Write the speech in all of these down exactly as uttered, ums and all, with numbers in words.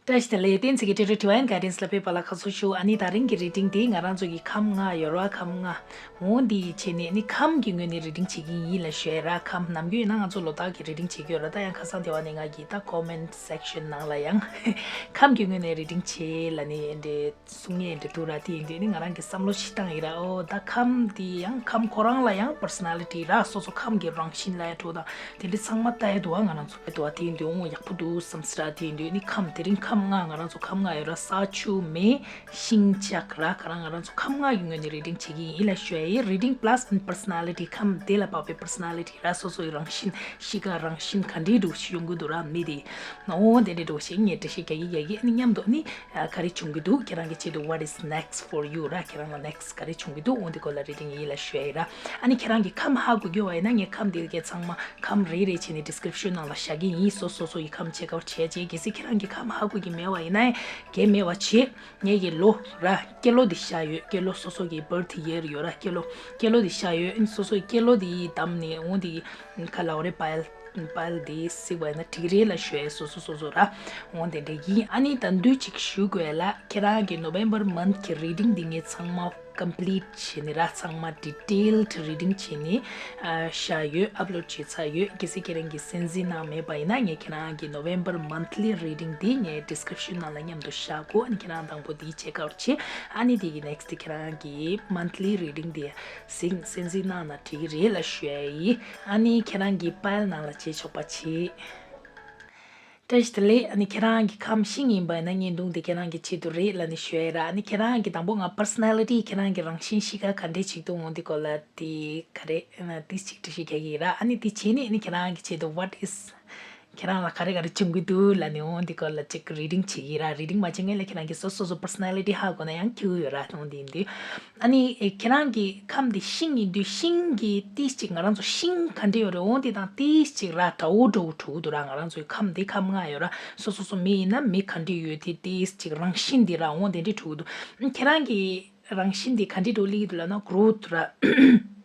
བཀྲ་ཤིས་བདེ་ལེགས། བསྟན་འཛིན་གྱི་ཊི་ཊི་ཌི་ཝའིན་གྷའི་ཌན་སི་ལ་ཕེབས་པ་ལ་དགའ་བསུ་ཞུ། ཨ་ནི་ད་རིང་གི་རི་ཌིང་འདི་ང་རང་ཚོ་གི་ཁམས་ལྔ་ཡོད་ར། ཁམས་ལྔ། འོ་འདི་བྱས་ནས་ནི་ཁམས་ཀྱི་ངོས་ནས་རི་ཌིང་བྱེད་ཀྱི་ཡིན་ལ་ཞུ་ཡ་ར། ཁམས་ནམ་རྒྱུན་ཡིན་ན་ང་ཚོ་ལོ་རྟགས་ཀྱི་རི་ཌིང་བྱེད་ཀྱི་ཡོད་ར། ད་ཡང་ཁ་སང་དེ་བ་ནས་ང་གིས་ད་ཀོ་མེན་ཊི་སེག་ཤན་ནང་ལ་ཡང་ཁམས་ཀྱི་ངོས་ནས་རི་ཌིང་བྱེད་ལ་ནི་འདི་གསུང་ཡས་འདི་འདུག་ར། དེ་ཡིན་དུས་ནི་ང་རང་གི་བསམ་བློ་ཞིག་བཏང་ཡིན་ར། ཨོ་ད་ཁམས་འདི་ཡང་ཁམས་ཁོ་རང་ལ་ཡང་པར་སོ་ན་ལི་ཊི་ར། སོ་སོ་ཁམས་ཀྱི་རང་བཞིན་ལ་ཡང་འགྲོ་དང་དེ་འདྲ་ཚང་མ་ལྟ་ཡ་འདུག་བ། ང་རང་ཚོ་ལྟ་ཡ་འདུག་བ། དེ་ཡིན་དུས་ཨོ་ཡག་པོ་འདུག་བསམ་སྲིད་ར། དེ་ཡིན་དུས་ནི་ཁམས་དེ་རིང་ཁམས་ལྔ་ང་རང་ཚོ་ཁམས་ལྔ་ཡོད་ར། ས་ཆུ་མེ་ཤིང་ལྕགས་ར། ག་རང་ང་རང་ཚོ་ཁམས་ལྔ་ཡི་ངོས་ནས་རི་ཌིང་བྱེད་ཀྱི་ཡིན་ལ་ཞུ་ཡ་ཡིན། རི་ཌིང་པ་ལ་སི་པར་སོ་ན་ལི་ཊི། ཁམས་དེ་ལ་དཔག་པའི་པར་སོ་ན་ལི་ཊི་ར། སོ་སོ་ཡི་རང་བཞིན་གཤིས་ཀ་རང་བཞིན་ག་འདྲའི་འདྲ་བོ་ཞིག་ཡོང་གི་འདུག་ར། མི་དེ་ཨོ་དེ་འདྲའི་འདྲ་བོ་ཞིག་ངས་འགྲེལ་བཤད་རྒྱག་གི་རྒྱག་གི་ཨ་ནི་མཉམ་དུ་ཨ་ནི་ཨ་ག་རེ་བྱུང་གི་འདུག་ཁྱེད་རང་གི་ཆེད་དུ། What is next for you ར། ཁྱེད་རང་ལ་ནེག་སི་ག་རེ་བྱུང་གི་འདུག་འོ་འདི་སྐོར་ལ་རི་ཌིང་ཡིན་ལ་ཞུ་ཡ་ཡིན་ར། ཨ་ནི་ཁྱེད་རང་གིས་ཁམས་ཧ་གོ་གི་ཡོད་པ་ཡིན་ན་ངས་ཁམས་འདི་གའི་ཚང་མ་ཁམས་རེ་རེ་བྱས་ནས་ཌི་སི་ཀི་རིབ་ཤན་ནང་ལ་བཞག་གི་ཡིན། སོ་སོ་སོ་སོ་ཡི་ཁམས་ཅེག་ཨའུཊ་བྱས་བྱས། གལ་སྲིད་ཁྱེད་རང་གིས་ཁམས་ཧ་གོ་གི་མེད་པ་ཡིན་ན་གལ་མེད་པ་བྱས། ངས་ཀྱི་ལོ་ར་སྐྱེས་ལོ་འདི་བཞག་ཡོད། སྐྱེས་ལོ་སོ་སོ་གི་བར་ཐི་ཡེར་ཡོད་ར། སྐྱེས་ལོ་སྐྱེས་ལོ་འདི་བཞག་ཡོད། ཨ་ནི་སོ་སོ་ཡི་སྐྱེས་ལོ་འདི་བདམས་ནས་འོ་འདི་ག་ལ་འོ་རེ་པའིལ་པལ་དེ་གཟིགས་པ་ཡིན་ན་འགྲིག་རེད་ལ་ཞུ་ཡ། སོ་སོ་སོ་སོ་ར། འོ་དེ་འདྲ་ཡིན། ཨ་ནི་ད་འདུས་གཅིག་ཞུ་དགོས་ལ། ཁྱེད་རང་གི་ནོ་བེམ་བར་མན་ཐི་གི་རི་ཌིང་འདི་ངས་ཚང་མ་ཀམ་པི་ལིཊ་བྱས་ནས་ར། ཚང་མ་ཌི་ཊེལ་ཌི་རི་ཌིང་བྱས་ནས་ཨ་བཞག་ཡོད། ཨབ་ལོཌ་བྱས་ཚར་ཡོད། གལ་སྲིད་ཁྱེད་རང་གིས་གསན་གཟིགས་གནང་མེད་པ་ཡིན་ན་ངས་ཁྱེད་རང་གི་ནོ་བེམ་བར་མན་ཐི་ལི་རི་ཌིང་འདི་ངས་ཌི་སི་ཀི་རིབ་ཤན་ནང་ལ་མཉམ་དུ་བཞག་གོ། ཨ་ནི་ཁྱེད་རང་དང་པོ་འདི་ཅེག་ཨའུཊ་བྱེད། ཨ་ནི་དེ་གི་ནེག་སི་ཊི་ཁྱེད་རང་གི་མན་ཐི་ལི་རི་ཌིང་འདི་གཟིགས་གསན་གཟིགས་གནང་ན་འགྲིག་གི་རེད་ལ་ཞུ་ཡ་ཡིན། ཨ་ནི་ཁྱེད་རང་གི་པའིལ་ནང་ལ་བྱེད་ཆོག་པ་བྱེད། བཀྲ་ཤིས་བདེ་ལེགས། ཨ་ནི་ཁྱེད་རང་གི་ཁམས་ཤིང་ཡིན་པ་ཡིན་ན་བརྙན་ཐུང་དེ་ཁྱེད་རང་གི་ཆེད་དུ་རེད་ལ་ནི་ཞུ་ཡ་ར། ཨ་ནི་ཁྱེད་རང་གི་དང་པོ་ང་པར་སོ་ན་ལི་ཊི་ཁྱེད་རང་གི་རང་བཞིན་གཤིས་ཀ་ག་འདྲས་ཅིག་འདུག་འོ་འདི་སྐོར་ལ་དེ་ག་རེ་ཨ་ཏིས་ཅིག་འགྲེལ་བཤད་རྒྱག་གི་ཡིན་ར། ཨ་ནི་དེ་བྱས་ནས་ཨ་ནི་ཁྱེད་རང་གི་ཆེད་དུ་what is ཁྱེད་རང་ལ་ག་རེ་ག་རེ་བྱུང་གི་འདུག་ལ་ནི་འོ་འདི་སྐོར་ལ་ཅིག་རི་ཌིང་བྱེད་ཀྱི་ཡིན་ར། རི་ཌིང་མ་བྱེད་སྔོན་ལ་ཁྱེད་རང་གི་སོ་སོ་སོ་པར་སོ་ན་ལི་ཊི་ཧ་གོ་ན་ཡང་ཁྱེད་ཡོད་ར། འོ་འདི་ཡིན་དུས། ཨ་ནི་ཨེ་ཁྱེད་རང་གི་ཁམས་འདི་ཤིང་ཡིན་དུས་ཤིང་གི་ཏིས་ཅིག་ང་རང་ཚོ་ཤིང་ག་འདྲ་ཡོད་རེད། འོ་འདི་དང་ཏིས་ཅིག་ར་འདྲ་བོ་འདྲ་བོ་འགྲོ་གི་འདུག་ར། ང་རང་ཚོའི་ཁམས་འདི་ཁམས་ལྔ་ཡོད་ར། སོ་སོ་སོ་མི་ཡིན་ན་མི་ག་འདྲ་ཡོད་དེ་ཏིས་ཅིག་རང་བཞིན་འདི་ར་འོ་དེ་འདྲ་འགྲོ་གི་འདུག་ཁྱེད་རང་གི་རང་བཞིན་འདི་ག་འདྲ་འགྲོ་ལི་འདུག་ལབ་ན་གྷི་རོ་ཐི་ར།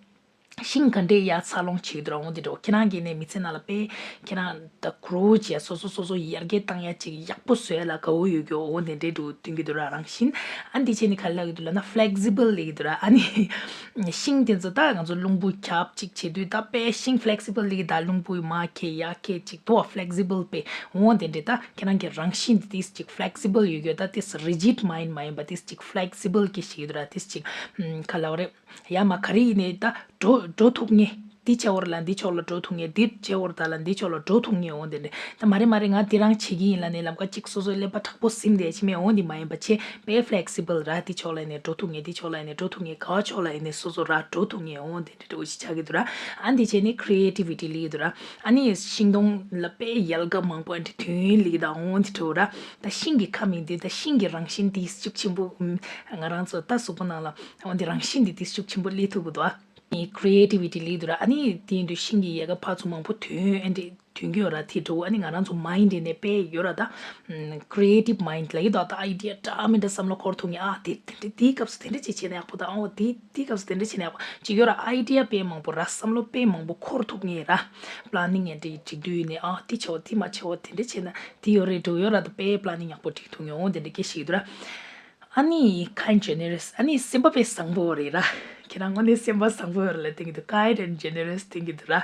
ཤིང་ག་འདྲས་ཡར་འཚར་ལོངས་བྱེད་ཀྱི་འདུག་ར། འོ་འདི་འདྲ་བོ་ཁྱེད་རང་གིས་ནས་མི་ཚེ་ནང་ལ་དཔེ་ཁྱེད་རང་ད་གྷི་རོ་བྱས་སོ་སོ་སོ་སོ་ཡར་རྒྱས་བཏང་ཡ་ཅིག་ཡག་པོ་བཟོ་ཡ་ལ་དགའ་བོ་ཡོད་རྒྱུ་འོ་དེ་འདྲས་འདུག་སྟོན་གྱི་འདུག་ར། རང་བཞིན། ཨ་འདི་བྱས་ནས་ག་རེ་ལབ་ཀྱི་འདུག་ལབ་ན་ཕི་ལེག་སི་བལ་ལབ་ཀྱི་འདུག་ར། ཨ་ནི་ཤིང་དེ་ཚོ་ད་ང་ཚོ་རླུང་བུ་རྒྱབ་ཅིག་བྱེད་དུས་ད་དཔེ་ཤིང་ཕི་ལེག་སི་བལ་ལབ་ཀྱི་ད་རླུང་བུ་མར་ཁྱེར་ཡར་ཁྱེར་ཅིག་འདུག་བ། ཕི་ལེག་སི་བལ་དཔེ་འོ་དེ་འདྲས། ད་ཁྱེད་རང་གི་རང་བཞིན་དེ་ཏིས་ཅིག་ཕི་ལེག་སི་བལ་ཡོད་རྒྱུ། ད་ཏིས་རི་ཇིཌ་མ་ཡིན་མ་ཡིན་པ་ཏིས་ཅིག་ཕི་ལེག་སི་བལ་གྱི་ཞིག་འདུག་ར། ཏིས་ཅིག་ག་ལབ་རེད། ཡ་མ་ག་རེ་ཡིན་ནའི་ད་འགྲོ་འགྲོ་ཐུབ་ངེས། འདི་བྱས་བོར་ལ་འདི་ཕྱོགས་ལ་འགྲོ་ཐུབ་ངེས། འདི་བྱས་བོར་ད་ལ་འདི་ཕྱོགས་ལ་འགྲོ་ཐུབ་ངེས། འོ་དེ་འདྲས། ད་མ་རེད་མ་རེད་ང་འདི་རང་བྱེད་ཀྱི་ཡིན་ལབ་ནས་ལམ་ཁ་གཅིག་སོ་སོའི་ཀླད་པ་དྲག་པོ་ཟིན་བསྡད་ཅི་མེད། འོ་འདི་མ་ཡིན་པ་བྱས་དཔེ་ཕི་ལེག་སི་བལ་ར། འདི་ཕྱོགས་ལ་ཡིན་ནའི་འགྲོ་ཐུབ་ངེས། འདི་ཕྱོགས་ལ་ཡིན་ནའི་འགྲོ་ཐུབ་ངེས། ག་བ་ཕྱོགས་ལ་ཡིན་ནའི་སོ་སོ་ར་འགྲོ་ཐུབ་ངེས། འོ་འདི་འདྲས་འདྲ་བོ་ཞིག་ཆགས་ཀྱི་འདུག་ར། ཨ་འདི་བྱས་ནས་ཁི་རི་ཨེ་ཊི་ཝི་ཊི་ལབ་ཀྱི་འདུག་ར། ཨ་ནི་ཤིང་སྡོང་ལ་དཔེ་ཡལ་ག་མང་པོ་ཨ་འདྲས་ཐོན་ལབ་ཀྱི་འདུག་འོ་འདི་འདྲས་ར། ད་ཤིང་གི་ཁམས་ཡིན་དུས་ད་ཤིང་གི་རང་བཞིན་དེ་ཤུགས་ཆེན་པོ་ང་རང་ཚོ་ད་གཟུགས་པོ་ནང་ལ་འོ་འདི་རང་བཞིན་དེ་དེ་ཤུགས་ཆེན་པོ་སླེབས་ཐུབ་ཀྱི་འདུག་ཨ། ནི་ཁི་རི་ཨེ་ཊི་ཝི་ཊི་ལབ་ཀྱི་འདུག་ར། ཨ་ནི་དེ་ཡིན་དུས་ཤིང་གི་ཡལ་ག་ཕར་ཚུར་མང་པོ་ཐོན་ཨ་འདྲས་ཐོན་གྱི་ཡོད་ར། དེ་འདྲ་བོ་ཨ་ནི་ང་རང་ཚོ་མའིན་ཌི་ནས་དཔེ་ཡོད་ར། ད་ཁི་རི་ཨེ་ཊིབ་མའིན་ཌི་ལབ་ཀྱི་འདུག་ད་ཨའི་ཌི་ཡ་འདྲ་མི་འདྲ་བསམ་བློ་འཁོར་ཐུབ་ངེས། ཨ་དེ་དེ་འདྲ་དེའི་སྐབས་སུ་དེ་འདྲ་ཅིག་བྱས་ན་ཡག་པོ་དང་། ཨོ་དེ་དེའི་སྐབས་སུ་དེ་འདྲ་བྱས་ན་ཡག་པོ་ཅིག་ཡོད་ར། ཨའི་ཌི་ཡ་དཔེ་མང་པོ་ར་བསམ་བློ་དཔེ་མང་པོ་འཁོར་ཐུབ་ངེས་ར། པི་ལེ་ནིང་ཨ་འདྲ་སྒྲིག་དུས་ནས་ཨ་དེ་བྱེད་དེ་མ་བྱེད་དེ་འདྲ་བྱས་ན་དེ་ཡོད་རེད་འགྲོ་ཡོད་ར། ད་དཔེ་པི་ལེ་ནིང་ཡག་པོ་སྒྲིག་ཐུབ་ངེས། ཨོ་དེ་འདྲ་སྐད་ཆ་ཞིག་འདུག་ར། ཨ་ནི་ཁའིན་ཌི་ཇེ་ནེ་རས། ཨ་ནི་སེམས་པ་དཔེ་བཟང་པོ་རེད་ར། ཁྱེད་རང་དངོས་གནས་སེམས་པ་བཟང་པོ་ཡོད་རེད་ལབ་དེ་གི་འདུག་ཀའིན་ཌི་ཨེན་ཌི་ཇེ་ནེ་རས་དེ་གི་འདུག་ར།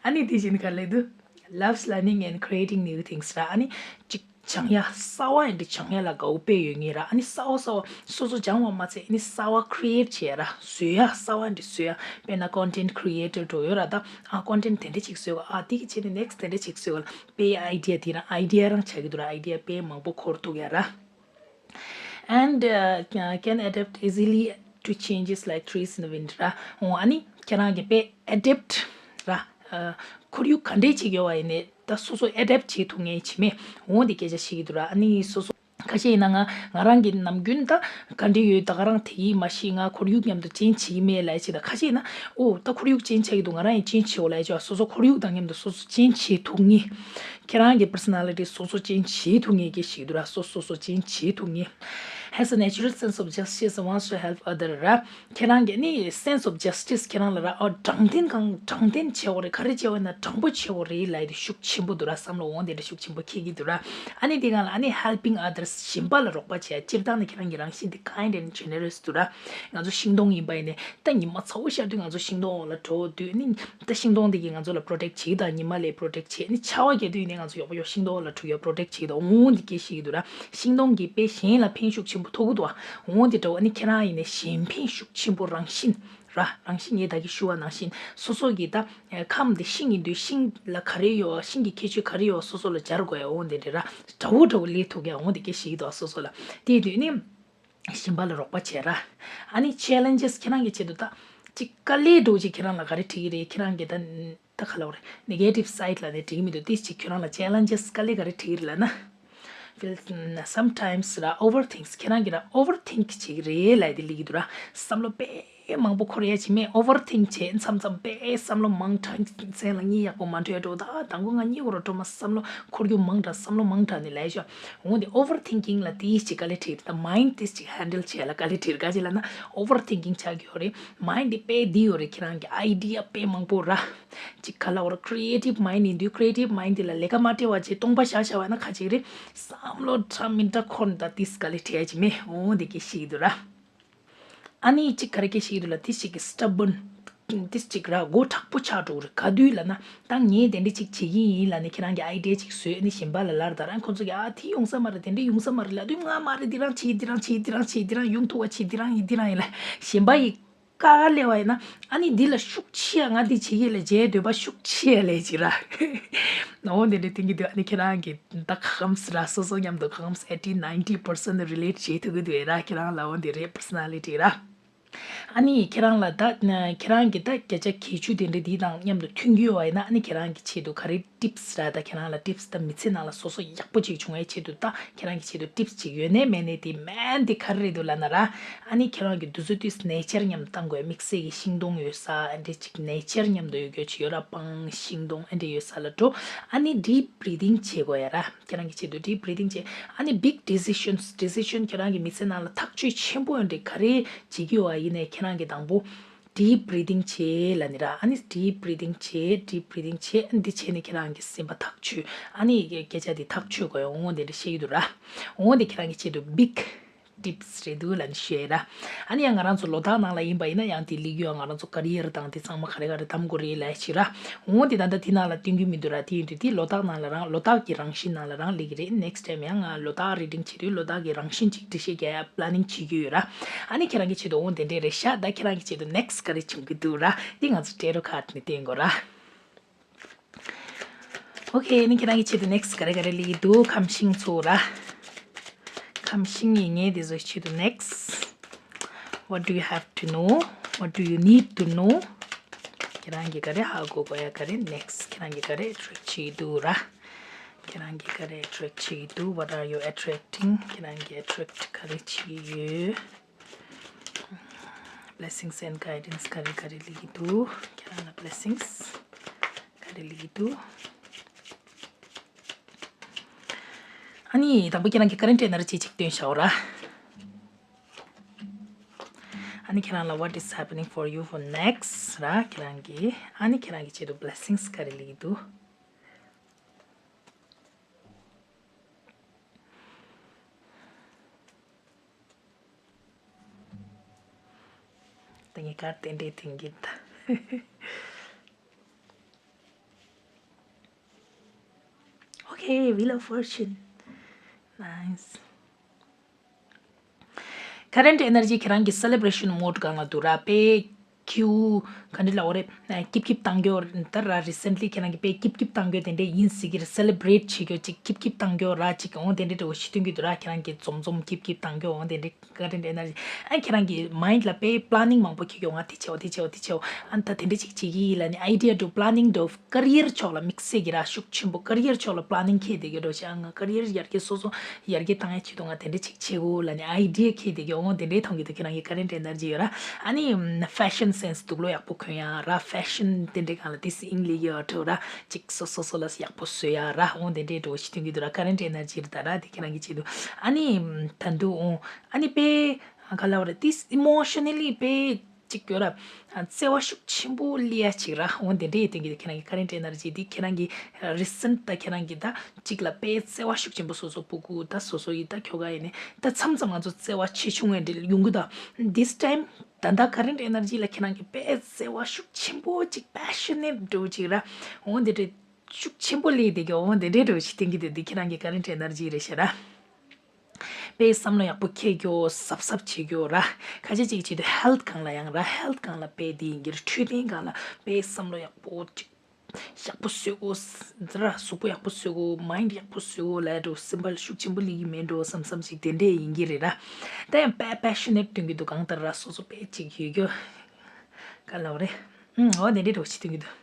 ཨ་ནི་དེ་བཞིན་ག་ལབ་འདུག Loves learning and creating new things ར། ཨ་ནི་ཅིག་སྦྱང་ཡ་གསར་པ་ཡིན་དུས་སྦྱང་ཡ་ལ་དགའ་བོ་དཔེ་ཡོད་ངེས་ར། ཨ་ནི་གསར་པ་གསར་པ་སོ་སོ་སྦྱང་བ་མ་ཚད་ཨ་ནི་གསར་པ་ཁི་རི་ཨེ་ཊི་བྱེད་ཡ་ར། བཟོ་ཡ་གསར་པ་འདི་བཟོ་ཡ། དཔེར་ན་ཀོན་ཊེན་ཊི་ཁི་རི་ཨེ་ཊར་འགྲོ་ཡོད་ར། ད་ཨ་ཀོན་ཊེན་ཊི་དེ་འདྲ་ཅིག་བཟོས་ག་ཨ་དེ་གི་བྱས་ནས་ནེག་སི་ཊི་དེ་འདྲ་ཅིག་བཟོས་ག་ལ་དཔེ་ཨའི་ཌི་ཡ་དེ་རང་ཨའི་ཌི་ཡ་རང་ཆགས་ཀྱི་འདུག་ར། ཨའི་ཌི་ཡ་དཔེ་མང་པོ་འཁོར་ཐུབ་ཡ་ར། And uh, can adapt easily to changes like trees in the wind ར། འོ་ཨ་ནི་ཁྱེད་རང་གིས་དཔེ་ཨེ་ཌེབ་ཊི་ར། ཨ་ཁོར་ཡུག་ག་འདྲས་ཅིག་ཡོད་པ་ཡིན་ནའི་ད་སོ་སོ་ཨེ་ཌེབ་ཊི་བྱེད་ཐུབ་ངེས་ཅི་མེད། འོ་འདི་སྐད་ཆ་བཤད་ཀྱི་འདུག་ར། ཨ་ནི་སོ་སོ་ཁ་ཤས་ཡིན་ན་ང་ང་རང་གི་ནམ་རྒྱུན་ད་ག་འདྲས་ཡོད་ད་ག་རང་དེ་ཡིས་མ་ཤེས། ང་ཁོར་ཡུག་མཉམ་དུ་ཅེན་ཇི་བྱེད་ཀྱི་མེད་ལབ་ཅིག་དང་། ཁ་ཤས་ཡིན་ན་ཨོ་ད་ཁོར་ཡུག་ཅེན་ཇི་ཆགས་ཀྱི་འདུག་ང་རང་ཡང་ཅེན་ཇི་བྱེད་འོ་ལབ་ཅིག་སོ་སོ་ཁོར་ཡུག་དང་མཉམ་དུ་སོ་སོ་ཅེན་ཇི་བྱེད་ཐུབ་ངེས། ཁྱེད་རང་གི་པར་སོ་ན་ལི་ཊི་སོ་སོ་ཅེན་ཇི་བྱེད་ཐུབ་ངེས་ཀྱི་ཞིག་འདུག་ར། སོ་སོ་སོ་ཅེན་ཇི་བྱེད་ཐུབ་ངེས། As a natural sense of justice wants to help other ར། ཁྱེད་རང་གི་ནི་sense of justice ཁྱེད་རང་ལ་ར། ཨོ་དྲང་བདེན་གང་དྲང་བདེན་བྱེད་དགོས་རེད། ག་རེ་བྱེད་དགོས་ན་དྲང་པོ་བྱེད་དགོས་རེད་ལབ་ཡ་དེ་ཤུགས་ཆེན་པོ་འདུག་ར། བསམ་བློ་འོང་དེ་འདྲ་ཤུགས་ཆེན་པོ་འཁྱེར་གྱི་འདུག་ར། ཨ་ནི་དེ་གང་ལ་ཨ་ནི་helping others གཞན་པ་ལ་རོགས་པ་བྱེད་ཡ། སྤྱིར་བཏང་ནི་ཁྱེད་རང་གི་རང་བཞིན་དེ་kind and generous འདུག་ར། ང་ཚོ་ཤིང་སྡོང་ཡིན་པ་ཡིན་ནའི་ད་ཉི་མ་ཚ་བོ་ཤར་དུས་ང་ཚོ་ཤིང་སྡོང་འོག་ལ་འགྲོ་དུས་ནི་ད་ཤིང་སྡོང་དེ་གིས་ང་ཚོ་ལ་protect བྱེད་ད། ཉི་མ་ལས་protect བྱེད། ནི་ཆར་པ་བརྒྱབ་དུས་ནི་ང་ཚོ་ཡོག་པོ་ཡོག་ཤིང་སྡོང་འོག་ལ་འགྲོ་ཡ་protect བྱེད་ད། འོང་དེ་སྐད་ཤེས་ཀྱི་འདུག་ར། ཤིང་སྡོང་གིས་དཔེ་གཞན་ལ་ཕན་ཤུགས་ཆེན་པོ་ཐོགས་ཀྱི་འདུག་འོང་དེ་འདྲ་བ་ནི་ཁྱེད་རང་ཡིན་ནའི་གཞན་ཕན་ཤུགས་ཆེན་པོ་རང་བཞིན་ར། རང་བཞིན་ངས་ད་གིན་ཞུ་བ་ནང་བཞིན་སོ་སོ་གི་ད་ཁམས་དེ་ཤིང་ཡིན་དུས་ཤིང་ལ་ག་རེ་ཡོད། ཤིང་གི་ཁྱད་ཆོས་ག་རེ་ཡོད་སོ་སོ་ལ་སྦྱར་དགོས་ཡ། འོང་དེ་འདྲ་ར། འདྲ་བོ་འདྲ་བོ་ལས་ཐུག་ཡ། འོང་དེ་སྐད་ཤེས་ཀྱི་འདུག་སོ་སོ་ལ། དེ་དུས་ནི་གཞན་པ་ལ་རོགས་པ་བྱེད་ར། ཨ་ནི་challenges ཁྱེད་རང་གི་ཆེད་དུ་ད་ཅིག་དཀའ་ལས་འདྲ་བོ་ཅིག་ཁྱེད་རང་ལ་ག་རེ་འཕྲད་ཀྱི་རེད། ཁྱེད་རང་གི་ད་ད་ག་ལབ་དགོས་རེད། negative side ལབ་ནས་འགྲིག་གི་མི་འདུག་དེ་ཅིག་ཁྱེད་རང་ལ་challenges དཀའ་ལས་ག་རེ་འཕྲད་ཀྱི་རེད་ལབ་ན། Feel sometimes ར། overthinks ཁྱེད་རང་གི་ར་overthink བྱེད་ཀྱི་རེད་ལབ་དེ་ལབ་ཀྱི་འདུག་ར། བསམ་བློ་དཔེ་མང་པོ་འཁོར་ཡ་ཅིག་མེད། overthink བྱས་མཚམས་མཚམས་དཔེ་བསམ་བློ་མང་དྲགས། མཚན་ལ་གཉིད་ཡག་པོ་མ་འགྲོ་ཡ་འདྲ་བོ། ད་དང་པོ་ང་གཉིད་ཁུག་རོགས་འགྲོ་མ། བསམ་བློ་འཁོར་རྒྱུ་མང་དྲགས། བསམ་བློ་མང་དྲགས་ནི་ལབ་ཡ་ཅིག་འོང་དེ་overthinking ལ་དེ་ཅིག་དཀའ་ལས་འཕྲད་ཀྱི་རེད། ད་mind དེ་ཅིག་handle བྱེད་ཡ་ལ་དཀའ་ལས་འཕྲད་ཀྱི་རེད། ག་ཅི་ལབ་ན་overthinking ཆགས་ཀྱི་ཡོད་རེད། mind དེ་དཔེ་འདི་ཡོད་རེད། ཁྱེད་རང་གི་idea དཔེ་མང་པོ་ར། ཅིག་ག་ལབ་དགོས་རེད། creative mind ཡིན་དུས་creative mind དེ་ལ་ལས་ཀ་མ་སྤྲད་པ་བྱས་སྟོང་པ་བཞག་བཞག་པ་ན་ག་ཅིག་རེད། བསམ་བློ་འདྲ་མི་འདྲ་འཁོར་ནས་ད་དེ་དཀའ་ལས་འཕྲད་ཡ་ཅིག་མེད། འོང་དེ་སྐད་ཤེས་ཀྱི་འདུག་ར། ཨ་ནི་ཅིག་ག་རེ་སྐད་ཤེས་ཀྱི་འདུག་ལབ། དེ་ཅིག་གི་stubborn དེ་ཅིག་ར་མགོ་མཁྲེགས་པོ་ཆགས་འགྲོ་གི་རེད། ག་དུས་ལབ་ན་ད་ངས་དེ་འདྲ་ཅིག་བྱེད་ཀྱི་ཡིན་ལབ་ནས་ཁྱེད་རང་གི་idea ཅིག་བཟོས་ནས་གཞན་པ་ལ་ལབ་ད་ར། ཁོ་ཚོ་གིས་ཨ་དེ་ཡོང་ས་མ་རེད། དེ་འདྲ་ཡོང་ས་མ་རེད་ལབ་དུས་ང་མ་རེད། འདི་རང་བྱེད། འདི་རང་བྱེད། འདི་རང་བྱེད། འདི་རང་ཡོང་ཐུབ་པ་བྱེད། འདི་རང་ཡིན། འདི་རང་ཡིན་ལབ། གཞན་པ་ཡི་ཀ་ཁ་སླེབས་པ་ཡིན་ན་ཨ་ནི་འདི་ལ་ཤུགས་ཆེ་ཡ། ང་འདི་བྱེད་ཀྱི་ལ་བྱེད་འདོད་པ་ཤུགས་ཆེ་ཡ་ལས་ཅིག་ར། འོ་དེ་འདྲ་བསྟན་གྱི་འདུག་ཨ་ནི་ཁྱེད་རང་གི་ད་གང་ལྟར་ར་སོ་སོ་མཉམ་དུ་གང་ལྟར་eighty ninety percent relate བྱེད་ཐུབ་ཀྱི་འདུག་ར། ཁྱེད་རང་ལ་འོ་འདི་རེད། personality ར། ཨ་ནི་ཁྱེད་རང་ལ་ད་ཁྱེད་རང་གི་ད་བརྒྱ་ཆ་གྱ་བཅུ་དེ་འདྲ་འདི་དང་མཉམ་དུ་མཐུན་གྱི་ཡོད་པ་ཡིན་ན་ཨ་ནི་ཁྱེད་རང་གི་ཆེད་དུ་ག་རེ་tips ར། ད་ཁྱེད་རང་ལ་tips ད་མི་ཚེ་ནང་ལ་སོ་སོ་ཡག་པོ་ཅིག་བྱུང་བའི་ཆེད་དུ་ད་ཁྱེད་རང་གི་ཆེད་དུ་tips ཅིག་ཡོད་ནའི་མེད་ནའི་དེ་main དེ་ག་རེ་རེད་འདུག་ལབ་ན་ར། ཨ་ནི་ཁྱེད་རང་གི་དུས་ཚོད་དུས་nature མཉམ་བཏང་དགོས། དམིགས་བསལ་གྱི་ཤིང་སྡོང་ཡོད་ས་ཨ་འདྲ་ཅིག nature མཉམ་དུ་ཡོད་རྒྱུ་ཅིག་ཡོད་ར། སྤང་ཤིང་སྡོང་ཨ་འདྲ་ཡོད་ས་ལ་འགྲོ། ཨ་ནི་deep breathing བྱེད་དགོས་ཡ་ར། ཁྱེད་རང་གི་ཆེད་དུ་deep breathing བྱེད། ཨ་ནི་big decisions decision ཁྱེད་རང་གི་མི་ཚེ་ནང་ལ་ཐག་གཅོད་ཆེན་པོ་ཡོད་འདྲ་ག་རེ་བྱེད་ཀྱི་ཡོད་པ་ཡིན་ནའི་ཁྱེད་རང་གི་དང་པོ་deep breathing བྱེད་ལབ་ནི་ར། ཨ་ནི་deep breathing བྱེད། deep breathing བྱེད། འདི་བྱས་ནས་ཁྱེད་རང་གི་སེམས་པ་ཐག་ཆོད། ཨ་ནི་སྐད་ཆ་འདི་ཐག་ཆོད་དགོས་ཡ། འོ་འདི་འདྲ་བཤད་ཀྱི་འདུག་ར། འོ་འདི་ཁྱེད་རང་གི་ཆེད་དུ་big tips རེད་འདུག་ལབ་ནས་ཞུ་ཡ་ར། ཨ་ནི་ཡང་ང་རང་ཚོ་ལོ་ཏོག་ནང་ལ་ཡིན་པ་ཡིན་ན་ཡང་དེ་ལབ་ཀྱི་ཡོད། ང་རང་ཚོ་career དང་དེ་ཚང་མ་ག་རེ་ག་རེ་གདམ་དགོས་རེད་ལབ་ཡ་ཅིག་ར། འོ་དེ་ད་ལྟ་དེ་ནང་ལ་སྟོན་གྱི་མི་འདུག་ར། དེ་ཡིན་དུས་དེ་ལོ་ཏོག་ནང་ལ་རང་ལོ་ཏོག་གི་རང་བཞིན་ནང་ལ་རང་ལབ་ཀྱི་རེད། next time ཡང་ང་ལོ་ཏོག་reading བྱེད་དུས་ལོ་ཏོག་གི་རང་བཞིན་ཅིག་འགྲེལ་བཤད་རྒྱག་ཡ་planning བྱེད་ཀྱི་ཡོད་ར། ཨ་ནི་ཁྱེད་རང་གི་ཆེད་དུ་འོ་དེ་འདྲས་རེད་ཤག་ད་ཁྱེད་རང་གི་ཆེད་དུ་next ག་རེ་བྱུང་གི་འདུག་ར། འདི་ང་ཚོ་tarot card ནས་བསྟན་དགོས་ར། Okay ནི་ཁྱེད་རང་གི་ཆེད་དུ་next ག་རེ་ག་རེ་ལབ་ཀྱི་འདུག་ཁམས་ཤིང་ཚོ་ར། ཁམས་ཤིང་ཡིན་ངེས་དེ་ཚོའི་ཆེད་དུ་next what do you have to know? What do you need to know? ཁྱེད་རང་གི་ག་རེ་ཧ་གོ་དགོས་ཡ་ག་རེ། next ཁྱེད་རང་གི་ག་རེ་attract བྱེད་ཀྱི་འདུག་ར། ཁྱེད་རང་གི་ག་རེ་attract བྱེད་ཀྱི་འདུག what are you attracting? ཁྱེད་རང་གི་attract ག་རེ་བྱེད་ཀྱི་ཡོད། Blessings and guidance ག་རེ་ག་རེ་ལབ་ཀྱི་འདུག་ཁྱེད་རང་ལ་blessings ག་རེ་ལབ་ཀྱི་འདུག་ཨ་ནི་དང་པོ་ཁྱེད་རང་གི་current energy ཅིག་སྟོན་བྱའོ་ར། ཨ་ནི་ཁྱེད་རང་ལ་what is happening for you for next ར། ཁྱེད་རང་གི་ཨ་ནི་ཁྱེད་རང་གི་ཆེད་དུ་blessings ག་རེ་ལབ་ཀྱི་འདུག་ད་ངས་གར་དེ་འདྲའི་དེང་གི་ད། Okay, Wheel of Fortune. Nice. Current energy ཁྱེད་རང་གི་celebration mode སྒང་ལ་འདུག་ར། དཔེ་ཁྱེའུ་ག་འདྲ་ལབ་དགོས་རེད། སྐྱིབ་སྐྱིབ་བཏང་རྒྱུ་ད་ར། recently ཁྱེད་རང་གི་དཔེ་སྐྱིབ་སྐྱིབ་བཏང་རྒྱུ་དེ་འདྲ་ཡིན་སྲིད་ཀྱི་རེད། celebrate བྱེད་རྒྱུ་ཅིག་སྐྱིབ་སྐྱིབ་བཏང་རྒྱུ་ར་ཅིག་འོང་དེ་འདྲ་འདྲ་བོ་ཞིག་སྟོན་གྱི་འདུག་ར། ཁྱེད་རང་གི་འཛོམས་འཛོམས་སྐྱིབ་སྐྱིབ་བཏང་རྒྱུ་འོང་དེ་འདྲ་current energy ཨ་ཁྱེད་རང་གི་mind ལ་དཔེ་planning མང་པོ་འཁྱེར་རྒྱུ། ང་དེ་བྱེད་འོ་དེ་བྱེད་འོ་དེ་བྱེད་འོ། ཨ་ད་དེ་འདྲ་ཅིག་བྱེད་ཀྱི་ཡིན་ལབ་ནས་idea འདྲ་བོ་planning འདྲ་བོ། career ཕྱོགས་ལ་དམིགས་བསལ་གྱི་ར་ཤུགས་ཆེན་པོ་career ཕྱོགས་ལ་planning འཁྱེར་བསྡད་ཀྱི་འདྲ་བོ་ཞིག་ཨ་ང་career ཡར་རྒྱས་སོ་སོ་ཡར་རྒྱས་བཏང་ཡ་ཆེད་དུ་ང་དེ་འདྲ་ཅིག་བྱེད་དགོས་ལབ་ནས་idea འཁྱེར་བསྡད་ཀྱི་འོང་དེ་འདྲའི་མཐོང་གི་འདུག་ཁྱེད་རང་གི་current energy ཡོད་ར། ཨ་ནི་ཨམ་fashion སེན་སི་དུག་ལོག་ཡག་པོ་གོན་ཡ་ར། ཕེ་ཤན་དེ་འདྲའི་སྒང་ལ་དེ་སི་ཨིང་ལི་ཡོད་འགྲོ་ར། ཅིག་སོ་སོ་སོ་ལ་ཡག་པོ་བཟོ་ཡ་ར། འོ་དེ་འདྲའི་འགྲོ་ཞིག་ཐོན་གི་འདུག་ར། ཀ་རེན་ཊི་ཨེ་ནར་ཇི་རེད་ད་ར། དེ་ཁྱེད་རང་གི་ཆེད་དུ། ཨ་ནི་ད་དུང་ཨ་ནི་དཔེ་ག་ལབ་ར། དེ་ཨི་མོ་ཤ་ནལ་ལི་དཔེ་ཅིག་ཡོད་ར། བརྩེ་བ་ཤུགས་ཆེན་པོ་སླེབས་ཡ་ཅིག་ར། འོ་དེ་འདྲའི་སྟེང་གི་ཁྱེད་རང་གི་ཀ་རེན་ཊི་ཨེ་ནར་ཇི་དེ་ཁྱེད་རང་གི་རི་སེན་ཊི་ད་ཁྱེད་རང་གི་ད་ཅིག་ལ་དཔེ་བརྩེ་བ་ཤུགས་ཆེན་པོ་སོ་སོ་སྤུ་གུ་ད་སོ་སོ་ཡི་ད་ཁྱོ་ག་ཡིན་ནི་ད་མཚམས་མཚམས་ང་ཚོ་བརྩེ་བ་ཆེ་ཆུང་ངེས་འབྲེལ་ཡོང་གི་ད། This time ད་ལྟ་ཀ་རེན་ཊི་ཨེ་ནར་ཇི་ལ་ཁྱེད་རང་གི་དཔེ་བརྩེ་བ་ཤུགས་ཆེན་པོ་ཅིག་པེ་ཤ་ནེཊ་འདྲ་བོ་ཅིག་ར། འོ་དེ་འདྲའི་ཤུགས་ཆེན་པོ་སླེབས་བསྡད་ཀྱི། འོ་དེ་འདྲའི་འདྲ་བོ་ཞིག་བསྟན་གྱི་འདུག་འདི་ཁྱེད་རང་གི་ཀ་རེན་ཊི་ཨེ་ནར་ཇི་རེད་ཤག་ར། དཔེ་བསམ་བློ་ཡག་པོ་འཁྱེར་རྒྱུ་གཟབ་གཟབ་བྱེད་རྒྱུ་ར། ཁ་ཤས་ཅིག་བྱེད་དུས་ཧེལ་ཐི་སྒང་ལ་ཡང་ར། ཧེལ་ཐི་སྒང་ལ་དཔེ་འདི་ཡིན་གྱི་རེད། འཕྲོད་བསྟེན་སྒང་ལ་དཔེ་བསམ་བློ་ཡག་པོ་ཅིག་ཡག་པོ་བཟོ་དགོས་ཟེར་ར། གཟུགས་པོ་ཡག་པོ་བཟོ་དགོས། མའིན་ཌི་ཡག་པོ་བཟོ་དགོས་ལབ་འགྲོ། སེམས་པ་ཤུགས་ཆེན་པོ་སླེབས་ཀྱི་མེད་འགྲོ་བསམ་བསམ་ཞིག་དེ་འདྲས་ཡིན་གྱི་རེད་ར། ད་ཡང་དཔེ་པེ་ཤ་ནེཊ་སྟོན་གྱི་འདུག་གང་ལྟར་ར་སོ་སོ་དཔེ་ཅིག་ཡོད་རྒྱུ། ག་ལབ་རེད། ཨུམ། འོ་དེ་འདྲས་འདྲ་བོ་ཞིག་སྟོན་གྱི་འདུག་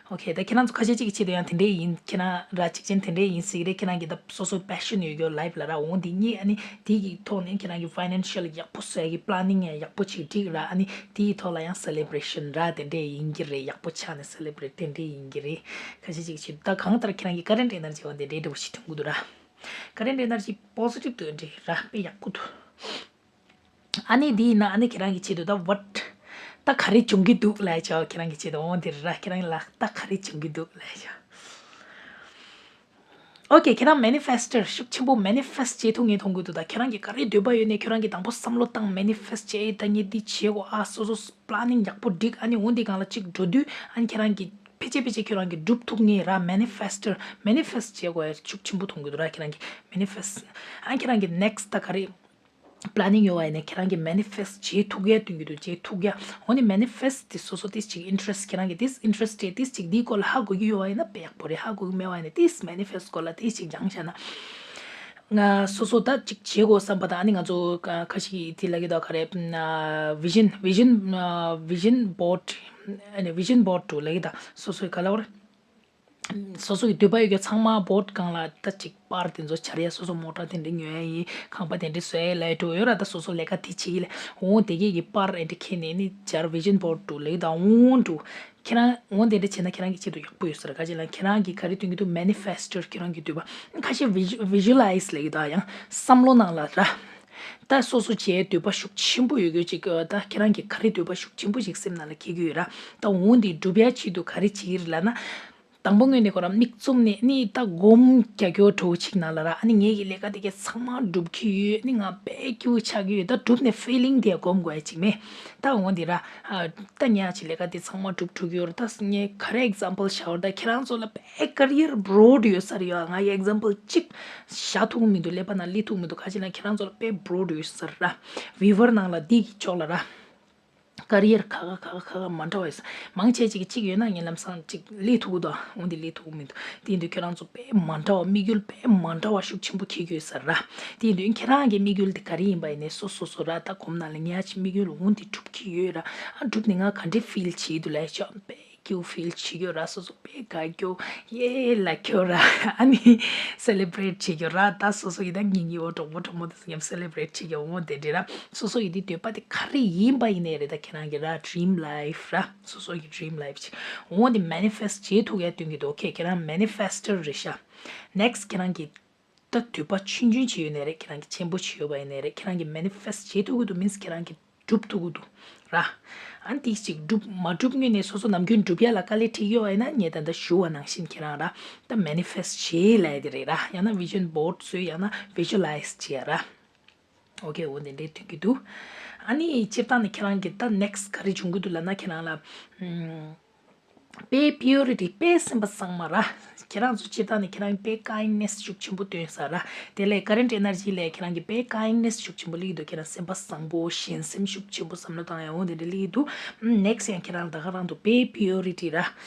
ཨོ་ཁེ། ད་ཁྱེད་རང་ཚོ་ཁ་ཤས་ཅིག་གི་ཆེད་དུ་ཡང་དེ་འདྲས་ཡིན། ཁྱེད་རང་ར་གཅིག་ཅན་དེ་འདྲས་ཡིན་ཟེར་གྱི་རེད། ཁྱེད་རང་གི་ད་སོ་སོ་པེ་ཤན་ཡོད་རྒྱུ་ལའིཕ་ལ་ར། འོ་འདི་གཉིས། ཨ་ནི་དེ་གི་ཐོག་ནས་ཁྱེད་རང་གི་ཕའི་ནན་ཤལ་ཡག་པོ་བཟོ་ཡ་གི་པི་ལེ་ནིང་ཡང་ཡག་པོ་ཅིག་སྒྲིག་ར། ཨ་ནི་དེ་གི་ཐོག་ལ་ཡང་སེ་ལེ་བྷི་རེ་ཤན་ར་དེ་འདྲས་ཡིན་གྱི་རེད། ཡག་པོ་ཆགས་ནས་སེ་ལེ་བྷི་རེ་ཊི་དེ་འདྲས་ཡིན་གྱི་རེད། ཁ་ཤས་ཅིག་གི་ཆེད་དུ། ད་གང་ལྟར་ཁྱེད་རང་གི་ཀ་རེན་ཊི་ཨེ་ནར་ཇི་འོ་དེ་འདྲས་འདྲ་བོ་ཞིག་ཐོན་གྱི་འདུག་ར། ཀ་རེན་ཊི་ཨེ་ནར་ཇི་པོ་སི་ཊིབ་འདུག་འདྲ་ར། དཔེ་ཡག་པོ་འདུག་ཨ་ནི་འདི་ཡིན་ན་ཨ་ནི་ཁྱེད་རང་གི་ཆེད་དུ་ད་ཝཊ་ད་ག་རེ་བྱུང་གི་འདུག་ལབ་ཡ་ཆོག་ཁྱེད་རང་གི་ཆེད་དུ། འོ་འདི་ར། ཁྱེད་རང་ལ་ད་ག་རེ་བྱུང་གི་འདུག་ལབ་ཡ་ཆོག་ཨོ་ཁེ། ཁྱེད་རང་མེ་ནི་ཕེ་སི་ཊར་ཤུགས་ཆེན་པོ་མེ་ནི་ཕེ་སི་ཊི་བྱེད་ཐུབ་མཁན་མཐོང་གི་འདུག་ད་ཁྱེད་རང་གི་ག་རེ་འདོད་པ་ཡོད་ནའི་ཁྱེད་རང་གི་དང་པོ་བསམ་བློ་བཏང་། མེ་ནི་ཕེ་སི་ཊི་བྱེད། ད་ངས་འདི་བྱེད་དགོས། ཨ་སོ་སོ་པི་ལེ་ནིང་ཡག་པོ་སྒྲིག་ཨ་ནི་འོ་འདི་སྒང་ལ་གཅིག་འགྲོ་དུས་ཨ་ནི་ཁྱེད་རང་གི་ཕལ་ཆེར་ཕལ་ཆེར་ཁྱེད་རང་གི་འགྲུབ་ཐུབ་མཁན་ར། མེ་ནི་ཕེ་སི་ཊར་མེ་ནི་ཕེ་སི་ཊི་བྱེད་དགོས་ཡ་ཤུགས་ཆེན་པོ་མཐོང་གི་འདུག་ར། ཁྱེད་རང་གི་མེ་ནི་ཕེ་སི་ཊི། ཨ་ཁྱེད་རང་གི་ནེག་སི་ཊི་ད་ག་རེ་པི་ལེ་ནིང་ཡོད་པ་ཡིན་ན་ཁྱེད་རང་གི་མེ་ནི་ཕེ་སི་ཊི་བྱེད་ཐུབ་ཡ་སྟོན་གྱི་འདུག་བྱེད་ཐུབ་ཡ། འོ་ནི་མེ་ནི་ཕེ་སི་ཊི་དེ་སོ་སོ་ཏིས་ཅིག་ཨིན་ཊི་རེ་སི་ཊི་ཁྱེད་རང་གི་ཏིས་ཨིན་ཊི་རེ་སི་ཊི་ཏིས་ཅིག་འདིའི་སྐོར་ལ་ཧ་གོ་གི་ཡོད་པ་ཡིན་ན་དཔེ་ཡག་པོ་རེད། ཧ་གོ་གི་མེད་པ་ཡིན་ན་ཏིས་མེ་ནི་ཕེ་སི་ཊི་སྐོར་ལ་ཏིས་ཅིག་སྦྱངས་བཞག་ན། ང་སོ་སོ་ད་ཅིག་བྱེད་དགོས་བསམ་པ་དང་། ཨ་ནི་ང་ཚོ་ཁ་ཤས་ཀྱིས་དེ་ལབ་ཀྱི་འདུག་ག་རེ། ཝི་ཤན་ཝི་ཤན་ཝི་ཤན་བོཌ། ཨ་ནི་ཝི་ཤན་བོཌ་འདྲ་ལབ་ཀྱི་འདུག་སོ་སོའི་ག་ལབ་རེད། སོ་སོ་གི་འདོད་པ་ཡོད་རྒྱུ་ཚང་མ་བོཌ་སྒང་ལ་ད་ཅིག་པར་དེ་ཚོ་འབྱར་ཡ། སོ་སོ་མོ་ཊ་དེ་འདྲ་ཉོ་ཡ་ཡིན། ཁང་པ་དེ་འདྲ་བཟོ་ཡ་ལབ་འགྲོ་ཡོད་ར། ད་སོ་སོ་ལས་ཀ་དེ་བྱེད་ཀྱི་ལས། འོ་དེ་གས་ཀྱི་པར་ཨེ་འདྲ་ཁྱེར་ནས་ནི་འབྱར། ཝི་ཤན་བོཌ་འདྲ་ལབ་ཀྱི་འདུག་འོ་འདྲ་ཁྱེད་རང་འོ་དེ་འདྲ་བྱས་ན་ཁྱེད་རང་གི་ཆེད་དུ་ཡག་པོ་ཡོད་ས་རེད། ག་ཅི་ལབ་ན་ཁྱེད་རང་གིས་ག་རེ་སྟོན་གྱི་འདུག་མེ་ནི་ཕེ་སི་ཊར་ཁྱེད་རང་གི་འདོད་པ། ཁ་ཤས་ཝི་ཇུ་ཝི་ཇུ་ལའི་ཛི་ལབ་ཀྱི་འདུག་ཡང་བསམ་བློ་ནང་ལ་ར། ད་སོ་སོ་བྱེད་འདོད་པ་ཤུགས་ཆེན་པོ་ཡོད་རྒྱུ་ཅིག་ད་ཁྱེད་རང་གིས་ག་རེ་འདོད་པ་ཤུགས་ཆེན་པོ་ཞིག་སེམས་ནང་ལ་འཁྱེར་གྱི་ཡོད་ར། ད་འོ་འདི་འགྲུབ་ཡ་ཆེད་དུ་ག་རེ་བྱེད་ཀྱི་རེད་ལབ་ན། དང་པོ་ངོས་ནས་ཁོ་རང་མིག་བཙུམ་ནས་ནི་ད་སྒོམ་རྒྱག་རྒྱུ་འདྲ་བོ་ཅིག་ནང་ལ་ར། ཨ་ནི་ངེད་ཀྱི་ལས་ཀ་དེ་གས་ཚང་མ་འགྲུབ་ཀྱི་ཡོད། ནི་ང་དཔེ་སྐྱིད་པོ་ཆགས་ཀྱི་ཡོད། ད་གྲུབ་ནས་ཕི་ལིང་དེ་སྒོམ་དགོས་ཡ་ཅིག་མེད། ད་འོ་འདི་ར། ཨ་ད་ངེད་ཀྱི་ལས་ཀ་དེ་ཚང་མ་འགྲུབ་འགྲོ་གི་ཡོད་ར། ད་ངས་ག་རེ་ཨེག་ཛམ་པལ་བཞག་པ་རེད། ད་ཁྱེད་རང་ཚོ་ལ་དཔེ་ཀེ་རི་ཡར་བྷ་རོཌ་ཡོད་ས་རེད་ཡ། ང་ཡི་ཨེག་ཛམ་པལ་གཅིག་བཞག་ཐུབ་ཀྱི་མི་འདུག་ཀླད་པ་ནང་སླེབས་ཐུབ་ཀྱི་མི་འདུག་ག་ཅི་ལབ་ན་ཁྱེད་རང་ཚོ་ལ་དཔེ་བྷ་རོཌ་ཡོད་ས་རེད་ར། ཝི་ཝར་ནང་ལ་འདི་གི་ཕྱོགས་ལ་ར། ཀེ་རི་ཡར་ཁག་ཁག་ཁག་ཁག་མ་འདྲ་བ་ཡོད་ས། མང་ཆེ་ཅིག་གཅིག་ཡོད་ན་ངས་ལམ་སང་ཅིག་སླེབས་ཐུབ་ཀྱི་འདུག་འོ་འདི་སླེབས་ཐུབ་ཀྱི་མི་འདུག་དེ་ཡིན་དུས་ཁྱེད་རང་ཚོ་དཔེ་མ་འདྲ་བ། དམིགས་ཡུལ་དཔེ་མ་འདྲ་བ་ཤུགས་ཆེན་པོ་འཁྱེར་གྱི་ཡོད་ས་ར། དེ་ཡིན་དུས་ཁྱེད་རང་གི་དམིགས་ཡུལ་དེ་ག་རེ་ཡིན་པ་ཡིན་ནའི་སོ་སོ་སོ་ར། ད་སྒོམ་ནང་ལ་ངེད་ཀྱི་དམིགས་ཡུལ་འོ་འདི་འགྲུབ་ཀྱི་ཡོད་ར། ཨ་འགྲུབ་ནས་ང་ག་འདྲས་ཕིལ་བྱེད་འདུག་ལབ་ཡ་ཆོག་དཔེ་སྐྱིད་པོ་ཕིལ་བྱེད་རྒྱུ་ར། སོ་སོ་དཔེ་དགའ་རྒྱུ། ཡེ་ལབ་རྒྱུ་ར། ཨ་ནི་སེ་ལེ་བྷི་རེཊ་བྱེད་རྒྱུ་ར། ད་སོ་སོ་ཡི་ད་སྙིང་གི་འོ་གྲོགས་པོ་གྲོགས་མོ་དེ་ཚོ་མཉམ་སེ་ལེ་བྷི་རེཊ་བྱེད་རྒྱུ་འོ་དེ་འདྲ་ར། སོ་སོ་ཡི་དེ་འདོད་པ་དེ་ག་རེ་ཡིན་པ་ཡིན་ནའི་རེད། ད་ཁྱེད་རང་གི་ར་ཌི་རིམ་ལའིཕ་ར། སོ་སོ་ཡི་ཌི་རིམ་ལའིཕ་བྱེད་འོ་དེ་མེ་ནི་ཕེ་སི་ཊི་བྱེད་ཐུབ་ཡ་སྟོན་གྱི་འདུག་ཨོ་ཁེ། ཁྱེད་རང་མེ་ནི་ཕེ་སི་ཊར་རེད་ཤག་ནེག་སི་ཊི་ཁྱེད་རང་གི་ད་འདོད་པ་ཆུང་ཆུང་བྱས་ཡོད་ནའི་རེད། ཁྱེད་རང་གི་ཆེན་པོ་བྱས་ཡོད་པ་ཡིན་ནའི་རེད། ཁྱེད་རང་གི་མེ་ནི་ཕེ་སི་ཊི་བྱེད་ཐུབ་ཀྱི་འདུག་མིན་སི་ཁྱེད་རང་གི་སྒྲུབ་ཐུབ་ཀྱི་འདུག་ར། ཨ་ནི་དེ་ཅིག་སྒྲུབ་མ་སྒྲུབ་ངོས་ནས་སོ་སོ་ནམ་རྒྱུན་སྒྲུབ་ཡ་ལ་དཀའ་ལས་འཕྲད་ཡོད་པ་ཡིན་ན་ངས་ད་ལྟ་ཞུ་བ་ནང་བཞིན་ཁྱེད་རང་ར་ད་མེ་ནི་ཕེ་སི་ཊི་བྱེད་ལབ་ཡ་དེ་རེད་ར། ཡང་ན་ཝི་ཇན་བྷོཌ་བཟོས། ཡང་ན་ཝི་ཇུ་ལའི་ཛི་བྱེད་ཡ་ར། ཨོ་ཁེ། འོ་དེ་འདྲའི་སྟོན་གྱི་འདུག་ཨ་ནི་སྤྱིར་བཏང་ནས་ཁྱེད་རང་གི་ད་ནེག་སི་ཊི་ག་རེ་བྱུང་གི་འདུག་ལབ་ན་ཁྱེད་རང་ལ་ཨམ། དཔེ་པིའུ་རི་ཊི། དཔེ་སེམས་པ་གཙང་མ་ར། ཁྱེད་རང་ཚོ་སྤྱིར་བཏང་ནས་ཁྱེད་རང་གི་དཔེ་ཀའིན་ནེ་སི་ཤུགས་ཆེན་པོ་སྟོན་ས་ར། དེ་ལས་ཀ་རེན་ཊི་ཨེ་ནར་ཇི་ལས་ཁྱེད་རང་གི་དཔེ་ཀའིན་ནེ་སི་ཤུགས་ཆེན་པོ་སླེབས་འདུག་ཁྱེད་རང་སེམས་པ་བཟང་པོ། གཞན་སེམས་ཤུགས་ཆེན་པོ། བསམ་བློ་བཏང་ཡ་འོ་དེ་འདྲ་སླེབས་འདུག་ནེག་སི་ཊི་ཡང་ཁྱེད་རང་ད་ག་རང་འདུག་དཔེ་པིའུ་རི་ཊི་ར།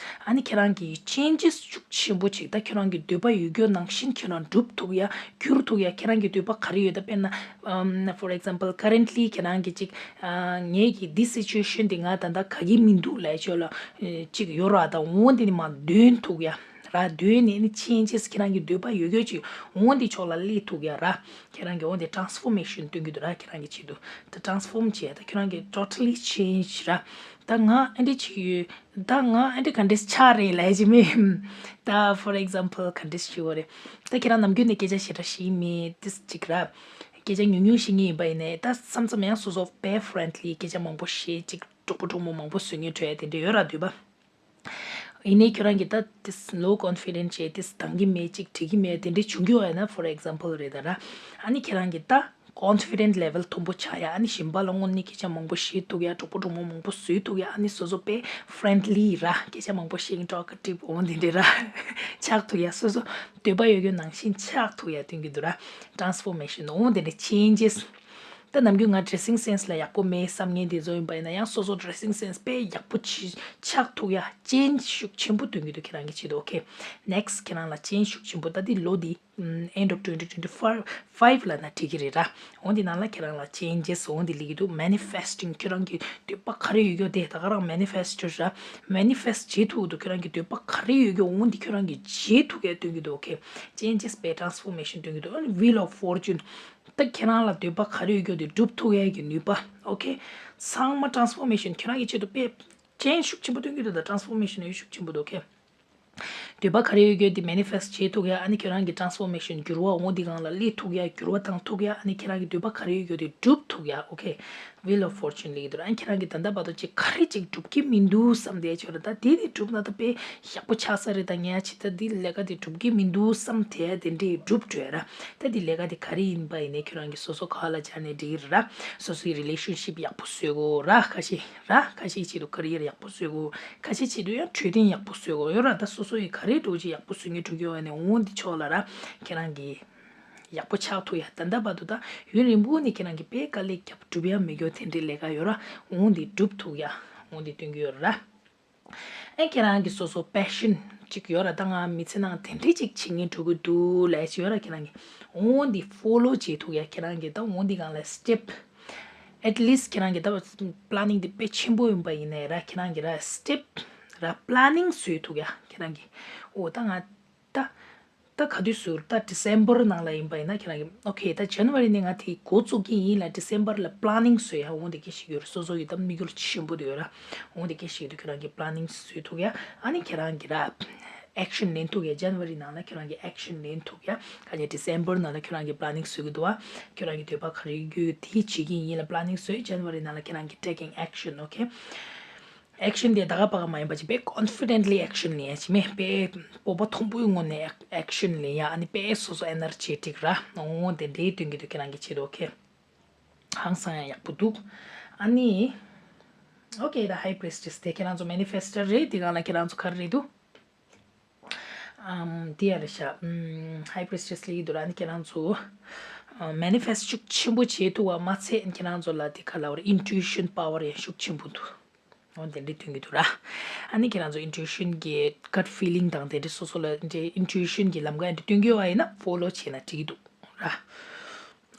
ཨ་ནི་ཁྱེད་རང་གི་ཅེན་ཇེ་སི་ཤུགས་ཆེན་པོ་ཅིག་ད་ཁྱེད་རང་གི་འདོད་པ་ཡོད་རྒྱུ་ནང་བཞིན་ཁྱེད་རང་སྒྲུབ་ཐུབ་ཡ། འགྱུར་ཐུབ་ཡ། ཁྱེད་རང་གི་འདོད་པ་ག་རེ་ཡོད། ད་དཔེར་ན་ཨམ། for example currently ཁྱེད་རང་གི་ཅིག་ཨ། ངེད་ཀྱི་འདི་སི་ཅུ་ཨེ་ཤན་འདི་ང་ད་ལྟ་དགའ་གི་མི་འདུག་ལབ་ཆོག་ལ། ཨེ། ཅིག་ཡོད་ར། ད་འོ་འདི་ནི་མར་འདོན་ཐུབ་ཡ། ར། འདོད་ནས་ནི་changes ཁྱེད་རང་གི་འདོད་པ་ཡོད་ཡོད་ཅིག་འོང་དེ་ཕྱོགས་ལ་སླེབས་ཐུབ་ཡ་ར། ཁྱེད་རང་གི་འོང་དེ་transformation སྟོན་གྱི་འདུག་ར། ཁྱེད་རང་གི་ཆེད་དུ་ད་transform བྱས་ད་ཁྱེད་རང་གི་totally change ར། ད་ང་ཨ་འདྲ་ཅིག་ཡོད། ད་ང་ཨ་འདྲ་ག་འདྲས་ཆགས་རེད་ལབ་ཀྱི་མེད། ད་for example ག་འདྲས་ཞུ་བ་རེད། ད་ཁྱེད་རང་ནམ་རྒྱུན་ནས་སྐད་ཆ་ཞེ་དྲག་བཤད་མེད་དེ་ཅིག་ར། སྐད་ཆ་ཉུང་ཉུང་བཤད་མཁན་ཡིན་པ་ཡིན་ནའི་ད་མཚམས་མཚམས་ཡང་སོ་སོ་དཔེ་friendly སྐད་ཆ་མང་པོ་བཤད་ཅིག་གྲོགས་པོ་གྲོགས་མོ་མང་པོ་བཟོ་མཁན་འདྲ་དེ་འདྲ་ཡོད་ར་འདོད་པ། ཡིན་ནའི་ཁྱོད་རང་གིས་ད་this low confident བྱས་this འདང་གི་མེད་ཅིག་འགྲིག་གི་མེད་དེ་འདྲ་བྱུང་གི་ཡོད་ན་for example རེད་ད་ར། ཨ་ནི་ཁྱེད་རང་གིས་ད་confident level མཐོན་པོ་ཆགས་ཡ། ཨ་ནི་གཞན་པ་ལ་དངོས་གནས་སྐད་ཆ་མང་པོ་བཤད་ཐུབ་ཡ། གྲོགས་པོ་གྲོགས་མོ་མང་པོ་བཟོ་ཐུབ་ཡ། ཨ་ནི་སོ་སོ་དཔེ་friendly ར། སྐད་ཆ་མང་པོ་བཤད་talkative འོང་དེ་འདྲ་ར་ཆགས་ཐུབ་ཡ། སོ་སོ་འདོད་པ་ཡོད་རྒྱུ་ནང་བཞིན་ཆགས་ཐུབ་ཡ་སྟོན་གྱི་འདུག་ར། transformation འོང་དེ་འདྲ་changes ད་ནམ་རྒྱུན་ང་dressing sense ལ་ཡག་པོ་མེད་བསམ་མཁན་དེ་ཚོ་ཡིན་པ་ཡིན་ན་ཡང་སོ་སོ་dressing sense དཔེ་ཡག་པོ་ཆགས་ཐུབ་ཡ། change ཤུགས་ཆེན་པོ་སྟོན་གྱི་འདུག་ཁྱེད་རང་གི་ཆེད་དུ། okay next ཁྱེད་རང་ལ་change ཤུགས་ཆེན་པོ་ད་འདི་ལོ་འདི་end of twenty twenty five ལ་ན་འགྲིག་གི་རེད་ར། འོན་ཏེ་ནང་ལ་ཁྱེད་རང་ལ་changes འོན་ཏེ་ལེགས་འདུག manifesting ཁྱེད་རང་གི་འདོད་པ་ག་རེ་ཡོད་རྒྱུ་དེ་ད་ག་རང་manifest ར། manifest བྱེད་ཐུབ་འདུག་ཁྱེད་རང་གི་འདོད་པ་ག་རེ་ཡོད་རྒྱུ་འོན་ཏེ་ཁྱེད་རང་གི་བྱེད་ཐུབ་ཡ་སྟོན་གྱི་འདུག okay changes དཔེ་transformation སྟོན་གྱི་འདུག wheel of fortune ད་ཁྱེད་རང་ལ་འདོད་པ་ག་རེ་ཡོད་རྒྱུ་དེ་འགྲུབ་ཐུབ་ཡས་ཀྱི་ནུས་པ། okay ཚང་མ་transformation ཁྱེད་རང་གི་ཆེད་དུ་དཔེ་change ཤུགས་ཆེན་པོ་སྟོན་གྱི་འདུག་ད་transformation ཡོད་ཤུགས་ཆེན་པོ་འདུག okay འདོད་པ་ག་རེ་ཡོད་རྒྱུ་དེ་manifest བྱེད་ཐུབ་ཡ། ཨ་ནི་ཁྱེད་རང་གི་transformation འགྱུར་བ་འོང་དེ་སྒང་ལ་སླེབས་ཐུབ་ཡ། འགྱུར་བ་བཏང་ཐུབ་ཡ། ཨ་ནི་ཁྱེད་རང་གི་འདོད་པ་ག་རེ་ཡོད་རྒྱུ་དེ་འགྲུབ་ཐུབ་ཡ། okay wheel of fortune ལེགས་འདུག་ཨ་ནི་ཁྱེད་རང་གི་ད་ལྟ་བར་དུ་ཅིག་ག་རེ་ཅིག་འགྲུབ་ཀྱི་མི་འདུག་བསམ་བསྡད་ཆོག་ར། ད་དེ་དེ་འགྲུབ་ན་ད་དཔེ་ཡག་པོ་ཆགས་ས་རེད། ད་ངས་ཅི་ད་འདི་ལས་ཀ་དེ་འགྲུབ་ཀྱི་མི་འདུག་བསམ་དེ་དེ་འདྲས་འགྲུབ་འགྲོ་ཡ་ར། ད་འདི་ལས་ཀ་དེ་ག་རེ་ཡིན་པ་ཡིན་ནའི་ཁྱོད་རང་གིས་སོ་སོ་ག་ལ་སྦྱར་ནས་འགྲིག་གི་རེད་ར། སོ་སོའི་relationship ཡག་པོ་བཟོ་དགོས་ར། ཁ་ཤས་ར་ཁ་ཤས་ཆེད་དུ་career ཡག་པོ་བཟོ་དགོས། ཁ་ཤས་ཆེད་དུ་ཡང་འཕྲོད་བསྟེན་ཡག་པོ་བཟོ་དགོས་ཡོད་ར། ད་སོ་སོ་ཡི་ག་རེ་འགྲོ་ཅིག་ཡག་པོ་བཟོ་ངེས་འགྲོ་གི་ཡོད་ནས་འོང་འདི་ཕྱོགས་ལ་ར་ཁྱེད་རང་གིས་ཡག་པོ་ཆགས་ཐུབ་ཡ། ད་ལྟ་བར་དུ་ད་ཡུན་རིང་པོ་ནས་ཁྱེད་རང་གིས་དཔེ་དཀའ་ལས་བརྒྱབ་སྒྲུབ་ཡ་མེད་རྒྱུ་དེ་འདྲའི་ལས་ཀ་ཡོད་ར། འོང་འདི་སྒྲུབ་ཐུབ་ཡ། འོང་འདི་སྟོན་གྱི་ཡོད་ར། ཨེ་ཁྱེད་རང་གི་སོ་སོ་passion ཅིག་ཡོད་ར། ད་ང་མི་ཚེ་ནང་དེ་འདྲའི་ཅིག་བྱེད་ངེས་འགྲོ་གི་འདུག་ལས་ཅིག་ཡོད་ར། ཁྱེད་རང་གི་འོང་འདི་follow བྱེད་ཐུབ་ཡ། ཁྱེད་རང་གི་ད་འོང་འདི་སྒང་ལ་step at least ཁྱེད་རང་གི་ད་planning འདི་དཔེ་ཆེན་པོ་ཡིན་པ་ཡིན་ནའི་ར་ཁྱེད་རང་གི་ར་step ར་planning བཟོས་ཐུབ་ཡ། ཁྱེད་རང་གི་འོ་ད་ང་ད་ད་ག་དུས་སུ་ད་December ནང་ལ་ཡིན་པ་ཡིན་ན་ཁྱེད་རང་གི okay ད་January ནས་ང་དེ་འགོ་བཙུགས་ཀྱི་ཡིན་ལ་December ལ་planning བཟོས་ཡ། འོང་དེ་སྐད་ཞིག་ཡོད་རེད། སོ་སོ་ཡི་ད་དམིགས་ཡུལ་ཆེན་པོ་དེ་ཡོད་ར། འོང་དེ་སྐད་ཞིག་ཡོད་དུས་ཁྱེད་རང་གི་planning བཟོས་ཐུབ་ཡ། ཨ་ནི་ཁྱེད་རང་གི་ར་action ལེན་ཐུབ་ཡ། January ནང་ལ་ཁྱེད་རང་གི་action ལེན་ཐུབ་ཡ། ཁ་ཉེ་December ནང་ལ་ཁྱེད་རང་གི་planning བཟོས་ཀྱི་འདུག་བ། ཁྱེད་རང་གི་འདོད་པ་ག་རེ་ཡོད་དེ་བྱེད་ཀྱི་ཡིན་ལ་planning བཟོས། January ནང་ལ་ཁྱེད་རང་གི་taking action okay action དེ་ད་ག་པ་ག་མ་ཡིན་པ་ཅིག་དཔེ་confidently action ལེན་ཡ་ཅིག་མེད། དཔེ་སྤོབས་པ་མཐོན་པོའི་ངང་ནས་action ལེན་ཡ། ཨ་ནི་དཔེ་སོ་སོ་energetic ར། འོང་དེ་འདྲའི་སྟོན་གྱི་འདུག་ཁྱེད་རང་གི་ཆེད་དུ okay ཧང་སང་ཡ་ཡག་པོ་འདུག་ཨ་ནི་okay ད་High Priestess དེ་ཁྱེད་རང་ཚོ་manifestor རེད། དེ་སྒང་ལ་ཁྱེད་རང་ཚོ་ག་རེ་རེད་འདུག་ཨམ། དེ་ཡ་རེད་ཤག་ཨམ། High Priestess ལ་ཡིན་འདུག་ར། ཨ་ནི་ཁྱེད་རང་ཚོ་ཨ། manifest ཤུགས་ཆེན་པོ་བྱེད་ཐུབ་པ་མ་ཚད་ཁྱེད་རང་ཚོ་ལ་དེ་ག་ལབ་ར། intuition power ཡང་ཤུགས་ཆེན་པོ་འདུག་འོ་དེ་འདྲ་སྟོན་གྱི་འདུག་ར། ཨ་ནི་ཁྱེད་རང་ཚོ་intuition གི་gut feeling དང་དེ་འདྲ་སོ་སོ་ལ་འདྲ་intuition གི་ལམ་ཁ་འདྲ་སྟོན་གྱི་ཡོད་པ་ཡིན་ན་follow བྱས་ན་འགྲིག་གི་འདུག་ར།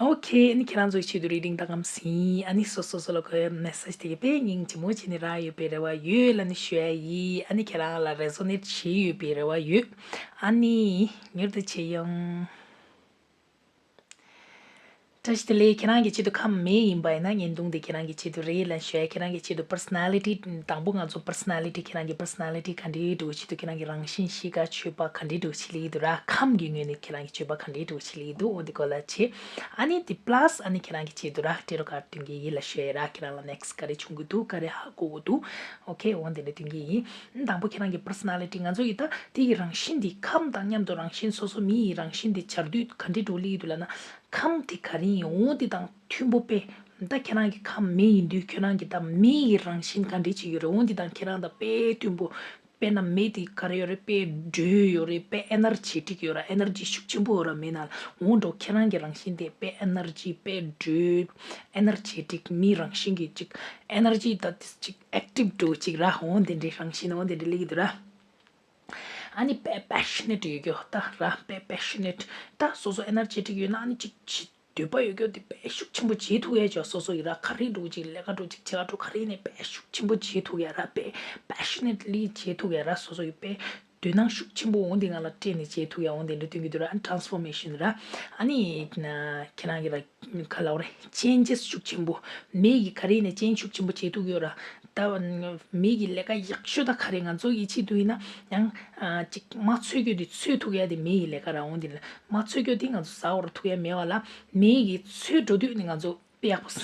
okay ཨ་ནི་ཁྱེད་རང་ཚོའི་ཆེད་དུ་reading ད་གམ་ཟིན། ཨ་ནི་སོ་སོ་སོ་ལ་གོ་ཡ་message དེ་གི་དཔེ་སྙིང་རྗེ་མོ་བྱས་ནས་རག་ཡོད་པའི་རེ་བ་ཡོད་ལབ་ནས་ཞུ་ཡ་ཡིན། ཨ་ནི་ཁྱེད་རང་ལ་resonate བྱས་ཡོད་པའི་རེ་བ་ཡོད། ཨ་ནི་མྱུར་དུ་མཇལ་ཡོང་། བཀྲ་ཤིས་བདེ་ལེགས། ཁྱེད་རང་གི་ཆེད་དུ་ཁམས་མེ་ཡིན་པ་ཡིན་ན་བརྙན་ཐུང་དེ་ཁྱེད་རང་གི་ཆེད་དུ་རེད་ལབ་ཞུ་ཡ། ཁྱེད་རང་གི་ཆེད་དུ་personality དང་པོ་ང་ཚོ་personality ཁྱེད་རང་གི་personality ག་འདྲའི་འདུག་ཆེད་དུ་ཁྱེད་རང་གི་རང་བཞིན་གཤིས་ཀ་སྤྱོད་པ་ག་འདྲའི་འདུག་ཆེད་ལ་ཡིན་འདུག་ར། ཁམས་ཀྱི་ངོས་ནས་ཁྱེད་རང་གི་སྤྱོད་པ་ག་འདྲའི་འདུག་ཆེད་ལ་ཡིན་འདུག་འོ་འདི་སྐོར་ལ་བྱེད། ཨ་ནི་དེ་plus ཨ་ནི་ཁྱེད་རང་གི་ཆེད་དུ་ར་tarot card སྟོན་གྱི་ཡིན་ལབ་ཞུ་ཡ་ར། ཁྱེད་རང་ལ་next ག་རེ་བྱུང་གི་འདུག་ག་རེ་ཧ་གོ་གི་འདུག okay འོ་འདི་འདྲ་སྟོན་གྱི་ཡིན། དང་པོ་ཁྱེད་རང་གི་personality ང་ཚོ་ཡི་ད་དེ་ཡི་རང་བཞིན་དེ་ཁམས་དང་མཉམ་དུ་རང་བཞིན་སོ་སོ་མི་ཡི་རང་བཞིན་དེ་འཆར་དུས་ག་འདྲའི་འགྲོ་ལི་ཡི་འདུག་ལབ་ན། ཁམས་དེ་ག་རེ་ཡིན་འོང་དེ་དང་མཐུན་པོ་དཔེ། ད་ཁྱེད་རང་གི་ཁམས་མེ་ཡིན་དུས་ཁྱེད་རང་གི་ད་མེ་ཡི་རང་བཞིན་ག་འདྲ་ཅིག་ཡོད་རེད། འོང་དེ་དང་ཁྱེད་རང་ད་དཔེ་མཐུན་པོ། དཔེར་ན་མེ་དེ་ག་རེ་ཡོད་རེད། དཔེ་དྲོད་ཡོད་རེད། དཔེ་energetic ཡོད་ར། energy ཤུགས་ཆེན་པོ་ཡོད་ར། མེ་ནང་འོང་འགྲོ་ཁྱེད་རང་གི་རང་བཞིན་དེ་དཔེ་energy དཔེ་དྲོད། energetic མེ་རང་བཞིན་གྱི་ཅིག་energy ད་དེ་ཅིག་active འགྲོ་ཅིག་ར། འོང་དེ་འདྲའི་རང་བཞིན་འོང་དེ་འདྲ་སླེབས་ཀྱི་འདུག་ར། ཨ་ནི་དཔེ་passionate ཡོད་རྒྱུ་ད་ར། དཔེ་passionate ད་སོ་སོ་energetic ཡོད་ན་ཨ་ནི་ཅིག་ཅིག་འདོད་པ་ཡོད་རྒྱུ་དེ་དཔེ་ཤུགས་ཆེན་པོ་བྱེད་ཐུབ་ཡ་ཅིག་སོ་སོ་ཡི་ར། ག་རེ་འགྲོ་ཅིག་ལས་ཀ་འགྲོ་ཅིག་བྱེད་ག་འགྲོ་ག་རེ་ནས་དཔེ་ཤུགས་ཆེན་པོ་བྱེད་ཐུབ་ཡ་ར། དཔེ་passionately བྱེད་ཐུབ་ཡ་ར། སོ་སོ་ཡི་དཔེ་ དོ་སྣང་ཤུགས་ཆེན་པོ་འོ་འདི་ང་ལ་སྤྲད་ནས་བྱེད་ཐུབ་ཡ་འོ་འདི་འདྲ་སྟོན་གྱི་འདུག་ར། ཨ་ནི་transformation ར། ཨ་ནི་ཁྱེད་རང་གི་ར་ག་ལབ་རེད། changes ཤུགས་ཆེན་པོ། མི་གིས་ག་རེ་ནས་change ཤུགས་ཆེན་པོ་བྱེད་ཐུབ་ཀྱི་ཡོད་ར། ད་མི་གི་ལས་ཀ་ཡག་ཤོས་ད་ག་རེ་ང་ཚོ་ཡིད་ཆེས་འདུག་ཡིན་ན་ཡང་ཅིག་མ་འཚོལ་རྒྱུ་དེ་འཚོལ་ཐུབ་ཡ་དེ་མི་གི་ལས་ཀ་ར། འོ་འདི་ལ་མ་འཚོལ་རྒྱུ་དེ་ང་ཚོ་ཟ་བར་ཐུབ་ཡ་མེད་པ་ལ་མི་གིས་འཚོལ་འགྲོ་དུས་ནི་ང་ཚོ་དཔེ་ཡག་པོ་ཟ་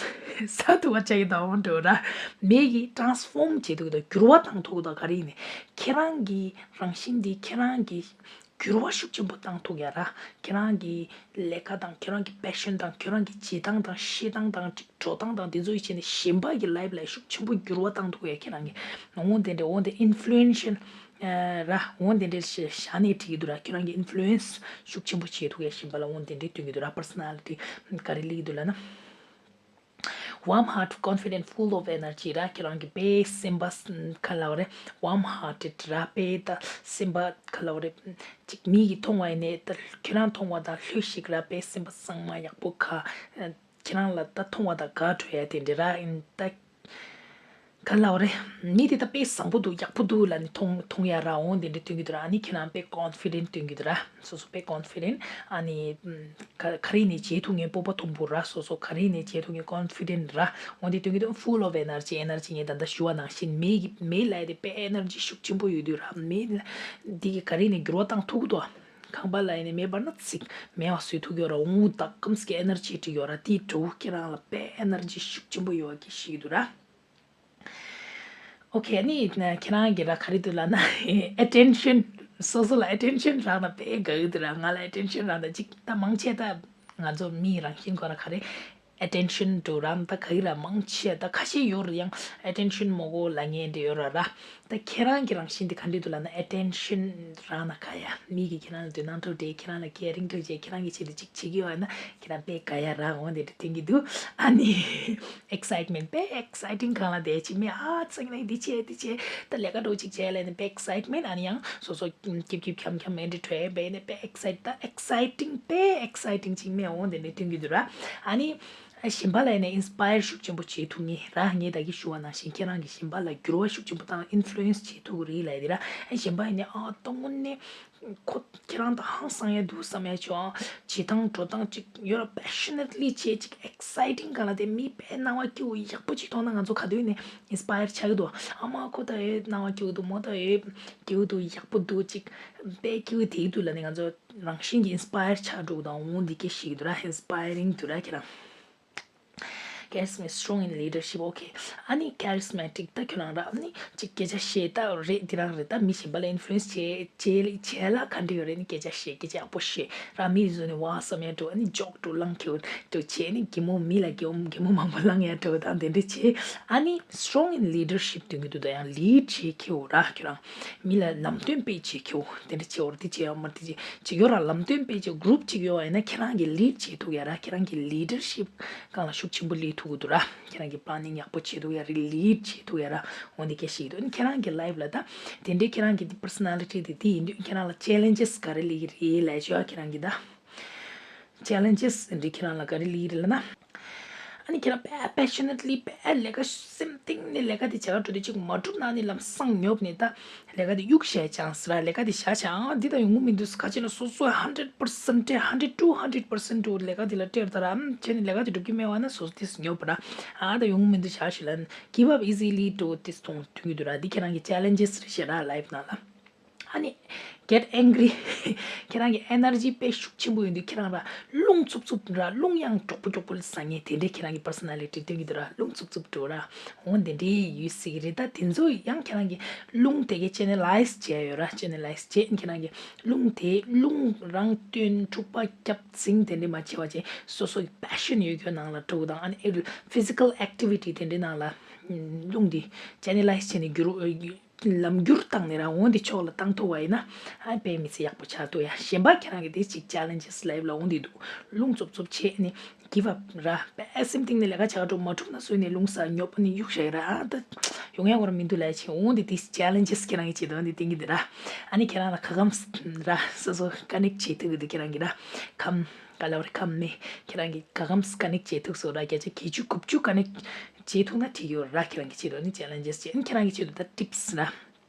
ཐུབ་པ་ཆགས་ཀྱི་འདུག་འོ་འདྲ་ར། མི་གིས་transform བྱེད་ཐུབ་ཀྱི་འདུག་འགྱུར་བ་བཏང་ཐུབ་ཀྱི་འདུག་ག་རེ་ཡིན་ནའི་ཁྱེད་རང་གི་རང་བཞིན་འདི་ཁྱེད་རང་གི་འགྱུར་བ་ཤུགས་ཆེན་པོ་བཏང་ཐུབ་ཡ་ར། ཁྱེད་རང་གི་ལས་ཀ་དང་ཁྱེད་རང་གི་passion དང་ཁྱེད་རང་གི་བྱེད་སྟངས་དང་བཤད་སྟངས་དང་ཅིག་འགྲོ་སྟངས་དང་དེ་ཚོ་ཡི་ཆེད་ནས་གཞན་པ་གི་life ལ་ཤུགས་ཆེན་པོ་འགྱུར་བ་བཏང་ཐུབ་ཡ་ཁྱེད་རང་གི་འོ་དེ་འདྲ་འོ་དེ་influential ར། འོ་དེ་འདྲ་བཞག་ནས་བྲིས་ཀྱི་འདུག་ར། ཁྱེད་རང་གི་influence ཤུགས་ཆེན་པོ་བྱེད་ཐུབ་ཡ་གཞན་པ་ལ་འོ་དེ་འདྲ་སྟོན་གྱི་འདུག་ར། personality ག་རེ་ལབ་ཀྱི་འདུག་ལབ་ན། warm heart, confident, full of energy ར། ཁྱེད་རང་གི་དཔེ་སེམས་པ་ག་ལབ་རེད། warm hearted ར། དཔེ་ད་སེམས་པ་ག་ལབ་རེད། ཅིག་མི་གིས་མཐོང་བ་ཡིན་ནའི་ད་ཁྱེད་རང་མཐོང་བ་དང་ལྷོད་ཤིག་ར། དཔེ་སེམས་པ་གཙང་མ་ཡག་པོ་ག་ཁྱེད་རང་ལ་ད་མཐོང་བ་དང་དགའ་འགྲོ་ཡ་དེ་འདྲ་ར། ཨིན་ད་ག་ལབ་རེད། མི་དེ་ད་དཔེ་བཟང་པོ་འདུག་ཡག་པོ་འདུག་ལབ་ནས་མཐོང་མཐོང་ཡ་ར། འོ་དེ་འདྲ་སྟོན་གྱི་འདུག་ར། ཨ་ནི་ཁྱེད་རང་དཔེ་confident སྟོན་གྱི་འདུག་ར། སོ་སོ་དཔེ་confident ཨ་ནི་ག་ག་རེ་ནས་བྱེད་ཐུབ་མཁན་སྤོབས་པ་མཐོན་པོ་ར། སོ་སོ་ག་རེ་ནས་བྱེད་ཐུབ་མཁན་confident ར། འོ་དེ་སྟོན་གྱི་འདུག full of energy, energy ངས་ད་ལྟ་ཞུ་བ་ནང་བཞིན་མི་གི་མི་ལབ་ཡ་དེ་དཔེ་energy ཤུགས་ཆེན་པོ་ཡོད་དུས་ར། མི་འདི་གི་ག་རེ་ནས་འགྱུར་བ་བཏང་ཐུབ་ཀྱི་འདུག་ཁང་པ་ལ་ཡིན་ནའི་མེ་འབར་ན་ཚིག་མེ་བ་བཟོས་ཐུབ་ཀྱི་ཡོད་ར། འུ་ད་ཀམ་སི་ཀི་energy ཅིག་ཡོད་ར། དེའི་འགྲོ་ཁྱེད་རང་ལ་དཔེ་energy ཤུགས་ཆེན་པོ་ཡོད་པ་གི་ཞིག་འདུག་ར། ཨོ་ཁེ། ཨ་ནི་ཁྱེད་རང་གི་ར་ག་རེ་འདུག་ལབ་ན་attention སོ་སོ་ལ་attention རག་ན་དཔེ་དགའ་གི་འདུག་ར། ང་ལ་attention རག་ན་ཅིག་ད་མང་ཆེ་ད་ང་ཚོ་མིའི་རང་བཞིན་ཁོ་ར་ག་རེ་attention འགྲོ་ར། ད་ག་གི་ར་མང་ཆེ་ད་ཁ་ཤས་ཡོད་ར། ཡང་attention མོ་གོ་ལ་ངན་འདྲ་ཡོད་ར་ར། ད་ཁྱེད་རང་གི་རང་བཞིན་དེ་ག་འདྲ་འདུག་ལབ་ན་attention རག་ན་དགའ་ཡ། མི་གིས་ཁྱེད་རང་ལ་དོ་སྣང་སྤྲོད་བྱས། ཁྱེད་རང་ལ་caring སྤྲོད་བྱས། ཁྱེད་རང་གི་ཆེད་དུ་ཅིག་བྱེད་ཀྱི་ཡོད་ན་ཁྱེད་རང་དཔེ་དགའ་ཡ་ར། འོ་དེ་འདྲ་སྟོན་གྱི་འདུག་ཨ་ནི་excitement དཔེ་exciting གང་ལ་བསྡད་ཅིག་མེད། ཨ་ཙང་ནས་འདི་བྱས་འདི་བྱས་ད་ལས་ཀ་འགྲོ་ཅིག་བྱས་ལས་ནས་དཔེ་excitement ཨ་ནི་ཡང་སོ་སོ་ཀྱིབ་ཀྱིབ་འཁྱམ་འཁྱམ་ཨེ་འདྲ་གྲོས་བས་ནས་དཔེ་excite ད་exciting དཔེ་exciting ཅིག་མེད། འོ་དེ་འདྲ་སྟོན་གྱི་འདུག་ར། ཨ་ནི། གཞན་པ་ལ་ཡིན་ན་inspire ཤུགས་ཆེན་པོ་བྱེད་ཐུབ་ངེས་ར། ངས་ད་གིན་ཞུ་བ་ནང་བཞིན་ཁྱེད་རང་གིས་གཞན་པ་ལ་འགྱུར་བ་ཤུགས་ཆེན་པོ་བཏང་influence བྱེད་ཐུབ་ཀྱི་རེད་ལབ་ཡ་དེ་ར། གཞན་པ་ཡིན་ནའི་ཨ་ད་དངོས་གནས་ཁོ་ཁྱེད་རང་དང་ཧང་སང་ཡ་འདུག་བསམ་ཡ་ཆོག་བྱེད་སྟངས་འགྲོ་སྟངས་ཅིག་ཡོད་ར། passionately བྱེད་ཅིག exciting ག་ལ་དེ་མི་དཔེ་སྣང་བ་སྐྱིད་པོ་ཡག་པོ་ཅིག་མཐོང་ན་ང་ཚོ་ག་དུས་ནས་inspire ཆགས་ཀྱི་འདུག་ཨ་མ་ཁོ་ད་ཨེ་སྣང་བ་སྐྱིད་པོ་འདུག་མོ་ད་ཨེ་སྐྱིད་པོ་འདུག་ཡག་པོ་འདུག་ཅིག་དཔེ་སྐྱིད་པོ་དེ་འདུག་ལབ་ནས་ང་ཚོ། རང་བཞིན་གྱིས་inspire ཆགས་འགྲོ་དང་འོང་འདི་སྐད་ཞིག་འདུག་ར། inspiring འདུག་ར་ཁྱེད་རང་། charisma strong in leadership okay ཨ་ནི་charismatic ད་ཁྱོད་རང་ར་ཨ་ནི་ཅིག་སྐད་ཆ་བཤད་ད་རེད་འདི་རང་རེད། ད་མི་གཞན་པ་ལ་influence བྱེད་བྱེད་བྱེད་ལ་ག་འདྲ་ཡོད་རེད། ནི་སྐད་ཆ་བཤད་སྐད་ཆ་ཡག་པོ་བཤད་ར། མི་རེ་ཟུང་ནས་ཝ་བསམ་ཡ་འགྲོ་ཨ་ནི་joke འགྲོ་བླངས་ཁྱེར་འགྲོ་བྱེད་ནི་གད་མོ་མི་ལ་གད་མོ་གད་མོ་མང་པོ་བླངས་ཡ་འགྲོ་དང་དེ་འདྲ་བྱེད། ཨ་ནི་strong in leadership སྟོན་གྱི་འདུག་ད་ཡང་lead བྱེད་ཁྱེར་ར་ཁྱོད་རང་། མི་ལ་ལམ་སྟོན་དཔེ་བྱེད་ཁྱེར་དེ་འདྲ་བྱེད་འོར་དེ་བྱེད་ཡ་མར་དེ་བྱེད་ཅིག་ཡོད་ར། ལམ་སྟོན་དཔེ་བྱེད་group ཅིག་ཡོད་བ་ཡིན་ན་ཁྱེད་རང་གིས་lead བྱེད་ཐུབ་ཡ་ར། ཁྱེད་རང་གིས་leadership སྒང་ལ་ཤུགས་ཆེན་པོ་སླེབས་ཐུབ་ཀྱི་འདུག་ར། ཁྱེད་རང་གིས་planning ཡག་པོ་བྱེད་ཐུབ་ཡ་རེད། lead བྱེད་ཐུབ་ཡ་ར། འོ་འདི་སྐད་ཞིག་འདུག་ཁྱེད་རང་གི་life ལ་ད་དེ་འདྲའི་ཁྱེད་རང་གི་personality དེ་དེ་ཡིན་དུས་ཁྱེད་རང་ལ་challenges ག་རེ་སླེབས་ཀྱི་རེད་ལབ་ཤོག་ཁྱེད་རང་གི་ད། challenges འདི་ཁྱེད་རང་ལ་ག་རེ་སླེབས་ཀྱི་རེད་ལབ་ན། ཨ་ནི་ཁྱེད་རང་དཔེ་passionately དཔེ་ལས་ཀ་སེམས་གཏིང་ནས་ལས་ཀ་དེ་བྱེད་ག་འགྲོ་དུས་ཅིག་མ་གྲུབ་ན་ནི་ལམ་སང་ཉོབ་ནས་ད་ལས་ཀ་དེ་གཡུག་བཞག་ཅང་ཟེར་ར། ལས་ཀ་དེ་བཞག་ཅང་འདི་ད་ཡོང་གི་མི་འདུག་ཟེར་ག་ཅི་ན་སོ་སོ་hundred percent hundred two hundred percent དུ་ལས་ཀ་དེ་ལ་སྤྲད་ད་ར། ཨམ་བྱས་ནས་ལས་ཀ་དེ་འགྲུབ་ཀྱི་མེད་བ་ན་སོ་སོ་དེ་ཉོབ་ར། ཨ་ད་ཡོང་གི་མི་འདུག་བཞག་ཞིག་ལ་give up easily དུ་དེ་མཐོང་ཐུབ་ཀྱི་འདུག་ར། འདི་ཁྱེད་རང་གི་challenges རེད་ཤག་ར་life ནང་ལ། ཨ་ནི་get angry ཁྱེད་རང་གི་energy དཔེ་ཤུགས་ཆེན་པོ་ཡོད་དུས་ཁྱེད་རང་ར་རླུང་འཚུབ་འཚུབ་ར། རླུང་ཡང་མགྱོགས་པོ་མགྱོགས་པོ་ཟ་མཁན་དེ་འདྲའི་ཁྱེད་རང་གི་personality སྟོན་གྱི་འདུག་ར། རླུང་འཚུབ་འཚུབ་འགྲོ་ར། འོ་དེ་འདྲའི་ཡོད་སྲིད་ཀྱི་རེད། ད་དེ་ཚོ་ཡང་ཁྱེད་རང་གི་རླུང་དེ་གའི་channelize བྱས་ཡོད་ར། channelize བྱས་ཁྱེད་རང་གི་རླུང་དེ་རླུང་རང་བཏོན་འཁྲུག་པ་རྒྱབ་འཛིང་དེ་འདྲའི་མ་བྱས་པ་བྱས་སོ་སོ་གི་passion ཡོད་རྒྱུ་ནང་ལ་འགྲོ་དང་། ཨ་ནི་physical activity དེ་འདྲའི་ནང་ལ་རླུང་དེ་channelize བྱས་ནས་འགྱུར། ལམ་འགྱུར་བཏང་ནས་ར་འོང་དེ་ཕྱོགས་ལ་བཏང་ཐུབ་པ་ཡིན་ན་ཨ་དཔེ་མི་ཚེ་ཡག་པོ་ཆགས་ཐུབ་ཡ། གཞན་པ་ཁྱེད་རང་གི་དེ་ཅིག་challenges life ལ་འོང་དེ་འདུག་རླུང་འཚུབ་འཚུབ་བྱས་ནས་give up ར། དཔེ་སེམས་གཏིང་ནས་ལས་ཀ་བྱ་འགྲོ་མ་ཐུབ་ན་སུས་ནས་རླུང་ས་ཉོབ་ནས་གཡུག་བཞག་ཡ་ར། ཨ་ད་ཡོང་ཡ་བོར་མི་འདུག་ལས་ཆེ་འོང་དེ་དེ་challenges ཁྱེད་རང་གི་ཆེད་དུ་འོང་དེ་བསྟན་གི་འདི་ར། ཨ་ནི་ཁྱེད་རང་ལ་ཁ་སྐམ་ར་སོ་སོ་connect བྱེད་ཐུབ་གི་འདུག་ཁྱེད་རང་གི་ར་ཁམ། ག་ལབ་རེད། ཁམས་མེད་ཁྱེད་རང་གི་ག་གམ་connect བྱེད་ཐུབ་སོང་ར། བརྒྱ་ཆ་བརྒྱད་ཅུ་དགུ་བཅུ་connect བྱེད་ཐུབ་ན་འགྲིག་ཡོད་ར། ཁྱེད་རང་གི་ཆེད་དུ་ནི་challenges བྱེད་ཁྱེད་རང་གི་ཆེད་དུ་ད་tips ར།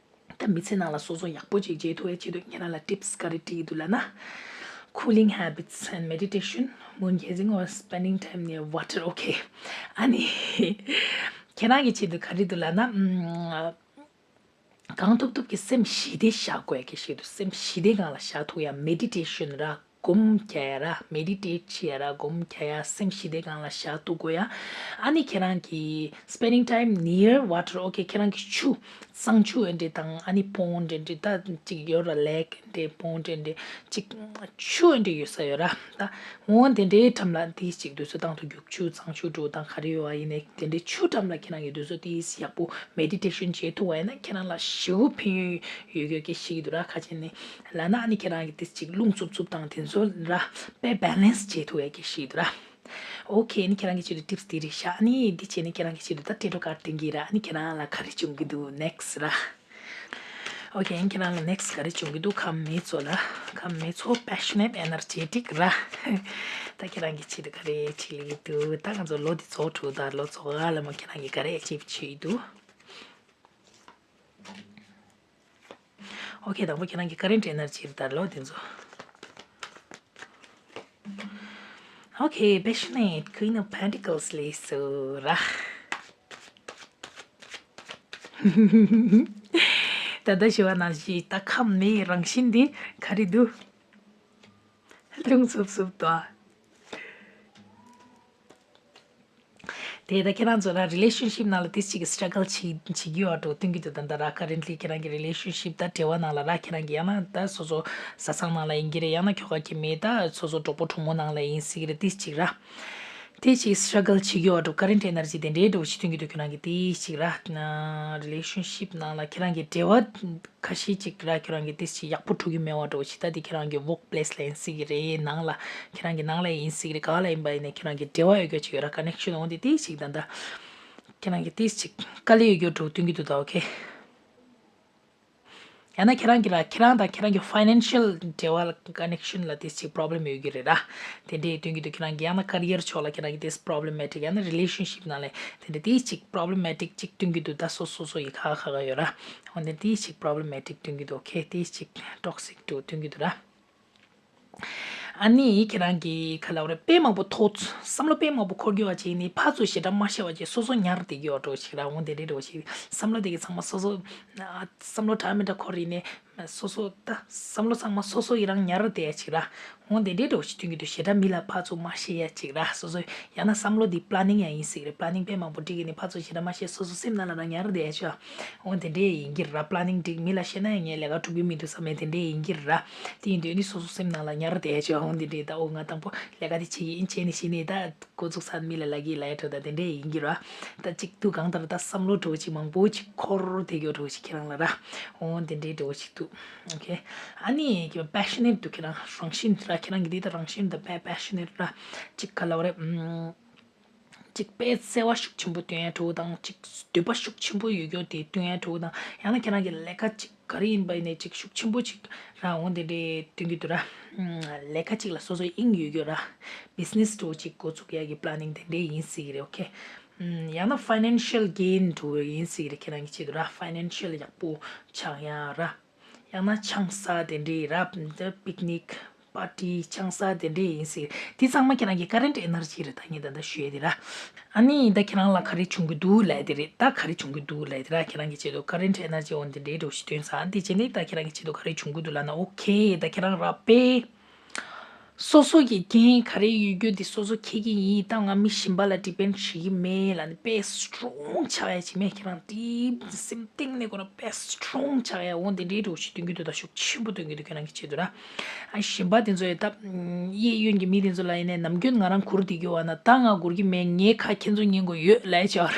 ད་མི་ཚེ་ནང་ལ་སོ་སོ་ཡག་པོ་ཅིག་བྱེད་ཐུབ་ཡ་ཆེད་དུ་ཁྱེད་རང་ལ་ཊིབས་ག་རེ་སྤྲད་ཀྱི་འདུག་ལབ་ན། Cooling habits and meditation, moon gazing or spending time near water. Okay. ཨ་ནི། ཁྱེད་རང་གི་ཆེད་དུ་ག་རེ་འདུག་ལབ་ན། ཨམ། གང་ཐུབ་ཐུབ་ཀྱིས་སེམས་ཞི་བདེ་བཞག་དགོས་ཀྱི་ཞིག་འདུག་སེམས་ཞི་བདེ་སྒང་ལ་བཞག་ཐུབ་ཡ། མེ་ཌི་ཊེ་ཤན་ར། སྒོམ་རྒྱག་ཡ་ར། མེ་ཌི་ཊེཊ་བྱེད་ཡ་ར། སྒོམ་རྒྱག་ཡ། སེམས་ཞི་བདེ་སྒང་ལ་བཞག་ཐུབ་དགོས་ཡ། ཨ་ནི་ཁྱེད་རང་གི་spending time near water. Okay. ཁྱེད་རང་གི་ཆུ། གཙང་ཆུ་ཨེ་འདྲེ་དང་། ཨ་ནི་པོན་ཌི་ཨེ་འདྲེ་ད་ཅིག་ཡོད་ར། ལེག་ཨེ་འདྲེ། པོན་ཌི་ཨེ་འདྲེ། ཅིག་ཆུ་ཨེ་འདྲེ་ཡོད་ས་ཡོད་ར། ད་འོ་དེ་འདྲའི་འགྲམ་ལ་དེ་ཅིག་དུས་ཚོད་བཏང་ཐུབ། རྒྱུག་ཆུ། གཙང་ཆུ་འདྲ་བོ་དང་ག་རེ་ཡོད་པ་ཡིན་ནའི། དེ་འདྲའི་ཆུ་འགྲམ་ལ་ཁྱེད་རང་གི་དུས་ཚོད་དེ་ཡག་པོ་མེ་ཌི་ཊེ་ཤན་བྱེད་ཐུབ་པ་ཡིན་ན། ཁྱེད་རང་ལ་ཞེ་པོ་ཕན་ཡོན་ཡོད་ཡོད་ཀྱི་ཞིག་འདུག་ར། ཁ་ཅིག་ནི་ལབ་ན། ཨ་ནི་ཁྱེད་རང་གི་དེ་ཅིག་རླུང་འཚུབ་འཚུབ་དང་དེ་ཚོ་ར་དཔེ་བེ་ལེན་སི་བྱེད་ཐུབ་ཡ་གི་ཞིག་འདུག་ར། ཨོ་ཁེ། ཨ་ནི་ཁྱེད་རང་གི་ཆེད་དུ་ཊིབས་དེ་རེད་ཤག་ཨ་ནི་འདི་བྱས་ནས་ཁྱེད་རང་གི་ཆེད་དུ་ད་ཊེ་རོ་ཀར་ཌི་འདོན་གྱི་ར། ཨ་ནི་ཁྱེད་རང་ལ་ག་རེ་བྱུང་གི་འདུག་ནེག་སི་ར། ཨོ་ཁེ། ཨ་ནི་ཁྱེད་རང་ལ་ནེག་སི་ག་རེ་བྱུང་གི་འདུག་ཁམས་མེ་མཚོ་ལ། ཁམས་མེ་མཚོ། པེ་ཤ་ནེཊ། ཨེ་ནར་ཇེ་ཊིག་ར། ད་ཁྱེད་རང་གི་ཆེད་དུ་ག་རེ་བྱེད་ཀྱི་འདུག་ད་ང་ཚོ་ལོ་འདི་རྫོགས་འགྲོ། ད་ལོ་རྫོགས་ག་ལ་མོ་ཁྱེད་རང་གིས་ག་རེ་ཨེ་ཅིབ་བྱེད་ཀྱི་འདུག་ཨོ་ཁེ། དང་པོ་ཁྱེད་རང་གི་ཀ་རེན་ཊི་ཨེ་ནར་ཇི་རེད་ད་ལོ་དེ་ཚོ། ཨོ་ཁེ། པེ་ཤ་ནེཊ། Queen of Pentacles ལས་སུ་ར། ད་ལྟ་ཞུ་བ་ནང་བཞིན་ད་ཁམས་མེའི་རང་བཞིན་འདི་ག་རེ་འདུག་རླུང་འཚུབ་འཚུབ་ཏོ། དེ་ད་ཁྱེད་རང་ཚོ་ར་རི་ལེ་ཤན་ཤིབ་ནང་ལ་དེ་ཅིག་སི་ཊྲ་གལ་བྱེད་བྱེད་ཀྱི་ཡོད་འགྲོ་སྟོན་གྱི་འདུག་ད་ལྟ་ར་ཀ་རེན་ཊི་ལི་ཁྱེད་རང་གི་རི་ལེ་ཤན་ཤིབ་ད་འབྲེལ་བ་ནང་ལ་ར་ཁྱེད་རང་གི་ཡང་ན་ད་སོ་སོ་བཟའ་ཚང་ནང་ལ་ཡིན་གྱི་རེད། ཡང་ན་ཁྱོ་ག་གི་མེད་ད་སོ་སོ་གྲོགས་པོ་གྲོགས་མོ་ནང་ལ་ཡིན་སྲིད་ཀྱི་རེད། དེ་ཅིག་ར་དེ་ཅིག་སི་ཊྲ་གལ་བྱེད་ཀྱི་ཡོད་འགྲོ། ཀ་རེན་ཊི་ཨེ་ནར་ཇི་དེ་འདྲའི་འགྲོ་ཞིག་སྟོན་གྱི་འདུག་ཁྱེད་རང་གི་དེ་ཅིག་ར་རི་ལེ་ཤན་ཤིབ་ནང་ལ་ཁྱེད་རང་གི་འབྲེལ་བ། ཁ་ཤས་ཅིག་ར་ཁྱོད་རང་གི་ཏིས་ཅིག་ཡག་པོ་འགྲོ་གི་མེད་པ་འདྲ་བོ་ཞིག་ད་དེ་ཁྱོད་རང་གི་ཝོག་པི་ལེ་སི་ལ་ཡིན་སྲིད་ཀྱི་རེད། ནང་ལ་ཁྱོད་རང་གི་ནང་ལ་ཡིན་སྲིད་ཀྱི་རེད། ག་ལ་ཡིན་པ་ཡིན་ནའི་ཁྱོད་རང་གི་འབྲེལ་བ་ཡོད་རྒྱུ་ཅིག་ཡོད་ར། ཀ་ནེག་ཤན་འོང་དེ་ཏིས་ཅིག་ད་ལྟ་ཁྱོད་རང་གི་ཏིས་ཅིག་དཀའ་ལས་ཡོད་རྒྱུ་འདྲ་བོ་སྟོན་གྱི་འདུག་ད་ཨོ་ཁེ། ཡང་ན་ཁྱོད་རང་གི་ར་ཁྱོད་རང་དང་ཁྱོད་རང་གི་ཕའི་ནན་ཤལ་འབྲེལ་བ་ལ་ཀ་ནེག་ཤན་ལ་ཏིས་ཅིག་པོ་རོབ་ལེམ་ཡོད་ཀྱི་རེད་ར། དེ་འདྲས་སྟོན་གྱི་འདུག་ཁྱོད་རང་གི་ཡང་ན་ཀ་རི་ཡར་ཕྱོགས་ལ་ཁྱོད་རང་གི་ཏིས་པོ་རོབ་ལེ་མེ་ཊིག་ཡང་ན་རི་ལེ་ཤན་ཤིབ་ནང་ལ་དེ་འདྲས་ཏིས་ཅིག་པོ་རོབ་ལེ་མེ་ཊིག་ཅིག་སྟོན་གྱི་འདུག་ད་སོ་སོ་སོ་ཡི་ཁ་ཁ་ཁ་ཡོད་ར། འོན་ཏེ་དེ་ཞིག་པོ་རོབ་ལེ་མེ་ཊིག་སྟོན་གྱི་འདུག་ཁེ་དེ་ཞིག་ཊོག་སིག་ཏུ་སྟོན་གྱི་འདུག་ར། ཨ་ནི་ཁྱེད་རང་གིས་ག་ལབ་རེད། དཔེ་མང་པོ་ཐོགས། བསམ་བློ་དཔེ་མང་པོ་འཁོར་རྒྱུ་བ་ཅིག་ནི་ཕར་ཚུར་ཞེ་དྲག་མ་བཤད་པ་ཅིག་སོ་སོ་ཉར་བསྡད་ཀྱི་ཡོད་འགྲོ་ཞིག་ར། འོན་ཏེ་འདྲེ་འགྲོ་ཞིག་བསམ་བློ་དེ་གི་ཚང་མ་སོ་སོ་བསམ་བློ་དྲག་མི་དྲག་འཁོར་ཡིན་ནི་སོ་སོ་ད་བསམ་བློ་ཚང་མ་སོ་སོ་ཡི་རང་ཉར་བསྡད་ཅིག་ར། འོ་དེ་འདྲའི་འདྲ་བོ་ཞིག་སྟོན་གྱི་འདུག་ཞེ་དྲག་མི་ལ་ཕར་ཚུར་མ་བཤད་ཡ་ཅིག་ར། སོ་སོ་ཡང་ན་བསམ་བློ་འདི་པི་ལ་ནིང་ཡང་ཡིན་སྲིད་རེད། པི་ལ་ནིང་དཔེ་མང་པོ་བསྒྲིགས་ནས་ཕར་ཚུར་ཞེ་དྲག་མ་བཤད། སོ་སོ་སེམས་ནང་ལ་རང་ཉར་བསྡད་ཡ་ཅིག་འོ་དེ་འདྲའི་ཡིན་གྱི་ར། པི་ལ་ནིང་བསྒྲིགས་མི་ལ་བཤད་ན་ཡང་ངས་ལས་ཀ་འགྲུབ་ཀྱི་མི་འདུག་བསམ་ཡ་དེ་འདྲའི་ཡིན་གྱི་ར། དེ་ཡིན་དུས་ནི་སོ་སོ་སེམས་ནང་ལ་ཉར་བསྡད་ཡ་ཅིག་འོ་དེ་འདྲའི་ད་འོ་ང་དང་པོ་ལས་ཀ་དེ་བྱེད་ཀྱི་ཡིན་བྱས་ནས་ཤི་ནས་ད་འགོ་འཛུགས་ཚར་མི་ལ་ལབ་ཀྱི་ལབ་ཡ་འགྲོ་ད་དེ་འདྲའི་ཡིན་གྱི་ར། ད་ཅིག་འདུག་གང་ལྟར་ད་བསམ་བློ་འདྲ་བོ་ཅིག་མང་པོ་ཅིག་འཁོར་བསྡད་ཡོད་འདྲ་བོ་ཅིག་ཁྱེད་རང་ལ་ར། འོ་དེ་འདྲའི་འདྲ་བོ་ཅིག་འདུག་ཨོ་ཁེ། ཨ་ནི་ཁྱེད་པེ་ཤ་ནེཊ་འདུག་ཁྱེད་རང་རང་བཞིན་ར། ཁྱེད་རང་གི་འདི་ད་རང་བཞིན་ད་དཔེ་པེ་ཤ་ནེཊ་ར། ཅིག་ག་ལབ་རེད། ཨམ། ཅིག་དཔེ་བརྩེ་བ་ཤུགས་ཆེན་པོ་སྟོན་ཡ་འདྲ་བོ་དང་ཅིག་འདོད་པ་ཤུགས་ཆེན་པོ་ཡོད་རྒྱུ་དེ་སྟོན་ཡ་འདྲ་བོ་དང་ཡང་ན་ཁྱེད་རང་གི་ལས་ཀ་ཅིག་ག་རེ་ཡིན་པ་ཡིན་ནའི་ཅིག་ཤུགས་ཆེན་པོ་ཅིག་ར་འོང་དེ་འདྲའི་སྟོན་གྱི་འདུག་ར། ཨམ། ལས་ཀ་ཅིག་ལ་སོ་སོའི་དབྱིངས་ཡོད་རྒྱུ་ར། བི་ཛི་ནེ་སི་འདྲ་བོ་ཅིག་འགོ་བཙུགས་ཡ་གི་པི་ལ་ནིང་དེ་འདྲའི་ཡིན་སྲིད་ཀྱི་རེད། ཨོ་ཁེ། ཨམ། ཡང་ན་ཕའི་ནན་ཤལ་གེན་འདྲ་བོ་ཡིན་སྲིད་ཀྱི་རེད། ཁྱེད་རང་གི་ཆེད་དུ་ར་ཕའི་ནན་ཤལ་ཡག་པོ་ཆགས་ཡ་ར། ཡང་ན་ཆང་ས་དེ་འདྲའི་ར། པིག་ནིག་པར་ཊི་ཆང་ས་དེ་འདྲའི་ཡིན་སྲིད། དེ་ཚང་མ་ཁྱེད་རང་གི་ཀ་རེན་ཊི་ཨེ་ནར་ཇི་རེད། ད་ངས་ད་ལྟ་ཞུ་ཡས་དེ་ར། ཨ་ནི་ད་ཁྱེད་རང་ལ་ག་རེ་བྱུང་གི་འདུག་ལབ་དེ་རེད། ད་ག་རེ་བྱུང་གི་འདུག་ལབ་དེ་ར། ཁྱེད་རང་གི་ཆེད་དུ་ཀ་རེན་ཊི་ཨེ་ནར་ཇི་འོ་དེ་འདྲའི་འདྲ་བོ་ཞིག་སྟོན་ས། དེ་བྱས་ནས་ད་ཁྱེད་རང་གི་ཆེད་དུ་ག་རེ་བྱུང་གི་འདུག་ལབ་ན། ཨོ་ཁེ། ད་ཁྱེད་རང་ར་པེ། སོ་སོ་གི་འགན་ག་རེ་ཡོད་རྒྱུ་དེ་སོ་སོ་འཁྱེར་གྱི་ཡིན། ད་ང་མི་གཞན་པ་ལ་ཌི་པེན་ཌི་བྱེད་ཀྱི་མེད་ལབ་ནས་དཔེ་སི་ཊོང་ཆགས་ཡ་ཅིག་མེད། ཁྱེད་རང་དེ་སེམས་གཏིང་ནས་ཁོ་རང་དཔེ་སི་ཊོང་ཆགས་ཡ་འོ་དེ་འདྲའི་འདྲ་བོ་ཞིག་སྟོན་གྱི་འདུག་ད་ཤུགས་ཆེན་པོ་སྟོན་གྱི་འདུག་ཁྱེད་རང་གི་ཆེད་དུ་ར། ཨ་གཞན་པ་དེ་ཚོ་ཡ་ད་གཡས་གཡོན་གྱི་མི་དེ་ཚོ་ལ་ཡིན་ནའི་ནམ་རྒྱུན་ང་རང་སྒུར་བསྡད་རྒྱུ་བ་ན་ད་ང་སྒུར་གྱི་མེད། ངའི་ཁ་ཁྱེད་ཚོ་ཉན་དགོས་ཡོད་ལབ་ཡ་ཅིག་ཡོད་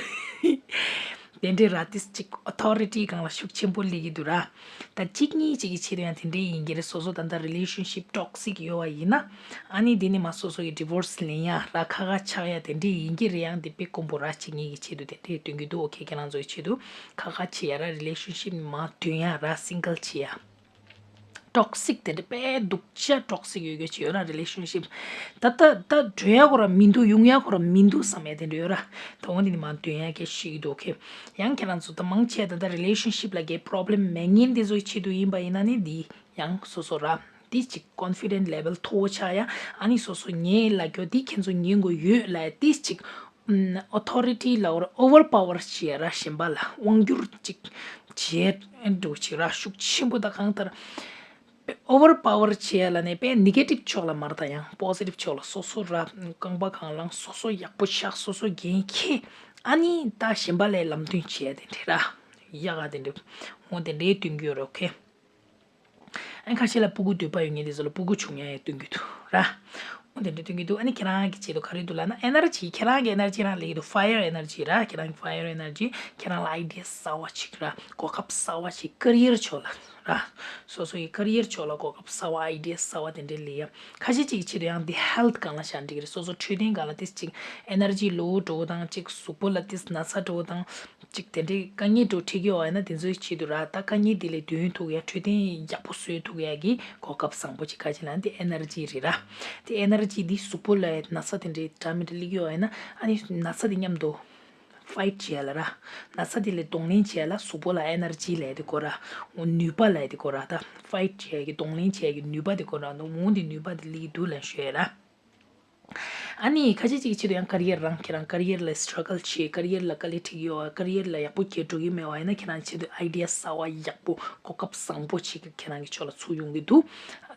རེད། དེ་འདྲའི་ར་ཏིས་ཅིག་ཨོ་ཐོ་རི་ཊི་སྒང་ལ་ཤུགས་ཆེན་པོ་སླེབས་ཀྱི་འདུག་ར། ད་གཅིག་གཉིས་ཅིག་གི་ཆེད་དུ་ཡང་དེ་འདྲའི་ཡིན་གྱི་རེད། སོ་སོ་ད་ལྟ་རི་ལེ་ཤན་ཤིབ་ཊོག་སིག་ཡོད་པ་ཡིན་ན། ཨ་ནི་དེ་ནི་མ་སོ་སོ་གི་ཌི་ཝོར་སི་ལེན་ཡ་ར་ཁག་ཁག་ཆགས་ཡ་དེ་འདྲའི་ཡིན་གྱི་རེད། ཡང་དེ་དཔེ་དཀོན་པོ་ར། གཅིག་གཉིས་ཀྱི་ཆེད་དུ་དེ་འདྲའི་སྟོན་གྱི་འདུག་ཨོ་ཁེ། ཁྱེད་རང་ཚོའི་ཆེད་དུ་ཁག་ཁག་བྱེད་ཡ་ར། རི་ལེ་ཤན་ཤིབ་མ་འདོན་ཡ་ར། སིང་གལ་བྱེད་ཡ། ཊོག་སིག་དེ་འདྲ་དཔེ་སྡུག་ཅག་ཊོག་སིག་ཡོད་རྒྱུ་ཅིག་ཡོད་ར། རི་ལེ་ཤན་ཤིབ་ད་ད་ད་འགྲོ་ཡ་ཁོ་ར་མི་འདུག་ཡོང་ཡ་ཁོ་ར་མི་འདུག་བསམ་ཡ་དེ་འདྲ་ཡོད་ར། ད་འོ་འདི་ནི་མ་འདོན་ཡ་གི་ཤིག་འདུག་ཁེ། ཡང་ཁྱེད་རང་ཚོ་ད་མང་ཆེ་ད་ད་རི་ལེ་ཤན་ཤིབ་ལ་གི་པོ་རོབ་ལེམ་མེད་མཁན་དེ་ཚོའི་ཆེད་དུ་ཡིན་པ་ཡིན་ན་ནི་འདི་ཡང་སོ་སོ་ར། འདི་ཅིག་ཀོན་ཕི་ཌེན་ཊི་ལེ་ཝེལ་མཐོ་བོ་ཆགས་ཡ། ཨ་ནི་སོ་སོ་ངའི་ལ་གྱོ་འདི་ཁྱེད་ཚོ་ཉན་དགོས་ཡོད་ལ་འདི་ཅིག་ཨོ་ཐོ་རི་ཊི་ལ་ཨོ་ར་ཨོ་བར་པ་ཝར་བྱེད་ཡ་ར། གཞན་པ་ལ་དབང་སྒྱུར་ཅིག་བྱེད་འགྲོ་ཅིག་ར། ཤུགས་ཆེན་པོ་ད་གང་ལྟར་ཨོ་བར་པ་ཝར་བྱེད་ཡ་ལ་ནི་དཔེ་ནེ་གེ་ཊིབ་ཕྱོགས་ལ་མ་རེད། ད་ཡང་པོ་སི་ཊིབ་ཕྱོགས་ལ་སོ་སོ་ར་རྐང་པ་གང་ལངས། སོ་སོ་ཡག་པོ་ཆགས། སོ་སོ་འགན་འཁྱེར། ཨ་ནི་ད་གཞན་པ་ལ་ལམ་སྟོན་བྱེད་ཡ་དེ་འདྲ་ར། ཡག་ག་དེ་འདྲ་འོ་དེ་འདྲའི་སྟོན་གྱི་ཡོད་རེད། ཨོ་ཁེ། ཨ་ནི་ཁ་ཤས་ལ་ཕྲུ་གུ་འདོད་པ་ཡོད་མཁན་དེ་ཚོ་ལ་ཕྲུ་གུ་བྱུང་ཡ་ཡང་སྟོན་གྱི་འདུག་ར། འོ་དེ་འདྲ་སྟོན་གྱི་འདུག་ཨ་ནི་ཁྱེད་རང་གི་ཆེད་དུ་ག་རེ་འདུག་ལབ་ན། ཨེ་ནར་ཇི། ཁྱེད་རང་གི་ཨེ་ནར་ཇི་རང་ལ་ཡོད་འདུག་ཕ་ཡར་ཨེ་ནར་ཇི་ར། ཁྱེད་རང་གི་ཕ་ཡར་ཨེ་ནར་ཇི། ཁྱེད་རང་ལ་ཨའི་ཌི་ཡ་གསར་བ་ཅིག་ར། གོ་སྐབས་གསར་བ་ཅིག་ཀེ་རི་ཡར་ཕྱོགས་ལ་ར། སོ་སོ་ཡི་ཀེ་རི་ཡར་ཕྱོགས་ལ་གོ་སྐབས་གསར་བ། ཨའི་ཌི་ཡ་གསར་བ་དེ་འདྲ་སླེབས་ཡ། ཁ་ཤས་ཅིག་གི་ཆེད་དུ་ཡང་འདི་ཧེལ་ཐི་སྒང་ལ་བཞག་འགྲིག་གི་རེད། སོ་སོ་འཕྲོད་བསྟེན་སྒང་ལ་ཏིས་ཅིག་ཨེ་ནར་ཇི་ལོ་འགྲོ་བ་དང་། ཅིག་གཟུགས་པོ་ལ་ཏིས་ན་ཚ་འགྲོ་བ་དང་། ཅིག་དེ་འདྲའི་དཀའ་ངལ་འགྲོ་འཕྲད་ཀྱི་ཡོད་པ་ཡིན་ན་དེ་ཚོའི་ཆེད་དུ་ར། ད་དཀའ་ངལ་དེ་ལས་འདོན་ཐུབ་ཡ། འཕྲོད་བསྟེན་ཡག་པོ་བཟོ་ཐུབ་ཡ་གི་གོ་སྐབས་བཟང་པོ་ཅིག་ག་ཅི་ལབ་ན་དེ་ཨེ་ནར་ཇི་རེད་ར། དེ་ཨེ་ནར་ཇི་འདི་གཟུགས་པོ་ལ་ན་ཚ་དེ་འདྲའི་འདྲ་མི་འདྲ་སླེབས་ཀྱི་ཡོད་པ་ཡིན་ན། ཨ་ནི་ན་ཚ་དེ་མཉམ་དུ་ཕའིཊ་བྱེད་ཡ་ལ་ར། ན་ཚ་དེ་ལས་གདོང་ལེན་བྱེད་ཡ་ལ་གཟུགས་པོ་ལ་ཨེ་ནར་ཇི་ལབ་ཡ་དེ་དགོས་ར། ནུས་པ་ལབ་ཡ་དེ་དགོས་ར། ད་ཕའིཊ་བྱེད་ཡ་གི་གདོང་ལེན་བྱེད་ཡ་གི་ནུས་པ་དེ་དགོས་ར། འོ་འདི་ནུས་པ་དེ་སླེབས་ཀྱི་འདུག་ལབ་ཞུ་ཡ་ར། ཨ་ནི་ཁ་ཤས་ཅིག་གི་ཆེད་དུ་ཡང་ཀེ་རི་ཡར་རང་ཁྱེད་རང་ཀེ་རི་ཡར་ལ་སི་ཊྲག་གལ་བྱེད། ཀེ་རི་ཡར་ལ་དཀའ་ལས་འཕྲད་ཀྱི་ཡོད་པ། ཀེ་རི་ཡར་ལ་ཡག་པོ་འཁྱེར་འགྲོ་གི་མེད་པ་ཡིན་ན་ཁྱེད་རང་ཆེད་དུ་ཨའི་ཌི་ཡ་གསར་བ་ཡག་པོ་གོ་སྐབས་བཟང་པོ་ཅིག་ཁྱེད་རང་གི་ཕྱོགས་ལ་ཚུར་ཡོང་གི་འདུག་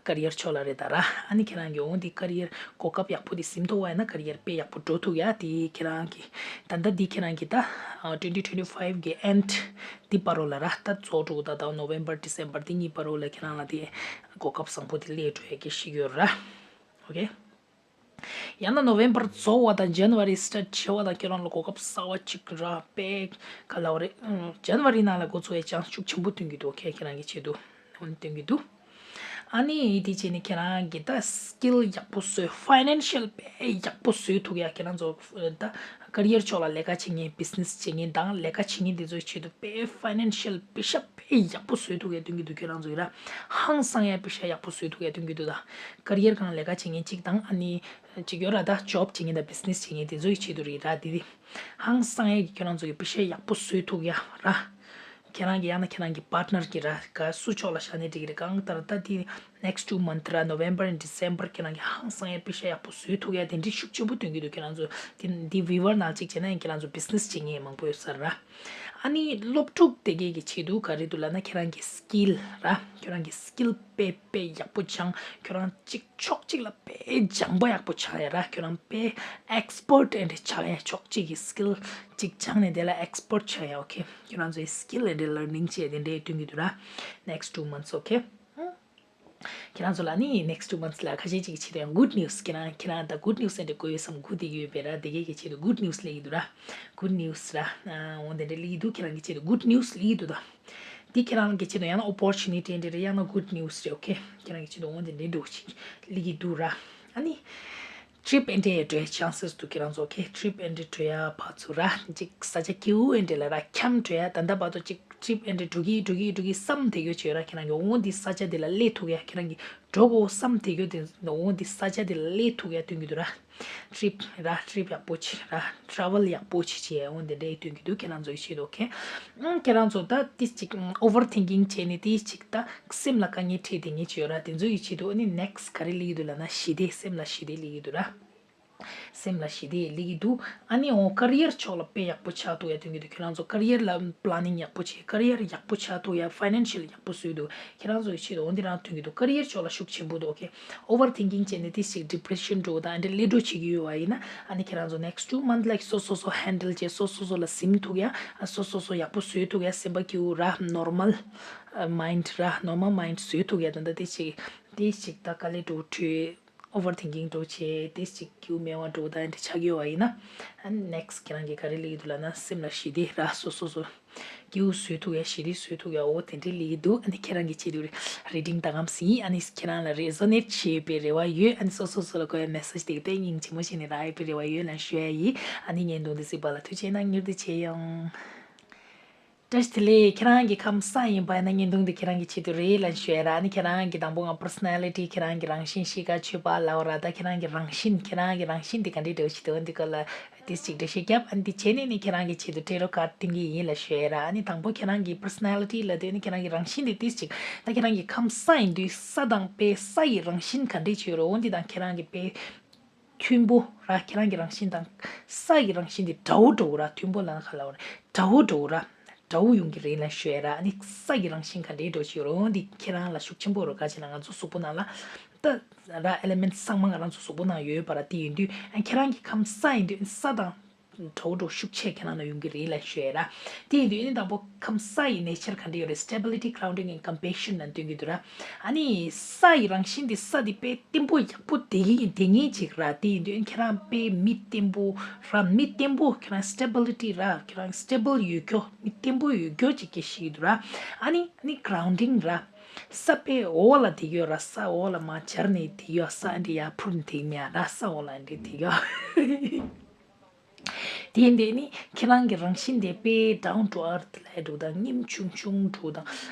ཀེ་རི་ཡར་ཕྱོགས་ལ་རེད་ད་ར། ཨ་ནི་ཁྱེད་རང་གི་འོ་འདི་ཀེ་རི་ཡར་གོ་སྐབས་ཡག་པོ་འདི་ཟིན་ཐུབ་པ་ཡིན་ན་ཀེ་རི་ཡར་དཔེ་ཡག་པོ་འགྲོ་ཐུབ་ཡ། དེ་ཁྱེད་རང་གི་ད་ལྟ་འདི་ཁྱེད་རང་གི་ད་ཊུ་ཝེན་ཊི་ཊུ་ཝེན་ཊི་ཕའིབ་གི་ཨེན་ཌི་འདི་བར་རོ་ལ་ར། ད་རྫོགས་འགྲོ་གི་ད་ད་ནོ་ཝེམ་བར་ཌི་སེམ་བར་འདི་གཉིས་བར་རོ་ལ་ཁྱེད་རང་ལ་དེ་གོ་སྐབས་བཟང་པོ་དེ་སླེབས་འགྲོ་ཡ་གི་ཤེས་ཀྱི་ཡོད་ར། ཨོ་ཁེ། ཡང་ན་ནོ་ཝེམ་བར་རྫོགས་པ་དང་ཇན་ཝ་རི་སི་ཊར་ཊི་བྱེད་པ་དང་ཁྱེད་རང་ལ་གོ་སྐབས་གསར་བ་གཅིག་རག་པས་ག་ལབ་རེད། ཨང་། ཇན་ཝ་རི་ནང་ལ་འགོ་ཚུགས་པའི་ཅན་སི་ཤུགས་ཆེན་པོ་སྟོན་གྱི་འདུག་ཁྱེད་ཁྱེད་རང་གི་ཆེད་དུ་འོ་ནི་སྟོན་གྱི་འདུག་ཨ་ནི་དེ་བྱས་ནས་ཁྱེད་རང་གི་ད་སི་ཀིལ་ཡག་པོ་བཟོས། ཕའི་ནན་ཤལ་དཔེ་ཡག་པོ་བཟོས་ཐུབ་ཡ། ཁྱེད་རང་ཚོ་ད་ཀེ་རི་ཡར་ཕྱོགས་ལ་ལས་ཀ་བྱེད་མཁན་བི་ཛི་ནེ་སི་བྱེད་མཁན་དང་ལས་ཀ་བྱེད་མཁན་དེ་ཚོའི་ཆེད་དུ་དཔེ་ཕའི་ནན་ཤལ་པེ་ཤ་དཔེ་ཡག་པོ་བཟོས་ཐུབ་ཡ་སྟོན་གྱི་འདུག་ཁྱེད་རང་ཚོ་ཡིན་ན་ཧང་སང་ཡ་པེ་ཤ་ཡག་པོ་བཟོས་ཐུབ་ཡ་སྟོན་གྱི་འདུག་ད་ཀེ་རི་ཡར་སྒང་ལས་ཀ་བྱེད་མཁན་གཅིག་དང་། ཨ་ནི་གཅིག་ཡོད་ར། ད་ཇོབ་བྱེད་མཁན་དང་བི་ཛི་ནེ་སི་བྱེད་མཁན་དེ་ཚོའི་ཆེད་དུ་རེད་ར། དེ་དེ་ཧང་སང་ཡ་གི་ཁྱོད་རང་ཚོ་གི་པེ་ཤ་ཡག་པོ་བཟོས་ཐུབ་ཡ་ར། ཁྱེད་རང་གི་ཡང་ན་ཁྱེད་རང་གི་པར་ཊི་ནར་གྱི་ར་ག་སུ་ཕྱོགས་ལ་བཞག་ནས་འགྲིག་གི་རེད། གང་ལྟར་ད་དེ་ནེག་སི་ཊི་ཊུ་མནཐ་ར། ནོ་ཝེམ་བར་ཨེན་ཌི་སེམ་བར་ཁྱེད་རང་གི་ཧང་སང་ཡ་པེ་ཤ་ཡག་པོ་བཟོས་ཐུབ་ཡ་དེ་འདྲའི་ཤུགས་ཆེན་པོ་སྟོན་གྱི་འདུག་ཁྱེད་རང་ཚོ་དེ་འདི་ཝི་ཝར་ནང་གཅིག་བྱས་ན་ཡང་ཁྱེད་རང་ཚོ་བི་ཛི་ནེ་སི་བྱེད་མཁན་མང་པོ་ཡོད་ས་ར། ཨ་ནི་སློབ་ཕྲུག་དེ་གས་ཀྱི་ཆེད་དུ་ག་རེ་འདུག་ལབ་ན་ཁྱེད་རང་གི་སི་ཀིལ་ར། ཁྱེད་རང་གི་སི་ཀིལ་དཔེ་དཔེ་ཡག་པོ་སྦྱང་། ཁྱོད་རང་གཅིག་ཕྱོགས་གཅིག་ལ་དཔེ་སྦྱང་པ་ཡག་པོ་ཆགས་ཡ་ར། ཁྱོད་རང་དཔེ་ཨེག་སི་པར་ཊི་ཨེ་འདྲ་ཆགས་ཡ། ཕྱོགས་གཅིག་གི་སི་ཀིལ་གཅིག་སྦྱངས་ནས་དེ་ལ་ཨེག་སི་པར་ཊི་ཆགས་ཡ། ཨོ་ཁེ། ཁྱོད་རང་ཚོའི་སི་ཀིལ་ཨེ་འདྲ་ལར་ནིང་བྱས་དེ་འདྲའི་སྟོན་གྱི་འདུག་ར། ནེག་སི་ཊི་ཊུ་མནཐ་ཨོ་ཁེ། ཁྱེད་རང་ཚོ་ལ་ནི་ནེག་སི་ཊི་ཊུ་མནཐ་ལ་ཁ་ཤས་ཅིག་གི་ཆེད་དུ་ཡང་གུཌ་ནིའུ་སི། ཁྱེད་རང་ཁྱེད་རང་ད་གུཌ་ནིའུ་སི་ཨེ་འདྲ་གོ་ཡོད་བསམ་གུ་དེ་ཡོད་པས་ར། དེ་གས་ཀྱི་ཆེད་དུ་གུཌ་ནིའུ་སི་སླེབས་ཀྱི་འདུག་ར། གུཌ་ནིའུ་སི་ར། འོ་དེ་འདྲ་སླེབས་ཀྱི་འདུག་ཁྱེད་རང་གི་ཆེད་དུ་གུཌ་ནིའུ་སི་སླེབས་ཀྱི་འདུག་ད། འདི་ཁྱེད་རང་གི་ཆེད་དུ་ཡང་ན་ཨོ་པོར་ཅུ་ནི་ཊི་འདྲ་རེད། ཡང་ན་གུཌ་ནིའུ་སི་རེད། ཨོ་ཁེ། ཁྱེད་རང་གི་ཆེད་དུ་འོ་དེ་འདྲའི་འདྲ་བོ་ཅིག་སླེབས་ཀྱི་འདུག་ར། ཨ་ནི་ཊི་རིབ་ཨེ་འདྲ་འགྲོ་ཡ་ཅན་སི་འདུག་ཁྱེད་རང་ཚོ་ཨོ་ཁེ། ཊི་རིབ་ཨེ་འདྲ་འགྲོ་ཡ་ཕར་ཚུར་ར། ཅིག་ས་ཆ་སྐྱིད་པོ་ཨེ་འདྲ་ལ་ར་འཁྱམས་འགྲོ་ཡ། ད་ལྟ་བར་དུ་ཅིག་ཊི་རིབ་ཨེ་འདྲ་འགྲོ་གི་འགྲོ་གི་འགྲོ་གི་བསམ་བསྡད་ཡོད་ཅེས་ར། ཁྱེད་རང་གི་འོ་འདི་ས་ཆ་འདི་ལ་སླེབས་ཐུབ་ཡ། ཁྱེད་རང་གི་འགྲོ་དགོས་བསམ་བསྡད་ཡོད་དེ་འོ་འདི་ས་ཆ་འདི་ལ་སླེབས་ཐུབ་ཡ་སྟོན་གྱི་འདུག་ར། ཊི་རིབ་ར། ཊི་རིབ་ཡག་པོ་ཅིག་ར། ཊ་རེ་ཝལ་ཡག་པོ་ཅིག་བྱེད་ཡ་འོ་འདི་འདྲའི་སྟོན་གྱི་འདུག་ཁྱེད་རང་ཚོའི་ཆེད་དུ་ཨོ་ཁེ། ཨང་། ཁྱེད་རང་ཚོ་ད་ཏིས་ཅིག་ཨོ་ཝར་ཐིང་ཀིང་བྱས་ནས་ཏིས་ཅིག་ད་སེམས་ལ་དཀའ་ངལ་འཕྲད་དེ་ངེས་ཅིག་ཡོད་ར། དེ་ཚོའི་ཆེད་དུ་ཨ་ནི་ནེག་སི་ག་རེ་སླེབས་ཀྱི་འདུག་ལབ་ན་ཞི་བདེ། སེམས་ལ་ཞི་བདེ་སླེབས་ཀྱི་འདུག་ར། སེམས་ལ་ཞི་བདེ་སླེབས་ཀྱི་འདུག་ཨ་ནི་འོ་ཀེ་རི་ཡར་ཕྱོགས་ལ་དཔེ་ཡག་པོ་ཆགས་ཐུབ་ཡ་སྟོན་གྱི་འདུག་ཁྱེད་རང་ཚོ་ཀེ་རི་ཡར་ལ་པི་ལེ་ནིང་ཡག་པོ་བྱེད། ཀེ་རི་ཡར་ཡག་པོ་ཆགས་ཐུབ་ཡ། ཕའི་ནན་ཤལ་ཡག་པོ་བཟོས་འདུག་ཁྱེད་རང་ཚོའི་ཆེད་དུ་འོ་འདི་རང་སྟོན་གྱི་འདུག་ཀེ་རི་ཡར་ཕྱོགས་ལ་ཤུགས་ཆེན་པོ་འདུག་ཨོ་ཁེ། ཨོ་ཝར་ཐིང་ཀིང་བྱས་ནས་ཏིས་ཅིག་ཌི་པི་རེ་ཤན་འགྲོ་དང་ཨ་འདྲ་ཀླད་འགྲོ་བྱེད་ཀྱི་ཡོད་པ་ཡིན་ན། ཨ་ནི་ཁྱེད་རང་ཚོ་ནེག་སི་ཊི་ཊུ་མནཐ་ལ་སོ་སོ་སོ་ཧན་ཌལ་བྱས། སོ་སོ་སོ་ལ་ཟིན་ཐུབ་ཡ། ཨ་སོ་སོ་སོ་ཡག་པོ་བཟོས་ཐུབ་ཡ། སེམས་པ་སྐྱིད་པོ་ར། ནོར་མལ་མའིན་ཌི་ར། ནོར་མལ་མའིན་ཌི་བཟོས་ཐུབ་ཡ། ད་ལྟ་ཏིས་ཅིག་ཏིས་ཅིག་ད་དཀའ་ལས་འགྲོ་འཕྲོད། ཨོ་ཝར་ཐིང་ཀིང་འགྲོ་བྱས། ཏིས་ཅིག་སྐྱིད་པོ་མེད་པ་འགྲོ་ད་འདྲ་ཆགས་ཀྱི་ཡོད་པ་ཡིན་ན། ཨ་ནི་ནེག་སི་ཁྱེད་རང་གིས་ག་རེ་སླེབས་ཀྱི་འདུག་ལབ་ན་སེམས་ལ་ཞི་བདེ་ར། སོ་སོ་སོ་སྐྱིད་པོ་བཟོས་ཐུབ་ཡ། ཞི་བདེ་བཟོས་ཐུབ་ཡ། འོ་དེ་འདྲའི་སླེབས་ཀྱི་འདུག་ཨ་ནི་ཁྱེད་རང་གི་ཆེད་དུ་རི་ཌིང་ད་གམ་ཟིན། ཨ་ནི་ཁྱེད་རང་ལ་རེ་ཛོ་ནེཊ་བྱས་པའི་རེ་བ་ཡོད། ཨ་ནི་སོ་སོ་སོ་ལ་དགོས་ཡ་མེ་སེཇ་དེ་གི་དཔེ་སྙིང་རྗེ་མོ་བྱས་ནས་རག་ཡ་པའི་རེ་བ་ཡོད་ལབ་ཞུ་ཡ་ཡིན། ཨ་ནི་བརྙན་ཐུང་འདི་གཟིགས་པ་ལ་ཐུགས་རྗེ་གནང་། མྱུར་དུ་མཇལ་ཡོང་། བཀྲ་ཤིས་བདེ་ལེགས། ཁྱེད་རང་གི་ཁམས་ས་ཡིན་པ་ན་བརྙན་ཐུང་འདི་ཁྱེད་རང་གི་ཆེད་དུ་རེད་ལབ་ཞུ་ཡ་ར། ཨ་ནི་ཁྱེད་རང་གི་དང་པོ་ང་personality ཁྱེད་རང་གི་རང་བཞིན་གཤིས་ཀ་སྤྱོད་པ་ལབ་ར། ད་ཁྱེད་རང་གི་རང་བཞིན་ཁྱེད་རང་གི་རང་བཞིན་འདི་ག་འདྲས་འདྲ་བོ་ཞིག་འདུག་འདི་ག་ལ་ཏིས་ཅིག་འགྲེལ་བཤད་རྒྱབ། ཨ་ནི་འདི་བྱས་ནས་ནི་ཁྱེད་རང་གི་ཆེད་དུ་tarot card འཐེན་གི་ཡིན་ལབ་ཞུ་ཡ་ར། ཨ་ནི་དང་པོ་ཁྱེད་རང་གི་personality ལབ་དུས་ནི་ཁྱེད་རང་གི་རང་བཞིན་འདི་ཏིས་ཅིག་ད་ཁྱེད་རང་གི་ཁམས་ས་ཡིན་དུས་ས་དང་དཔེ་ས་ཡི་རང་བཞིན་ག་འདྲས་ཅིག་ཡོད་ར། འོ་འདི་དང་ཁྱེད་རང་གི་དཔེ་མཐུན་པོ་ར། ཁྱེད་རང་གི་རང་བཞིན་དང་ས་ཡི་རང་བཞིན་དེ་འདྲ་བོ་འདྲ་བོ་ར། མཐུན་པོ་ལབ་ན་ག་ལབ་ར། འདྲ་བོ་འདྲ་བོ་ར། འདྲ་བོ་ཡོང་གི་རེད་ལབ་ཞུ་ཡ་ར། ཨ་ནི་ས་ཡི་རང་བཞིན་ག་འདྲའི་འདྲ་བོ་ཞིག་ཡོད་རུང་འདི་ཁྱེད་རང་ལ་ཤུགས་ཆེན་པོ་རུ་ག་ཅི་ན་ང་ཚོ་གཟུགས་པོ་ནང་ལ་ད་ར་elements ཚང་མ་ང་རང་ཚོ་གཟུགས་པོ་ནང་ཡོད་པ་ར། དེ་ཡིན་དུས་ཨ་ཁྱེད་རང་གི་ཁམས་ས་ཡིན་དུས་ས་དང་འདྲ་བོ་འདྲ་བོ་ཤུགས་ཆེ་ཁྱེད་རང་ལ་ཡོང་གི་རེད་ལབ་ཞུ་ཡ་ར། དེ་ཡིན་དུས་ཨ་ནི་དང་པོ་ཁམས་ས་ཡི་nature ག་འདྲ་ཡོད་རེད། stability, grounding and compassion ལབ་སྟོན་གྱི་འདུག་ར། ཨ་ནི་ས་ཡི་རང་བཞིན་དེ་ས་དེ་དཔེ་བརྟན་པོ་ཡག་པོ་བསྡད་ཀྱི་ཡིན། བསྡད་མཁན་ཅིག་ར། དེ་ཡིན་དུས་ཁྱེད་རང་དཔེ་མི་བརྟན་པོ་ར། མི་བརྟན་པོ་ཁྱེད་རང་stability ར། ཁྱེད་རང་stable ཡོད་རྒྱུ། མི་བརྟན་པོ་ཡོད་རྒྱུ་ཅིག་གི་ཞིག་འདུག་ར། ཨ་ནི་ཨ་ནི་grounding ར། ས་དཔེ་འོག་ལ་བསྡད་ཡོད་ར། ས་འོག་ལ་མར་འབྱར་ནས་བསྡད་ཡོད། ས་འདི་ཡར་འཕུར་ནས་བསྡད་མེད་ར། ས་འོག་ལ་འདི་བསྡད་ཡོད། དེ་འདི་ནི་ཁྱེད་རང་གི་རང་བཞིན་དེ་དཔེ་down to earth ལབ་འདྲ་དང་སྙིང་ཆུང་ཆུང་འདྲ་དང་།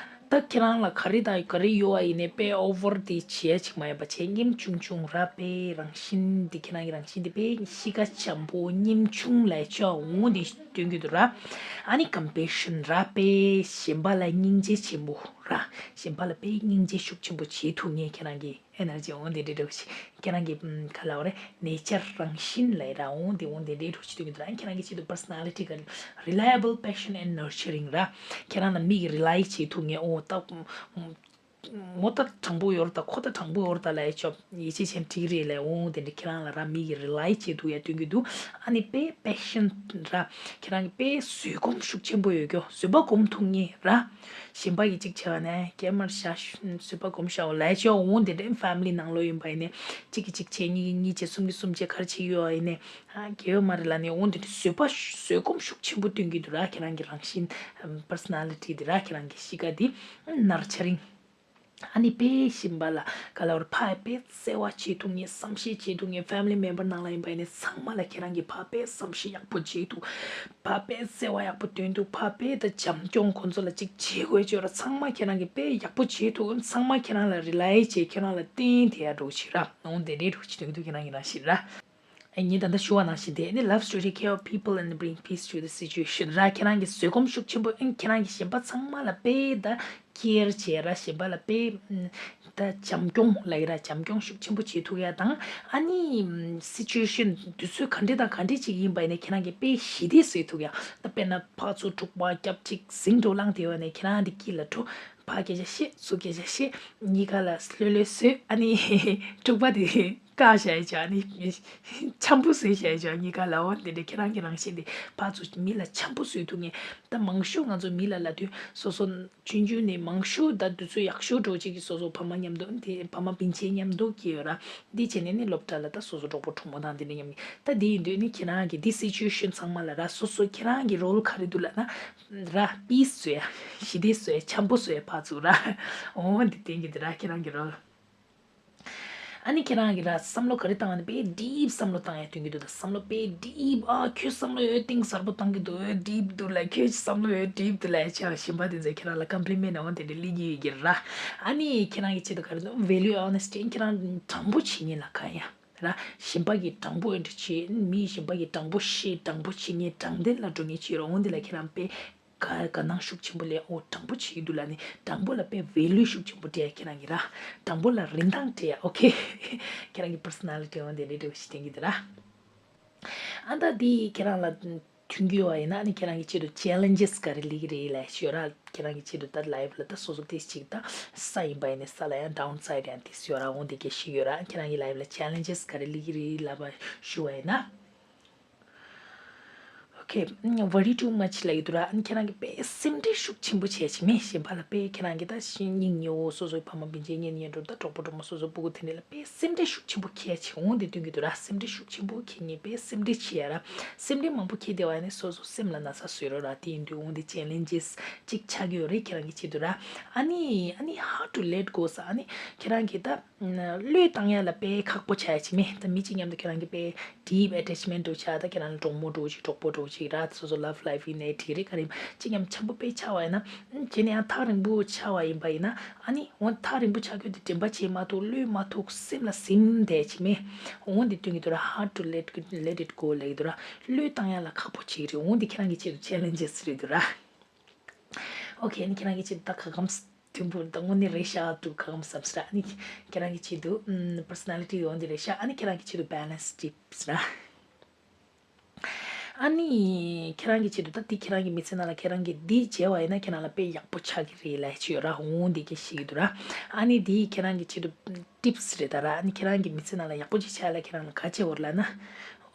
ད་ཁྱེད་རང་ལ་ག་རེ་དང་ག་རེ་ཡོད་པ་ཡིན་ནའི་དཔེ་over དེ་བྱེད་ཡ་ཅིག་མ་ཡིན་པ་བྱས། སྙིང་ཆུང་ཆུང་ར། དཔེ་རང་བཞིན་དེ་ཁྱེད་རང་གི་རང་བཞིན་དེ་དཔེ་གཤིས་ཀ་འཇམ་པོ་སྙིང་ཆུང་ལབ་ཡ་ཅིག་འོ་དེ་སྟོན་གྱི་འདུག་ར། ཨ་ནི་compassion ར། དཔེ་གཞན་པ་ལ་སྙིང་རྗེ་ཆེན་པོ་ར། གཞན་པ་ལ་དཔེ་སྙིང་རྗེ་ཤུགས་ཆེན་པོ་བྱེད་ཐུབ་མཁན་ཁྱེད་རང་གི energy འོ་དེ་འདྲ་འདྲ་བོ་ཞིག་ཁྱེད་རང་གི་ཨམ་ག་ལབ་རེད། nature རང་བཞིན་ལབ་ར། འོ་དེ་འོ་དེ་འདྲ་འདྲ་བོ་ཞིག་སྟོན་གྱི་འདུག་ར། ཁྱེད་རང་གི་ཆེད་དུ་personality ག་རེ། reliable, patient and nurturing ར། ཁྱེད་རང་ལ་མི་གི་rely བྱེད་ཐུབ་མཁན། འོ་ད་མོ་ད་དྲང་པོ་ཡོད་རེད་ད། ཁོ་ད་དྲང་པོ་ཡོད་རེད་ད་ལབ་ཡ་ཅིག་ཡིད་ཆེས་བྱས་ན་འགྲིག་རེད་ལབ། འོ་དེ་འདྲ་ཁྱེད་རང་ལ་ར་མི་གི་rely བྱེད་ཐུབ་ཡ་སྟོན་གྱི་འདུག་ཨ་ནི་དཔེ་patient ར། ཁྱེད་རང་གི་དཔེ་བཟོད་སྒོམ་ཤུགས་ཆེན་པོ་ཡོད་རྒྱུ། བཟོད་པ་སྒོམ་ཐུབ་མཁན་ར། གཞན་པ་གིས་གཅིག་བྱས་པ་ནས་སྐྱེལ་མར་བཞག་བཟོད་པ་སྒོམ་བཞག་འོ་ལབ་ཡ་ཅིག་འོ་དེ་འདྲའི་family ནང་ལོགས་ཡིན་པ་ཡིན་ནའི་གཅིག་གིས་གཅིག་བྱས། གཉིས་གིས་གཉིས་བྱས། གསུམ་གྱིས་གསུམ་བྱས། ག་རེ་བྱེད་ཀྱི་ཡོད་པ་ཡིན་ནའི་ཨ་གལ་ཡོད་མ་རེད་ལབ་ནས། འོ་དེ་འདྲ་བཟོད་པ་བཟོད་སྒོམ་ཤུགས་ཆེན་པོ་སྟོན་གྱི་འདུག་ར། ཁྱེད་རང་གི་རང་བཞིན་personality དེ་ར། ཁྱེད་རང་གི་གཤིས་ཀ་དེ་nurturing ཨ་ནི་དཔེ་གཞན་པ་ལ་ག་ལབ་རེད། ཕར་དཔེ་བརྩེ་བ་བྱེད་ཐུབ་མཁན། བསམ་ཤེས་བྱེད་ཐུབ་མཁན། family member ནང་ལ་ཡིན་པ་ཡིན་ནའི་ཚང་མ་ལ་ཁྱེད་རང་གིས་ཕར་དཔེ་བསམ་ཤེས་ཡག་པོ་བྱེད་ཐུབ། ཕར་དཔེ་བརྩེ་བ་ཡག་པོ་སྟོན་ཐུབ། ཕར་དཔེ་ད་བྱམས་སྐྱོང་ཁོང་ཚོ་ལ་གཅིག་བྱེད་དགོས་ཅོ་ར། ཚང་མ་ཁྱེད་རང་གིས་དཔེ་ཡག་པོ་བྱེད་ཐུབ། ཚང་མ་ཁྱེད་རང་ལ་rely བྱེད། ཁྱེད་རང་ལ་བརྟེན་བསྡད་ཡ་འདྲ་བོ་ཞིག་ར། འོ་དེ་འདྲའི་འདྲ་བོ་ཞིག་སྟོན་གྱི་འདུག་ཁྱེད་རང་གི་རང་བཞིན་ར། ངས་ད་ལྟ་ཞུ་བ་ནང་བཞིན་དེ་ནི་loves to take care of people and bring peace to the situation ར། ཁྱེད་རང་གི་བཟོད་སྒོམ་ཤུགས་ཆེན་པོ། ཨ་ཁྱེད་རང་གི་གཞན་པ་ཚང་མ་ལ་དཔེ་ད་care བྱེད་ར། གཞན་པ་ལ་དཔེ་ད་བྱམས་སྐྱོང་ལབ་ཀྱི་ར། བྱམས་སྐྱོང་ཤུགས་ཆེན་པོ་བྱེད་ཐུབ་ཡ་དང་། ཨ་ནི་situation དུས་ཚོད་ག་འདྲ་དང་ག་འདྲ་ཅིག་ཡིན་པ་ཡིན་ནའི་ཁྱེད་རང་གིས་དཔེ་ཞི་བདེ་བཟོ་ཐུབ་ཡ། ད་དཔེར་ན་ཕར་ཚུར་འཁྲུག་པ་རྒྱབ་ཅིག་ཟིང་འགྲོ་ལངས་བསྡད་པ་ནས་ཁྱེད་རང་འདི་དཀྱིལ་ལ་འགྲོ། ཕར་སྐད་ཆ་བཤད། ཚུར་སྐད་ཆ་བཤད། གཉིས་ཀ་ལ་ལྷོད་ལྷོད་བཟོས། ཨ་ནི་འཁྲུག་པ་དེ་བཀག་བཞག་ཡ་ཅིག་ཨ་ནི་འཆམ་པོ་བཟོས་བཞག་ཡ་ཅིག་གཉིས་ཀ་ལ། འོ་དེ་འདྲ་ཁྱེད་རང་གི་རང་བཞིན་དེ་ཕར་ཚུར་མི་ལ་འཆམ་པོ་བཟོས་ཐུབ་མཁན། ད་མང་ཤོས་ང་ཚོ་མི་ལ་ལབ་དུས་སོ་སོ་ཆུང་ཆུང་ནས་མང་ཤོས་ད་དུས་ཚོད་ཡག་ཤོས་འགྲོ་ཅིག་གི་སོ་སོ་ཕ་མ་མཉམ་དུ་དེ་ཕ་མ་སྤུན་མཆེད་མཉམ་དུ་སྐྱེས་ཡོད་ར། འདི་བྱས་ནས་ནི་སློབ་གྲྭ་ལ་ད་སོ་སོ་གྲོགས་པོ་གྲོགས་མོ་དང་དེ་འདྲ་མཉམ་གི། ད་དེ་ཡིན་དུས་ནི་ཁྱེད་རང་གི་འདི་situation ཚང་མ་ལ་ར་སོ་སོ་ཁྱེད་རང་གི་role ག་རེ་འདུག་ལབ་ན་ར་peace བཟོ་ཡ། ཞི་བདེ་བཟོ་ཡ། འཆམ་པོ་བཟོ་ཡ་ཕར་ཚུར་ར། འོ་འདི་བསྟན་གྱི་འདི་ར་ཁྱེད་རང་གི་role། ཨ་ནི་ཁྱེད་རང་གི་ར་བསམ་བློ་ག་རེ་བཏང་བ་ནི་དཔེ་deep བསམ་བློ་བཏང་ཡ་སྟོན་གྱི་འདུག་ད་བསམ་བློ་དཔེ་deep ཨ་ཁྱོད་བསམ་བློ་ཡོད་གཏིང་ཟབ་པོ་བཏང་གི་འདུག་ཡོད་deep འདུག་ལ། ཁྱོད་བསམ་བློ་ཡོད་deep འདུག་ལ། ཁྱེད་རང་གཞན་པ་དེ་ཚོས་ཁྱེད་རང་ལ་compliment འོ་དེ་འདྲ་སླེབས་ཀྱི་ཡོད་ཀྱི་ར། ཨ་ནི་ཁྱེད་རང་གི་ཆེད་དུ་ག་རེ་འདུག value honesty ཁྱེད་རང་དྲང་པོ་བྱེད་མཁན་ལ་ག་ཡ། ར། གཞན་པ་གིས་དྲང་པོ་འདྲ་བྱེད། མི་གཞན་པ་གིས་དྲང་པོ་བཤད། དྲང་པོ་བྱེད་མཁན། དྲང་བདེན་ལ་འགྲོ་མཁན་བྱེད་རོགས། འོན་ཏེ་ལ་ཁྱེད་རང་དཔེ་དགའ་དགའ་སྣང་ཤུགས་ཆེན་པོ་སླེབས། འོ་དྲང་པོ་བྱེད་ཀྱི་འདུག་ལབ་ནས་དྲང་པོ་ལ་དཔེ་value ཤུགས་ཆེན་པོ་སྤྲད་ཡ་ཁྱེད་རང་གིས་ར། དྲང་པོ་ལ་རིན་ཐང་སྤྲད་ཡ། okay ཁྱེད་རང་གི་personality འོ་དེ་འདྲ་འདྲ་བོ་ཞིག་བསྟན་གྱི་འདུག་ར། ཨ་ད་འདི་ཁྱེད་རང་ལ་མཐུན་རྒྱུ་བ་ཡིན་ན་ནི་ཁྱེད་རང་གི་ཆེད་དུ་challenges ག་རེ་སླེབས་ཀྱི་རེད་ལབ་ཞུ་ར། ཁྱེད་རང་གི་ཆེད་དུ་ད་life ལ་ད་སོ་སོ་ཏིས་ཅིག་ད་ས་ཡིན་པ་ཡིན་ནའི་ས་ལ་ཡང་downside ཡང་ཏིས་ཡོད་ར། འོང་དེ་ག་ཞིག་ཡོད་ར། ཁྱེད་རང་གི་life ལ་challenges ག་རེ་སླེབས་ཀྱི་རེད་ལབ་པ་ཞུ་བ་ཡིན་ན། okay worry too much ལབ་ཀྱི་འདུག་ར། ཨ་ནི་ཁྱེད་རང་གི་དཔེ་སེམས་ཁྲལ་ཤུགས་ཆེན་པོ་བྱས་ཅིག་མེད་གཞན་པ་ལ་དཔེ་ཁྱེད་རང་གི་ད་ཤི་སྙིང་ཉེ་བོ་སོ་སོའི་ཕ་མ་སྤུན་མཆེད་གཉེན་ཉེ་འགྲོ་ད་གྲོགས་པོ་གྲོགས་མོ་སོ་སོ་སྤུ་གུ་དེ་འདྲ་ལ་དཔེ་སེམས་ཁྲལ་ཤུགས་ཆེན་པོ་ཁྱེད་ཅིག་འོང་དེ་སྟོན་གྱི་འདུག་ར། སེམས་ཁྲལ་ཤུགས་ཆེན་པོ་ཁྱེད་ངས་དཔེ་སེམས་ཁྲལ་བྱེད་ཡ་ར། སེམས་ཁྲལ་མང་པོ་ཁྱེད་བསྡད་པ་ནི་སོ་སོ་སེམས་ལ་ན་ཚ་བཟོས་རོགས་ར། དེ་ཡིན་དུས་འོང་དེ་challenges གཅིག་ཆགས་ཀྱི་ཡོད་རེད་ཁྱེད་རང་གི་ཆེད་དུ་ར། ཨ་ནི་ཨ་ནི་how to let go ས་ཨ་ནི་ཁྱེད་རང་གི་ད་བློས་བཏང་ཡ་ལ་དཔེ་ཁག་པོ་ཆགས་ཡ་ཅིག་མེད། ད་མི་གཅིག་མཉམ་དུ་ཁྱེད་རང་གི་དཔེ་deep attachment འགྲོ་ཆགས། ད་ཁྱེད་རང་ལ་གྲོགས་མོ་འགྲོ་ཅིག་གྲོགས་པོ་འགྲོ་ ཅིག་ར། སོ་སོ་love life ཡིན་ནའི་འགྲིག་རེད། ག་རེ་ཅིག་ཉམ་ཆེན་པོ་དཔེ་ཆགས་པ་ཡིན་ན། ཨ་ནི་བྱས་ནས་ཡང་ཐག་རིང་པོ་ཆགས་པ་ཡིན་པ་ཡིན་ན། ཨ་ནི་འོ་ཐག་རིང་པོ་ཆགས་རྒྱུ་དེ་དྲན་པ་བྱེད་མ་ཐུབ། བློས་མ་ཐུབ། སེམས་ལ་ཟིན་བསྡད་ཅིག་མེད། འོ་འདི་སྟོན་གྱི་འདུག་ར། hard to let let it go ལབ་ཀྱི་འདུག་ར། བློས་བཏང་ཡ་ལ་ཁག་པོ་ཅིག་རེད། འོ་འདི་ཁྱེད་རང་གི་ཆེད་དུ་challenges རེད་འདུག་ར། ཨོ་ཁེ། ཨ་ནི་ཁྱེད་རང་གི་ཆེད་དུ་ད་ག་གམ་མཐུན་པོ་ད་དངོས་གནས་རེད་ཤག་འདུག་ག་གམ་བསམ་སྲིད་ར། ཨ་ནི་ཁྱེད་རང་གི་ཆེད་དུ་ཨམ་personality འོ་འདི་རེད་ཤག་ཨ་ནི་ཁྱེད་རང་གི་ཆེད་དུ་balance tips ར། ཨ་ནི་ཁྱེད་རང་གི་ཆེད་དུ་ད་འདི་ཁྱེད་རང་གི་མི་ཚེ་ནང་ལ་ཁྱེད་རང་གིས་འདི་བྱས་པ་ཡིན་ན་ཁྱེད་རང་ལ་དཔེ་ཡག་པོ་ཆགས་ཀྱི་རེད་ལབ་ཅིག་ཡོད་ར། འོ་འདི་སྐད་བཤད་ཀྱི་འདུག་ར། ཨ་ནི་འདི་ཁྱེད་རང་གི་ཆེད་དུ་tips རེད་ད་ར། ཨ་ནི་ཁྱེད་རང་གི་མི་ཚེ་ནང་ལ་ཡག་པོ་ཅིག་ཆགས་ལ་ཁྱེད་རང་ལ་ག་བྱེད་དགོས་རེད་ལབ་ན།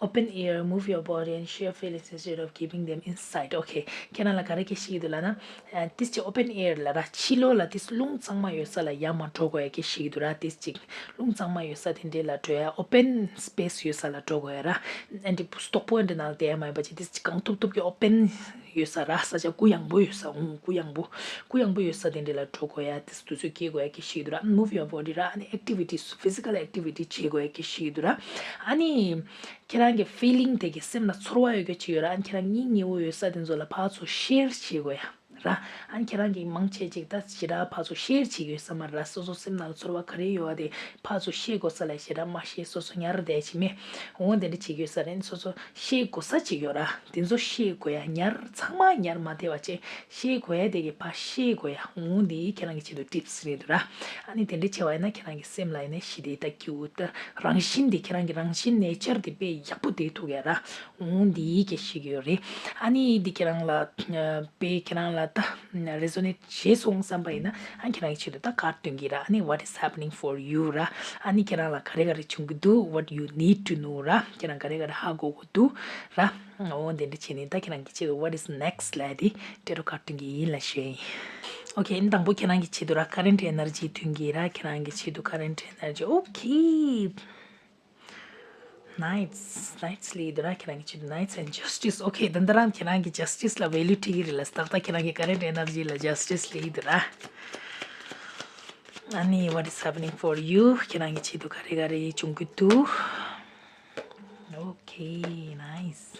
Open air, move your body and share feelings instead of keeping them inside. Okay, ཁྱེད་རང་ལ་ག་རེ་སྐད་བཤད་ཀྱི་འདུག་ལབ་ན། ཨ་ཏིས་ཅིག་open air ལ་ར། ཕྱི་ལོགས་ལ་ཏིས་རླུང་གཙང་མ་ཡོད་ས་ལ་ཡར་མར་འགྲོ་དགོས་ཡ་སྐད་བཤད་ཀྱི་འདུག་ར། ཏིས་ཅིག་རླུང་གཙང་མ་ཡོད་ས་དེ་འདྲས་ལ་འགྲོ་ཡ། open space ཡོད་ས་ལ་འགྲོ་དགོས་ཡ་ར། ཨ་འདི་སྟོག་པོ་འདི་ནང་ལ་བསྡད་ཡ་མ་ཡིན་པ་ཅིག་ཏིས་ཅིག་གང་ཐུབ་ཐུབ་ཀྱི་open ཡོད་ས་ར། ས་ཆ་གུ་ཡངས་པོ་ཡོད་ས། འོང་གུ་ཡངས་པོ། གུ་ཡངས་པོ་ཡོད་ས་དེ་འདྲས་ལ་འགྲོ་དགོས་ཡ། ཏིས་དུས་ཚོད་སྐྱེལ་དགོས་ཡ་སྐད་བཤད་ཀྱི་འདུག་ར། move your body ར། ཨ་ནི་activities, physical activity བྱེད་དགོས་ཡ་སྐད་བཤད་ཀྱི་འདུག་ར། ཨ་ནི་ཁྱེད་རང་གི་feeling དེ་གི་སེམས་ལ་ཚོར་བ་ཡོད་རྒྱུ་ཅིག་ཡོད་ར། ཨ་ནི་ཁྱེད་རང་སྙིང་ཉེ་བོ་ཡོད་ས་དེ་ཚོ་ལ་ཕར་ཚུར་share བྱེད་དགོས་ཡ་ར། ཨ་ནི་ཁྱེད་རང་གི་མང་ཆེ་ཅིག་ད་ཞེ་དྲག་ཕར་ཚུར་share བྱེད་ཀྱི་ཡོད་ས་མ་རེད་ར། སོ་སོ་སེམས་ནང་ལ་ཚོར་བ་ག་རེ་ཡོད་པ་དེ་ཕར་ཚུར་share དགོས་ས་ལ་ཞེ་དྲག་མ་share། སོ་སོ་ཉར་བསྡད་ཅིག་མེད། འོ་དེ་འདྲ་བྱེད་ཀྱི་ཡོད་ས་རེད། སོ་སོ་share དགོས་ས་ཅིག་ཡོད་ར། དེ་ཚོ་share དགོས་ཡ། ཉར་ཚང་མ་ཉར་མ་བསྡད་པ་བྱས། share དགོས་ཡ་དེ་གི་ཕར་share དགོས་ཡ། འོ་འདི་ཁྱེད་རང་གི་ཆེད་དུ་tips རེད་འདུག་ར། ཨ་ནི་དེ་འདྲ་བྱས་པ་ཡིན་ན་ཁྱེད་རང་གི་སེམས་ལ་ཡིན་ན་ཞི་བདེ་ད་སྐྱིད་པོ་ད་རང་བཞིན་དེ་ཁྱེད་རང་གི་རང་བཞིན་nature དེ་དཔེ་ཡག་པོ་བསྡད་ཐུབ་ཡ་ར། འོ་འདི་སྐད་བཤད་ཀྱི་ཡོད་རེད། ཨ་ནི་འདི་ཁྱེད་རང་ལ་ཨ་དཔེ་ཁྱེད་རང་ལ་ད་resonate བྱས་སོང་བསམ་པ་ཡིན་ན། ཨ་ཁྱེད་རང་གི་ཆེད་དུ་ད་card སྟོན་གྱི་ར། ཨ་ནི་what is happening for you ར། ཨ་ནི་ཁྱེད་རང་ལ་ག་རེ་ག་རེ་བྱུང་གི་འདུག what you need to know ར། ཁྱེད་རང་ག་རེ་ག་རེ་ཧ་གོ་དགོས་འདུག་ར། འོ་དེ་འདྲ་བྱས་ནས་ད་ཁྱེད་རང་གི་ཆེད་དུ་what is next ལབ་དེ་tarot card སྟོན་གྱི་ཡིན་ལབ་ཞུ་ཡ་ཡིན། Okay, ཨ་ནི་དང་པོ་ཁྱེད་རང་གི་ཆེད་དུ་ར་current energy སྟོན་གྱི་ར། ཁྱེད་རང་གི་ཆེད་དུ་current energy. Okay, Knights, Knights ལབ་ཀྱི་འདུག་ར། ཁྱེད་རང་གི་ཆེད་དུ Knights and Justice. Okay, ད་ལྟ་རང་ཁྱེད་རང་གི་Justice ལ་value སྤྲད་ཀྱི་རེད་ལ། ཏག་ཏག་ཁྱེད་རང་གི་current energy ལ་Justice ལབ་ཀྱི་འདུག་ར། ཨ་ནི་what is happening for you? ཁྱེད་རང་གི་ཆེད་དུ་ག་རེ་ག་རེ་བྱུང་གི་འདུག Okay, nice.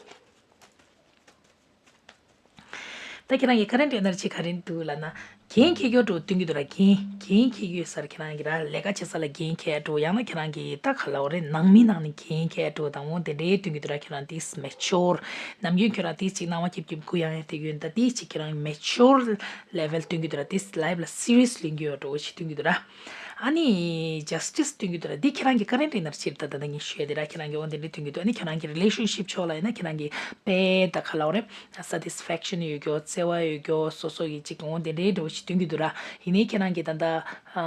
ད་ཁྱེད་རང་གི་current energy ག་རེ་འདུག་ལབ་ན། འགན་འཁྱེར་རྒྱུ་འགྲོ་སྟོན་གྱི་འདུག་ར། འགན་འགན་འཁྱེར་རྒྱུ་ཡོད་ས་རེད། ཁྱེད་རང་གི་ར་ལས་ཀ་བྱེད་ས་ལ་འགན་འཁྱེར་འགྲོ། ཡང་ན་ཁྱེད་རང་གི་ད་ག་ལབ་དགོས་རེད། ནང་མི་ནང་ནས་འགན་འཁྱེར་འགྲོ་དང་འོ་དེ་འདྲའི་སྟོན་གྱི་འདུག་ར། ཁྱེད་རང་ཏིས་mature། ནམ་རྒྱུན་ཁྱེད་རང་ཏིས་ཅིག་སྣང་བ་སྐྱིད་སྐྱིད་གུ་ཡངས་ཡངས་དེ་ཡོད། ད་ཏིས་ཅིག་ཁྱེད་རང་mature level སྟོན་གྱི་འདུག་ར། ཏིས་life ལ་serious ལེན་གྱི་ཡོད་འགྲོ་ཞིག་སྟོན་གྱི་འདུག་ར། ཨ་ནི་Justice སྟོན་གྱི་འདུག་ར། འདི་ཁྱེད་རང་གི་current energy ད་ད་ད་ངས་ཞུ་ཡ་དེ་ར། ཁྱེད་རང་གི་འོ་དེ་འདྲའི་སྟོན་གྱི་འདུག་ཨ་ནི་ཁྱེད་རང་གི་relationship ཕྱོགས་ལ་ཡིན་ན་ཁྱེད་རང་གི་དཔེ་ད་ག་ལབ་དགོས་རེད། satisfaction ཡོད་རྒྱུ། བརྩེ་བ་ཡོད་རྒྱུ། སོ་སོ་ཡི་ཅིག་འོ་དེ་འདྲའི་འགྲོ་ཞིག་སྟོན་གྱི་འདུག་ར། ཡིན་ནའི་ཁྱེད་རང་གི་ད་ད་ཨ་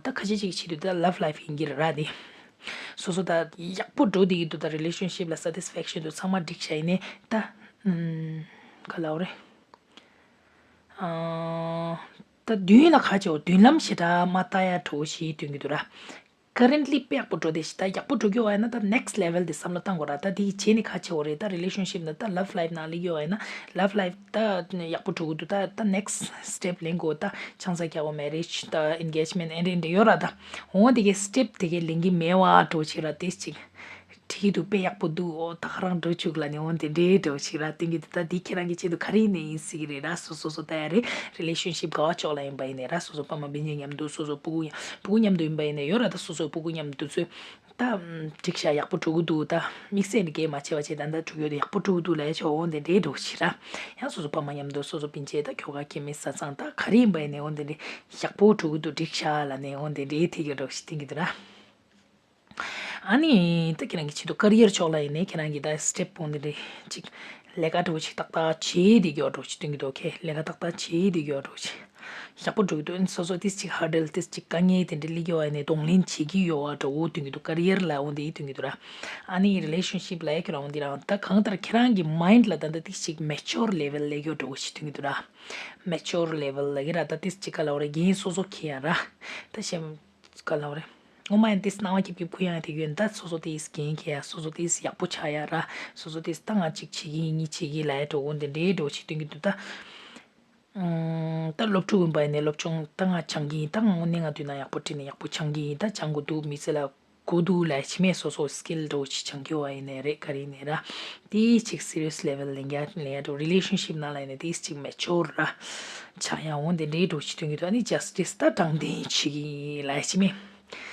ད་ཁ་ཤས་ཅིག་བྱེད་དུས་ད་love life ཡིན་གྱི་རེད་ར། དེ་སོ་སོ་ད་ཡག་པོ་འགྲོ་བསྡད་ཀྱི་འདུག་ད་relationship ལ་satisfaction དུ་ཚང་མ་འགྲིག་ཤག་ཡིན་ནའི་ད་ཨམ་ག་ལབ་དགོས་རེད། ཨ་ད་མདུན་ལ་ཁ་ཕྱེ་བ། མདུན་ལམ་ཞེ་དྲག་མ་ལྟ་ཡ་འགྲོ་ཞིག་སྟོན་གྱི་འདུག་ར། Currently དཔེ་ཡག་པོ་འགྲོ་བསྡད་ཤག་ད་ཡག་པོ་འགྲོ་གི་ཡོད་པ་ཡིན་ན་ད་next level དེ་བསམ་བློ་བཏང་དགོས་ར། ད་དེ་བྱས་ནས་ག་བྱེད་དགོས་རེད། ད་relationship ནང་ད་love life ནང་སླེབས་ཡོད་པ་ཡིན་ན། love life ད་ཡག་པོ་འགྲོ་གི་འདུག་ད་ད་next step ལེན་དགོས། ད་ཆང་ས་རྒྱག་དགོས། marriage ད་engagement ཨེ་འདྲ་འདྲ་ཡོད་ར། ད་འོ་དེ་གའི་step དེ་གའི་ལེན་གྱི་མེད་པ་འགྲོ་ཅིག་ར། དེ་ཅིག་ཁྲིད་འདུག་དཔེ་ཡག་པོ་འདུག་ཨོ་ད་ག་རང་འགྲོ་བཅུག་ལབ་ནས་འོ་དེ་འདྲའི་འགྲོ་ཞིག་ར། སྟོན་གྱི་འདུག་ད་འདི་ཁྱེད་རང་གི་ཆེད་དུ་ག་རེ་ཡིན་ནའི་ཡིན་སྲིད་ཀྱི་རེད་ར། སོ་སོ་སོ་ལྟ་ཡ་རེད། relationship ག་བ་ཕྱོགས་ལ་ཡིན་པ་ཡིན་ནའི་ར། སོ་སོ་ཕ་མ་སྤུན་མཆེད་མཉམ་དུ། སོ་སོ་སྤུ་གུ་མཉམ་སྤུ་གུ་མཉམ་དུ་ཡིན་པ་ཡིན་ནའི་ཡོད་ར། ད་སོ་སོ་སྤུ་གུ་མཉམ་དུ་ཚོས་ད་འགྲིག་ཤག་ཡག་པོ་འགྲོ་གི་འདུག་ད་དམིགས་བསལ་ནི་གས་མ་བྱས་པ་བྱས། ད་ད་འགྲོ་གི་ཡོད། ད་ཡག་པོ་འགྲོ་གི་འདུག་ལབ་ཡ་ཆོག་འོ་དེ་འདྲའི་འགྲོ་ཞིག་ར། ཡང་སོ་སོ་ཕ་མ་མཉམ་དུ། སོ་སོ་སྤུན་མཆེད། ད་ཁྱོ་ག་ཁྱིམ་མི་བཟའ་ཚང་། ད་ག་རེ་ཡིན་པ་ཡིན་ནའི་འོ་དེ་འདྲའི་ཡག་པོ་འགྲོ་གི་འདུག་འགྲིག་ཤག་ལབ་ནས་འོ་དེ་འདྲའི་ཐད་ཀྱི་འགྲོ་ཞིག་སྟོན་གྱི་འདུག་ར། ཨ་ནི་ད་ཁྱེད་རང་གི་ཆེད་དུ་career ཕྱོགས་ལ་ཡིན་ནའི་ཁྱེད་རང་གི་ད་step འོ་འདི་འདྲ་ཅིག་ལས་ཀ་འདྲ་བོ་ཅིག་ཏག་ཏག་བྱེད་བསྡད་ཀྱི་ཡོད་འགྲོ་ཅིག་སྟོན་གྱི་འདུག་ཁེ་ལས་ཀ་ཏག་ཏག་བྱེད་བསྡད་ཀྱི་ཡོད་འགྲོ་ཅིག་ཡག་པོ་འགྲོ་གི་འདུག་ཨ་ནི་སོ་སོ་ཏིས་ཅིག་hurdle ཏིས་ཅིག་དཀའ་ངལ་དེ་འདྲ་སླེབས་ཀྱི་ཡོད་པ་ཡིན་ནའི་གདོང་ལེན་བྱེད་ཀྱི་ཡོད་པ་འདྲ་བོ་སྟོན་གྱི་འདུག career ལ་འོ་འདི་སྟོན་གྱི་འདུག་ར། ཨ་ནི་relationship ལ་ཡ་ཁྱེད་རང་འོ་འདི་རང་ད་གང་ལྟར་ཁྱེད་རང་གི་mind ལ་ད་ལྟ་ཏིས་ཅིག mature level སླེབས་ཀྱི་ཡོད་འགྲོ་བོ་ཅིག་སྟོན་གྱི་འདུག་ར། mature level ལབ་ཀྱི་ར། ད་ཏིས་ཅིག་ག་ལབ་དགོས་རེད། འགན་སོ་སོ་འཁྱེར་ཡ་ར། ད་གཞན་ག་ལབ་དགོས་རེད། ངོ་མ་ཡང་ཏིས་སྣང་བ་སྐྱིད་སྐྱིད་གུ་ཡངས་དེ་ཡོད། ད་སོ་སོ་ཏིས་འགན་འཁྱེར་ཡ། སོ་སོ་ཏིས་ཡག་པོ་ཆགས་ཡ་ར། སོ་སོ་ཏིས་ད་ང་གཅིག་བྱེད་ཀྱི་ཡིན། གཉིས་བྱེད་ཀྱི་ལབ་ཡ་འགྲོ་འོ་འདི་འདྲའི་འགྲོ་བྱེད་སྟོན་གྱི་འདུག་ད་ཨུམ། ད་སློབ་ཕྲུག་ཡིན་པ་ཡིན་ནའི་སློབ་སྦྱོང་ད་ང་སྦྱང་གི་ཡིན། ད་ང་དངོས་གནས་ང་དུས་ན་ཡག་པོ་ཁྲིད་ནས་ཡག་པོ་སྦྱང་གི་ཡིན། ད་སྦྱང་དགོས་འདུག་མི་ཚེ་ལ་གོ་ བུ་དུ་ལས་ཅི་མེད་སོ་སོ་སི་ཀིལ་འགྲོ་ཅི་སྦྱང་རྒྱུ་བ་ཡིན་ནའི་རེད། ག་རེ་ཡིན་ནའི་ར། དེ་ཅིག་སི་རི་ཡས་ལེ་ཝལ་ལེན་རྒྱ་ལེན་ཡ་འགྲོ། རི་ལེ་ཤན་ཤིབ་ནང་ལ་ཡིན་ནའི་དེ་ཅིག་མེ་ཅོར་ར་ཆགས་ཡ། འོ་དེ་འདྲའི་འགྲོ་ཅི་སྟོན་གྱི་འདུག་ཨ་ནི་ཇ་སི་ཊི་སི་ད་དྲང་བདེན་བྱེད་ཀྱི་ཡིན་ལས་ཅི་མེད།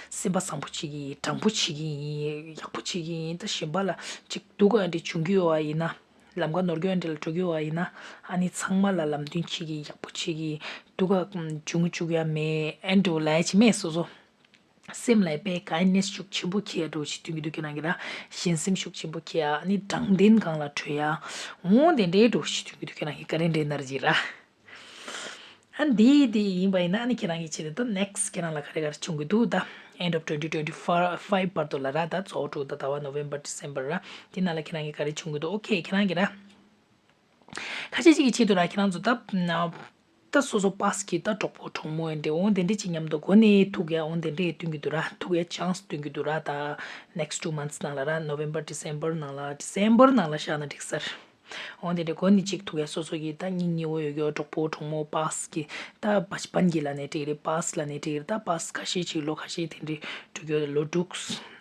སེམས་པ་བཟང་པོ་བྱེད་ཀྱི་ཡིན། དྲང་པོ་བྱེད་ཀྱི་ཡིན། ཡག་པོ་བྱེད་ཀྱི་ཡིན། ད་གཞན་པ་ལ་ཅིག་སྡུག་ག་འདྲ་བྱུང་གི་ཡོད་བ་ཡིན་ན། ལམ་ཁ་ནོར་སྐྱོན་འདྲ་ལ་འགྲོ་གི་ཡོད་བ་ཡིན་ན། ཨ་ནི་ཚང་མ་ལ་ལམ་སྟོན་བྱེད་ཀྱི་ཡིན། ཡག་པོ་བྱེད་ཀྱི་ཡིན། སྡུག་ག་བྱུང་བཅུག་ཡ་མེད། ཨེ་འགྲོ་ལས་ཅི་མེད། སོ་སོ་སེམས་ལ་དཔེ་ཀའིན་ནེ་སི་ཤུགས་ཆེན་པོ་འཁྱེར་ཡ་འགྲོ་ཅི་སྟོན་གྱི་འདུག་ཁྱེད་རང་གིས་ར། གཞན་སེམས་ཤུགས་ཆེན་པོ་འཁྱེར་ཡ། ཨ་ནི་དྲང་བདེན་སྒང་ལ་བགྲོད་ཡ། འོ་དེ་འདྲའི་འགྲོ་ཅི་སྟོན་གྱི་འདུག་ཁྱེད་རང་གིས་ག་རེ་འདྲའི་ན་ར་ཅི་ར། ཨ་འདི་འདི་ཡིན་པ་ཡིན་ན། ཨ་ནི་ཁྱེད་རང་གི་ཆེད་དུ་ད་ནེག་སི་ཊི་ཁྱེད་རང་ལ་ག་རེ་ག་རེ་བྱུང་གི་འདུག་ད་end of twenty twenty five བར་དུ་ལ་ར། ད་ཚོགས་དྲུག་ད་ཟླ་བ་November December ར། དེ་ནང་ལ་ཁྱེད་རང་གི་ག་རེ་བྱུང་གི་འདུག་ཨོ་ཁེ། ཁྱེད་རང་གི་ར། ཁ་ཤས་ཅིག་གི་ཆེད་དུ་ར་ཁྱེད་རང་ཚོ་ད་ད་སོ་སོ་པཱ་སི་གི་ད་གྲོགས་པོ་གྲོགས་མོ་ཡིན་འདྲ། འོ་དེ་འདྲ་ཅིག་མཉམ་དུ་འགོ་ནས་ཐུག་ཡ། འོ་དེ་འདྲ་སྟོན་གྱི་འདུག་ར། ཐུག་ཡ་ཅན་སི་སྟོན་གྱི་འདུག་ར། ད་next two months ནང་ལ་ར། November December ནང་ལ། December ནང་ལ་བཞག་ན་འགྲིག་ས་རེད། འོ་དེ་འདྲ་འགོ་ནས་ཅིག་ཐུག་ཡ། སོ་སོ་གི་ད་སྙིང་ཉེ་བོ་ཡོད་ཀྱོག་གྲོགས་པོ་གྲོགས་མོ་པཱ་སི་གི་ད་བཅུ་པན་གི་ལ་ནས་འགྲིག་རེད། པཱ་སི་ལ་ནས་འགྲིག་རེད། ད་པཱ་སི་ཁ་ཤས་ཅིག་ལོ་ཁ་ཤས་དེ་འདྲ་འགྲོ་ཀྱོག་ལོ་དྲུག་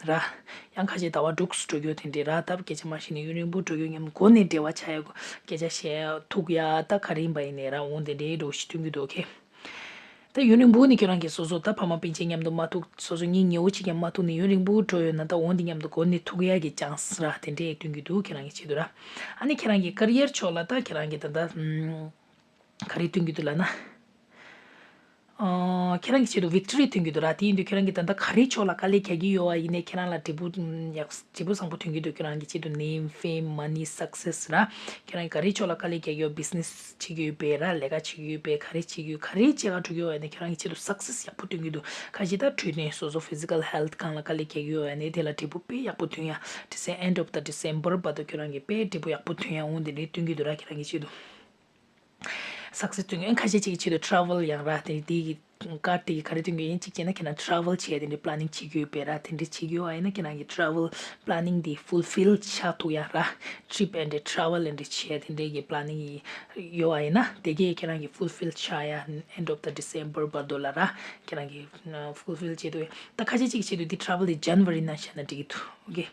ར། ཡང་ཁ་ཤས་ཟླ་བ་དྲུག་འགྲོ་ཀྱོག་དེ་འདྲ་ར། ད་སྐད་ཆ་མ་བཤད་ནས་ཡུན་རིང་པོ་འགྲོ་ཀྱོག་མཉམ་འགོ་ནས་འབྲེལ་བ་ཆགས་ཡ། སྐད་ཆ་བཤད་ཐུག་ཡ། ད་ག་རེ་ཡིན་པ་ཡིན་ནའི་ར། འོ་དེ་འདྲའི་འགྲོ་ཅི་སྟོན་གྱི་འདུག་ཨོ་ཁེ། ད་ཡུན་རིང་པོ་ནས་ཁྱོད་རང་གིས་སོ་སོ་ད་ཕ་མ་སྤུན་མཆེད་མཉམ་དུ་མ་ཐུག་སོ་སོ་སྙིང་ཉེ་བོ་གཅིག་ཀྱང་མ་ཐུག་ནས་ཡུན་རིང་པོ་འགྲོ་ཡོད་ན། ད་འོ་འདི་མཉམ་དུ་འགོ་ནས་ཐུག་ཡ་གི་ཅན་སི་ར་དེ་འདྲས་སྟོན་གྱི་འདུག་ཁྱེད་རང་གི་ཆེད་དུ་ར། ཨ་ནི་ཁྱེད་རང་གི་ཀ་རི་ཡར་ཕྱོགས་ལ་ད་ཁྱེད་རང་གི་ད་ལྟ་ཨམ་ག་རེ་སྟོན་གྱི་འདུག་ལབ་ན། ཨ་ཁྱེད་རང་གི་ཆེད་དུ་ཝིག་ཊོ་རི་སྟོན་གྱི་འདུག་ར། དེ་ཡིན་དུས་ཁྱེད་རང་གིས་ད་ལྟ་ག་རེ་ཕྱོགས་ལ་དཀའ་ལས་རྒྱག་གི་ཡོད་པ་ཡིན་ནའི་ཁྱེད་རང་ལ་འབྲས་བུ་ཨམ་ཡག་འབྲས་བུ་བཟང་པོ་ཐོན་གྱི་འདུག་ཁྱེད་རང་གི་ཆེད་དུ་name, fame, money, success ར། ཁྱེད་རང་གིས་ག་རེ་ཕྱོགས་ལ་དཀའ་ལས་རྒྱག་གི་ཡོད། བི་ཛི་ནེ་སི་བྱེད་ཀྱི་ཡོད་པས་ར། ལས་ཀ་བྱེད་ཀྱི་ཡོད་པས། ག་རེ་བྱེད་ཀྱི་ཡོད། ག་རེ་བྱེད་ག་འགྲོ་གི་ཡོད་པ་ཡིན་ནའི་ཁྱེད་རང་གི་ཆེད་དུ་སག་སེ་སི་ཡག་པོ་ཐོན་གྱི་འདུག་ཁ་ཅིག་ད་འཕྲོད་བསྟེན་སོ་སོ་ཕི་ཛི་ཀལ་ཧེལ་ཐི་སྒང་ལ་དཀའ་ལས་རྒྱག་གི་ཡོད་པ་ཡིན་ནའི་དེ་ལ་འབྲས་བུ་དཔེ་ཡག་པོ་ཐོན་ཡ། Decem- end of the December བར་དུ་ཁྱེད་རང་གིས་དཔེ་འབྲས་བུ་ཡག་པོ་ཐོན་ཡ། འོ་དེ་འདྲའི་སྟོན་གྱི་འདུག་ར། ཁྱེད་རང་གི་ཆེད་དུ། སག་སེ་སི་སྟོན་གྱི། ཁ་ཤས་ཅིག་གི་ཆེད་དུ་ཊ་རེ་ཝལ་ཡང་ར། དེ་དེ་གི་ཀ་རྡ་དེ་གི་ག་རེ་སྟོན་གྱི་ཡིན་ཅིག་བྱས་ན། ཁྱེད་རང་ཊ་རེ་ཝལ་བྱེད་ཡ་དེ་འདྲའི་པི་ལེ་ནིང་བྱེད་ཀྱི་ཡོད་པས་ར། དེ་འདྲའི་བྱེད་ཀྱི་ཡོད་པ་ཡིན་ན་ཁྱེད་རང་གི་ཊ་རེ་ཝལ་པི་ལེ་ནིང་དེ་ཕུལ་ཕིལ་ཆགས་ཐུབ་ཡ་ར། ཊི་རིབ་ཨེན་ཌི་ཊ་རེ་ཝལ་དེ་འདྲའི་བྱེད་ཡ་དེ་འདྲའི་གི་པི་ལེ་ནིང་ཡོད་པ་ཡིན་ན། དེ་གས་ཁྱེད་རང་གི་ཕུལ་ཕིལ་ཆགས་ཡ། end of the December བར་དུ་ལ་ར། ཁྱེད་རང་གི་ཕུལ་ཕིལ་བྱེད་ཐུབ་ཡ། ད་ཁ་ཤས་ཅིག་གི་ཆེད་དུ་དེ་ཊ་རེ་ཝལ་དེ་ཇན་ཝ་རི་ནང་བཞག་ན་འགྲིག་གི་འདུག་ཨོ་ཁེ།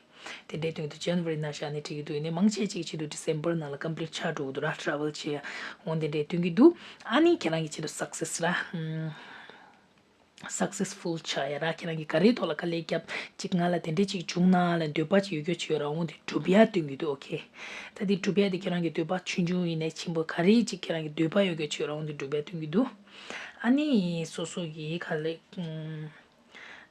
དེ་འདྲའི་སྟོན་གྱི་འདུག་ཇན་ཝ་རི་ནང་བཞག་ནས་འགྲིག་གི་འདུག་ཡིན་ནའི་མང་ཆེ་ཅིག་གི་ཆེད་དུ་ཌི་སེམ་བར་ནང་ལ་ཀམ་པི་ལིཊ་ཆགས་འགྲོ་གི་འདུག་ར། ཊ་རེ་ཝལ་བྱེད་ཡ་འོ་དེ་འདྲའི་སྟོན་གྱི་འདུག་ཨ་ནི་ཁྱེད་རང་གི་ཆེད་དུ་སག་སེ་སི་ར། ཨམ། སག་སེ་སི་ཕུལ་ཆགས་ཡ་ར། ཁྱེད་རང་གིས་ག་རེའི་ཐོག་ལ་དཀའ་ལས་བརྒྱབ་ཅིག་ང་ལ་དེ་འདྲ་ཅིག་བྱུང་ན་ལ་འདོད་པ་ཅིག་ཡོད་རྒྱུ་ཅིག་ཡོད་ར། འོ་དེ་འགྲུབ་ཡ་སྟོན་གྱི་འདུག་ཨོ་ཁེ། ད་དེ་འགྲུབ་ཡ་དེ་ཁྱེད་རང་གི་འདོད་པ་ཆུང་ཆུང་ཡིན་ནའི་ཆེན་པོ་ག་རེ་ཅིག་ཁྱེད་རང་གི་འདོད་པ་ཡོད་རྒྱུ་ཅིག་ཡོད་ར། འོ་དེ་འགྲུབ་ཡ་སྟོན་གྱི་འདུག་ཨ་ནི་སོ་སོ་གི་ག་ལེ་ཨམ།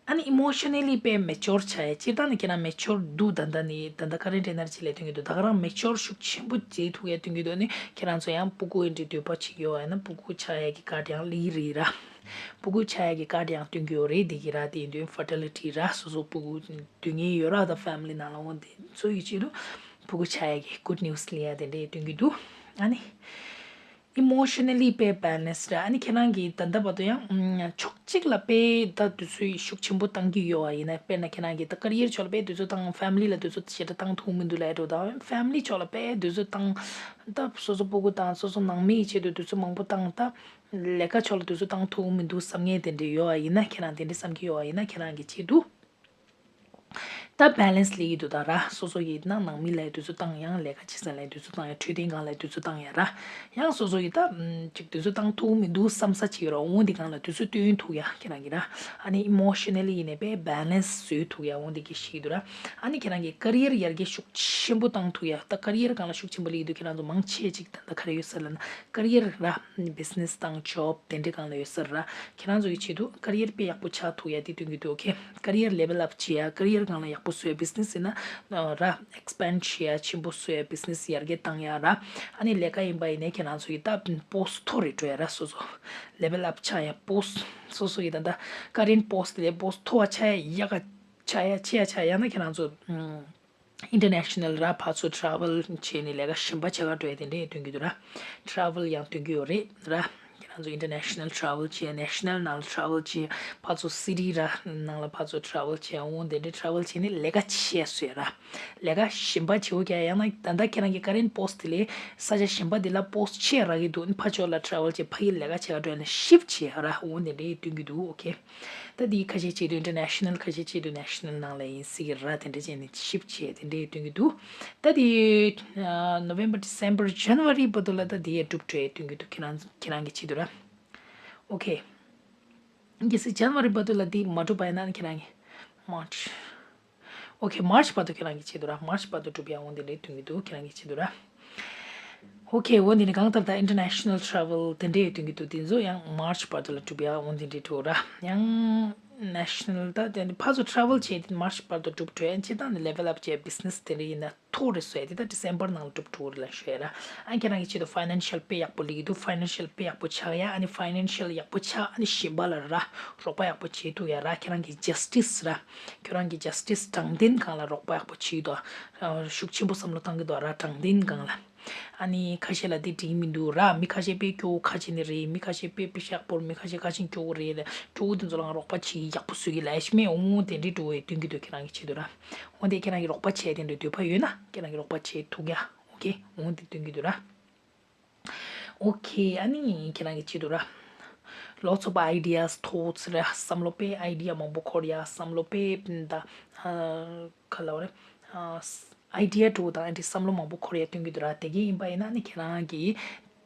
ཨ་ནི་ཨི་མོ་ཤ་ན་ལི་དཔེ་མེ་ཅོར་ཆགས་ཡ། སྤྱིར་བཏང་ནི་ཁྱེད་རང་མེ་ཅོར་འདུག་ད་ལྟ་ནི་ད་ལྟ་ཀ་རེན་ཊི་ཨེན་ཨར་ཇི་ལབ་སྟོན་གྱི་འདུག་ད་ག་རང་མེ་ཅོར་ཤུགས་ཆེན་པོ་བྱེད་ཐུབ་ཡ་སྟོན་གྱི་འདུག་ཨ་ནི་ཁྱེད་རང་ཚོ་ཡང་སྤུ་གུ་ཨེ་འདྲའི་འདོད་པ་བྱེད་ཀྱི་ཡོད་པ་ཡིན་ན། སྤུ་གུ་ཆགས་ཡ་གི་ཀ་རྡ་ཡང་སླེབས་ཀྱི་རེད་ར། སྤུ་གུ་ཆགས་ཡ་གི་ཀ་རྡ་ཡང་སྟོན་གྱི་ཡོད་རེད། དེ་གི་ར་དེ་ཡིན་དུས་ཕར་ཊི་ལི་ཊི་ར། སོ་སོ་སྤུ་གུ་འདོད་མཁན་ཡོད་ར། ད་ཕེ་མི་ལི་ནང་ལ་འོ་དེ་ཚོ་ཡི་ཆེད་དུ་སྤུ་གུ་ཆགས་ཡ་གི་གུཌ་ནིའུ་སི་ལབ་ཡ་དེ་འདྲའི་སྟོན་གྱི་འདུག་ཨ་ནི། ཨི་མོ་ཤ་ན་ལི་དཔེ་བེ་ལེན་སི་ར། ཨ་ནི་ཁྱེད་རང་གིས་ད་ལྟ་བར་དུ་ཡང་ཕྱོགས་གཅིག་ལ་དཔེ་ད་དུས་ཚོད་ཤུགས་ཆེན་པོ་བཏང་གི་ཡོད་པ་ཡིན་ན། དཔེར་ན་ཁྱེད་རང་གིས་ད་ཀ་རི་ཡར་ཕྱོགས་ལ་དཔེ་དུས་ཚོད་བཏང་། ཕེ་མི་ལི་ལ་དུས་ཚོད་ཞེ་དྲག་བཏང་ཐུབ་མི་འདུག་ལབ་འགྲོ། ད་ཕེ་མི་ལི་ཕྱོགས་ལ་དཔེ་དུས་ཚོད་བཏང་། ད་སོ་སོ་སྤུ་གུ་དང་སོ་སོ་ནང་མི་ཡི་ཆེད་དུ་དུས་ཚོད་མང་པོ་བཏང་། ད་ལས་ཀ་ཕྱོགས་ལ་དུས་ཚོད་བཏང་ཐུབ་མི་འདུག་བསམ་མཁན་དེ་འདྲ་ཡོད་པ་ཡིན་ན། ཁྱེད་རང་དེ་འདྲ་བསམ་གྱི་ཡོད་པ་ཡིན་ན། ཁྱེད་རང་གི་ཆེད་དུ། ད་བེ་ལེན་སི་ལེན་གྱི་འདུག་ད་ར། སོ་སོ་ཡི་ནང་ནང་མི་ལ་དུས་ཚོད་བཏང་ཡང་། ལས་ཀ་བྱེད་ས་ལ་དུས་ཚོད་བཏང་ཡང་། འཕྲོད་བསྟེན་སྒང་ལ་དུས་ཚོད་བཏང་ཡང་ར། ཡང་སོ་སོ་ཡི་ད་ཅིག་དུས་ཚོད་བཏང་ཐུབ་མི་འདུག་བསམ་ས་ཅིག་ཡོད་ར། འོ་འདི་སྒང་ལ་དུས་ཚོད་བཏོན་ཐུབ་ཡ་ཁྱེད་རང་གི་ར། ཨ་ནི་ཨི་མོ་ཤ་ན་ལི་ཡིན་ནའི་དཔེ་བེ་ལེན་སི་བཟོ་ཐུབ་ཡ། འོ་འདི་གི་ཞིག་འདུག་ར། ཨ་ནི་ཁྱེད་རང་གི་ཀ་རི་ཡར་ཡར་རྒྱས་ཤུགས་ཆེན་པོ་བཏང་ཐུབ་ཡ། ད་ཀ་རི་ཡར་སྒང་ལ་ཤུགས་ཆེན་པོ་སླེབས་ཀྱི་འདུག་ཁྱེད་རང་ཚོ་མང་ཆེ་ཅིག་ད་ད་ག་རེ་ཡོད་ས་ལབ་ན། ཀ་རི་ཡར་ར། བི་ཛི་ནེ་སི་དང་ཇོབ་དེ་འདྲའི་སྒང་ལ་ཡོད་ས་ར། ཁྱེད་རང་ཚོ་ཡི་ཆེད་དུ་ཀ་རི་ཡར་དཔེ་ཡག་པོ་ཆགས་ཐུབ་ཡ་དེ་སྟོན་གྱི་འདུག་ཨོ་ཁེ། ཀ་རི་ཡར་ལེ་ཝལ་ཨབ་བྱེད་ཡ། ཀ་རི་ཡར་སྒང་ལ་ཡག་པོ་བཟོ་ཡ། བི་ཛི་ནེ་སི་ཡིན་ན་ར་ཨེག་སི་པེན་ཌི་བྱེད་ཡ། ཆེན་པོ་བཟོ་ཡ། བི་ཛི་ནེ་སི་ཡར་རྒྱས་བཏང་ཡ་ར། ཨ་ནི་ལས་ཀ་ཡིན་པ་ཡིན་ནའི་ཁྱེད་རང་ཚོ་ཡི་ད་པོ་སི་མཐོ་རུ་འགྲོ་ཡ་ར། སོ་སོ་ལེ་ཝལ་ཨབ་ཆགས་ཡ། པོ་སི་སོ་སོ་ཡི་ད་ད་ཀ་རེན་ཊི་པོ་སི་དེ་ལས་པོ་སི་མཐོ་བ་ཆགས་ཡ། ཡག་ག་ཆགས་ཡ། ཆེ་ཡ་ཆགས་ཡ་ན་ཁྱེད་རང་ཚོ་ཨུམ། ཨིན་ཊར་ནེ་ཤ་ནལ་ར་ཕར་ཚུར་ཊ་རེ་ཝལ་བྱས་ནས་ལས་ཀ་གཞན་པ་བྱེད་ག་འགྲོ་ཡ་དེ་འདྲས་སྟོན་གྱི་འདུག་ར། ཊ་རེ་ཝལ་ཡང་སྟོན་གྱི་ཡོད་རེད་ར། ཁྱེད་རང་ཚོ་ཨིན་ཊར་ནེ་ཤ་ནལ་ཊ་རེ་ཝལ་བྱས། ནེ་ཤ་ནལ་ནང་ལ་ཊ་རེ་ཝལ་བྱས། ཕར་ཚུར་སི་ཊི་ར་ནང་ལ་ཕར་ཚུར་ཊ་རེ་ཝལ་བྱས། འོ་དེ་འདྲས་ཊ་རེ་ཝལ་བྱས་ནས་ལས་ཀ་བྱེད་ཡ་བཟོས་ར། ལས་ཀ་གཞན་པ་བྱེད་འོ་ཀྱ། ཡང་ན་ད་ལྟ་ཁྱེད་རང་གི་ཀ་རེན་ཊི་པོ་སི་དེ་ལས་ས་ཆ་གཞན་པ་དེ་ལ་པོ་སི་ཆེ་རག་གི་འདུག་ཕར་ཕྱོགས་ལ་ཊ་རེ་ཝལ་བྱས། ཕ་གི་ལས་ཀ་བྱེད་ག་འགྲོ་ཡ་ན་ཤིབ་བྱེད་ཡ་ར། འོ་དེ་འདྲས་སྟོན་གྱི་འདུག་ཨོ་ཁེ། ད་དེ་ཁ་ཤས་བྱེད་དུས་ཨིན་ཊར་ནེ་ཤ་ནལ། ཁ་ཤས་བྱེད་དུས་ནེ་ཤ་ནལ་ནང་ལ་ཡིན་སྲིད་ཀྱི་ར། དེ་འདྲ་བྱས་ནས་ཤིབ་བྱས་དེ་འདྲ་སྟོན་གྱི་འདུག་ད་དེ་ནོ་ཝེམ་བར་ཌི་སེམ་བར་ཇན་ཝ་རི་བར་དུ་ལ་ད་དེ་གྲུབ་འགྲོ་སྟོན་གྱི་འདུག་ཁྱེད་རང་ཁྱེད་རང་གི་ཆེད་དུ་ར། ཨོ་ཁེ། གལ་སྲིད་ཇན་ཝ་རི་བར་དུ་ལ་དེ་མ་གྲུབ་པ་ཡིན་ན་ཁྱེད་རང་གི་མར་ཆི། ཨོ་ཁེ། མར་ཆི་བར་དུ་ཁྱེད་རང་གི་ཆེད་དུ་ར། མར་ཆི་བར་དུ་གྲུབ་ཡ་འོ་དེ་འདྲ་སྟོན་གྱི་འདུག་ཁྱེད་རང་གི་ཆེད་དུ་ར། ཨོ་ཁེ། འོ་དེ་ནས་གང་ལྟར་ད་ཨིན་ཊར་ནེ་ཤ་ནལ་ཊ་རེ་ཝལ་དེ་འདྲའི་སྟོན་གྱི་འདུག་དེ་ཚོ་ཡང་མར་ཆི་བར་དུ་ལ་གྲུབ་ཡ་འོ་དེ་འདྲའི་འགྲོ་ར། ཡང་ནེ་ཤ་ནལ་ད་དེ་ཕར་ཚུར་ཊ་རེ་ཝལ་བྱས་ཏེ་མར་ཆི་བར་དུ་གྲུབ་འགྲོ་ཡ། སྤྱིར་བཏང་ནས་ལེ་ཝལ་ཨབ་བྱས་བི་ཛི་ནེ་སི་དེ་འདྲ་ཡིན་ན་མཐོ་རུ་སོང་ཡ་དེ་ད་ཌི་སེམ་བར་ནང་ལ་གྲུབ་འགྲོ་རེད་ལབ་ཤོད་ཡ་ར། ཨ་ཁྱེད་རང་གི་ཆེད་དུ་ཕའི་ནན་ཤལ་དཔེ་ཡག་པོ་སླེབས་ཀྱི་འདུག་ཕའི་ནན་ཤལ་དཔེ་ཡག་པོ་ཆགས་ཡ། ཨ་ནི་ཕའི་ནན་ཤལ་ཡག་པོ་ཆགས། ཨ་ནི་གཞན་པ་ལ་ར་རོགས་པ་ཡག་པོ་བྱེད་ཐུབ་ཡ་ར། ཁྱེད་རང་གི་ཇ་སི་ཊི་སི་ར། ཁྱོད་རང་གི་ཇ་སི་ཊི་སི་དྲང་བདེན་སྒང་ལ་རོགས་པ་ཡག་པོ་བྱེད་འདུག་ཤུགས་ཆེན་པོ་བསམ་བློ་བཏང་གི་འདུག་ར། དྲང་བདེན་སྒང་ལ། ཨ་ནི་ཁ་ཤས་ལ་དེ་འགྲིག་མི་འདུག་ར། མི་ཁ་ཤས་དཔེ་སྐྱོ་བོ་ཁ་ཆེ་ནི་རེད། མི་ཁ་ཤས་དཔེ་དཔེ་ཤག་པོར། མི་ཁ་ཤས་ཁ་ཆེན་སྐྱོ་བོ་རེད། སྐྱོ་བོ་དེ་ཚོ་ལའང་རོགས་པ་བྱེད་ཡག་པོ་བཟོ་གི་ལབ་ཤི་མེད། འོ་དེ་འདྲའི་འགྲོ་བའི་སྟོན་གྱི་འདུག་ཁྱེད་རང་གི་ཆེད་དུ་ར། འོ་དེ་ཁྱེད་རང་གི་རོགས་པ་བྱས་དེ་འདྲའི་འདོད་པ་ཡོད་ན་ཁྱེད་རང་གི་རོགས་པ་བྱེད་ཐུབ་ཡ། ཨོ་ཁེ། འོ་དེ་སྟོན་གྱི་འདུག་ར། ཨོ་ཁེ། ཨ་ནི་ཁྱེད་རང་གི་ཆེད་དུ་ར། ལོ་ཚོགས་པ་ཨའི་ཌི་ཡ་སི་ཐོག་ཚེ་ར་བསམ་བློ་དཔེ་ཨའི་ཌི་ཡ་མང་པོ་འཁོར་ཡ། བསམ་བློ་དཔེ་ད་ཨ་ག་ལབ་རེད། ཨ་ཨའི་ཌི་ཡ་འགྲོ་དང་ཨ་འདྲི་བསམ་བློ་མང་པོ་འཁོར་ཡ་སྟོན་གྱི་འདུག་ར། དེ་གི་ཡིན་པ་ཡིན་ན་ནི་ཁྱེད་རང་གི་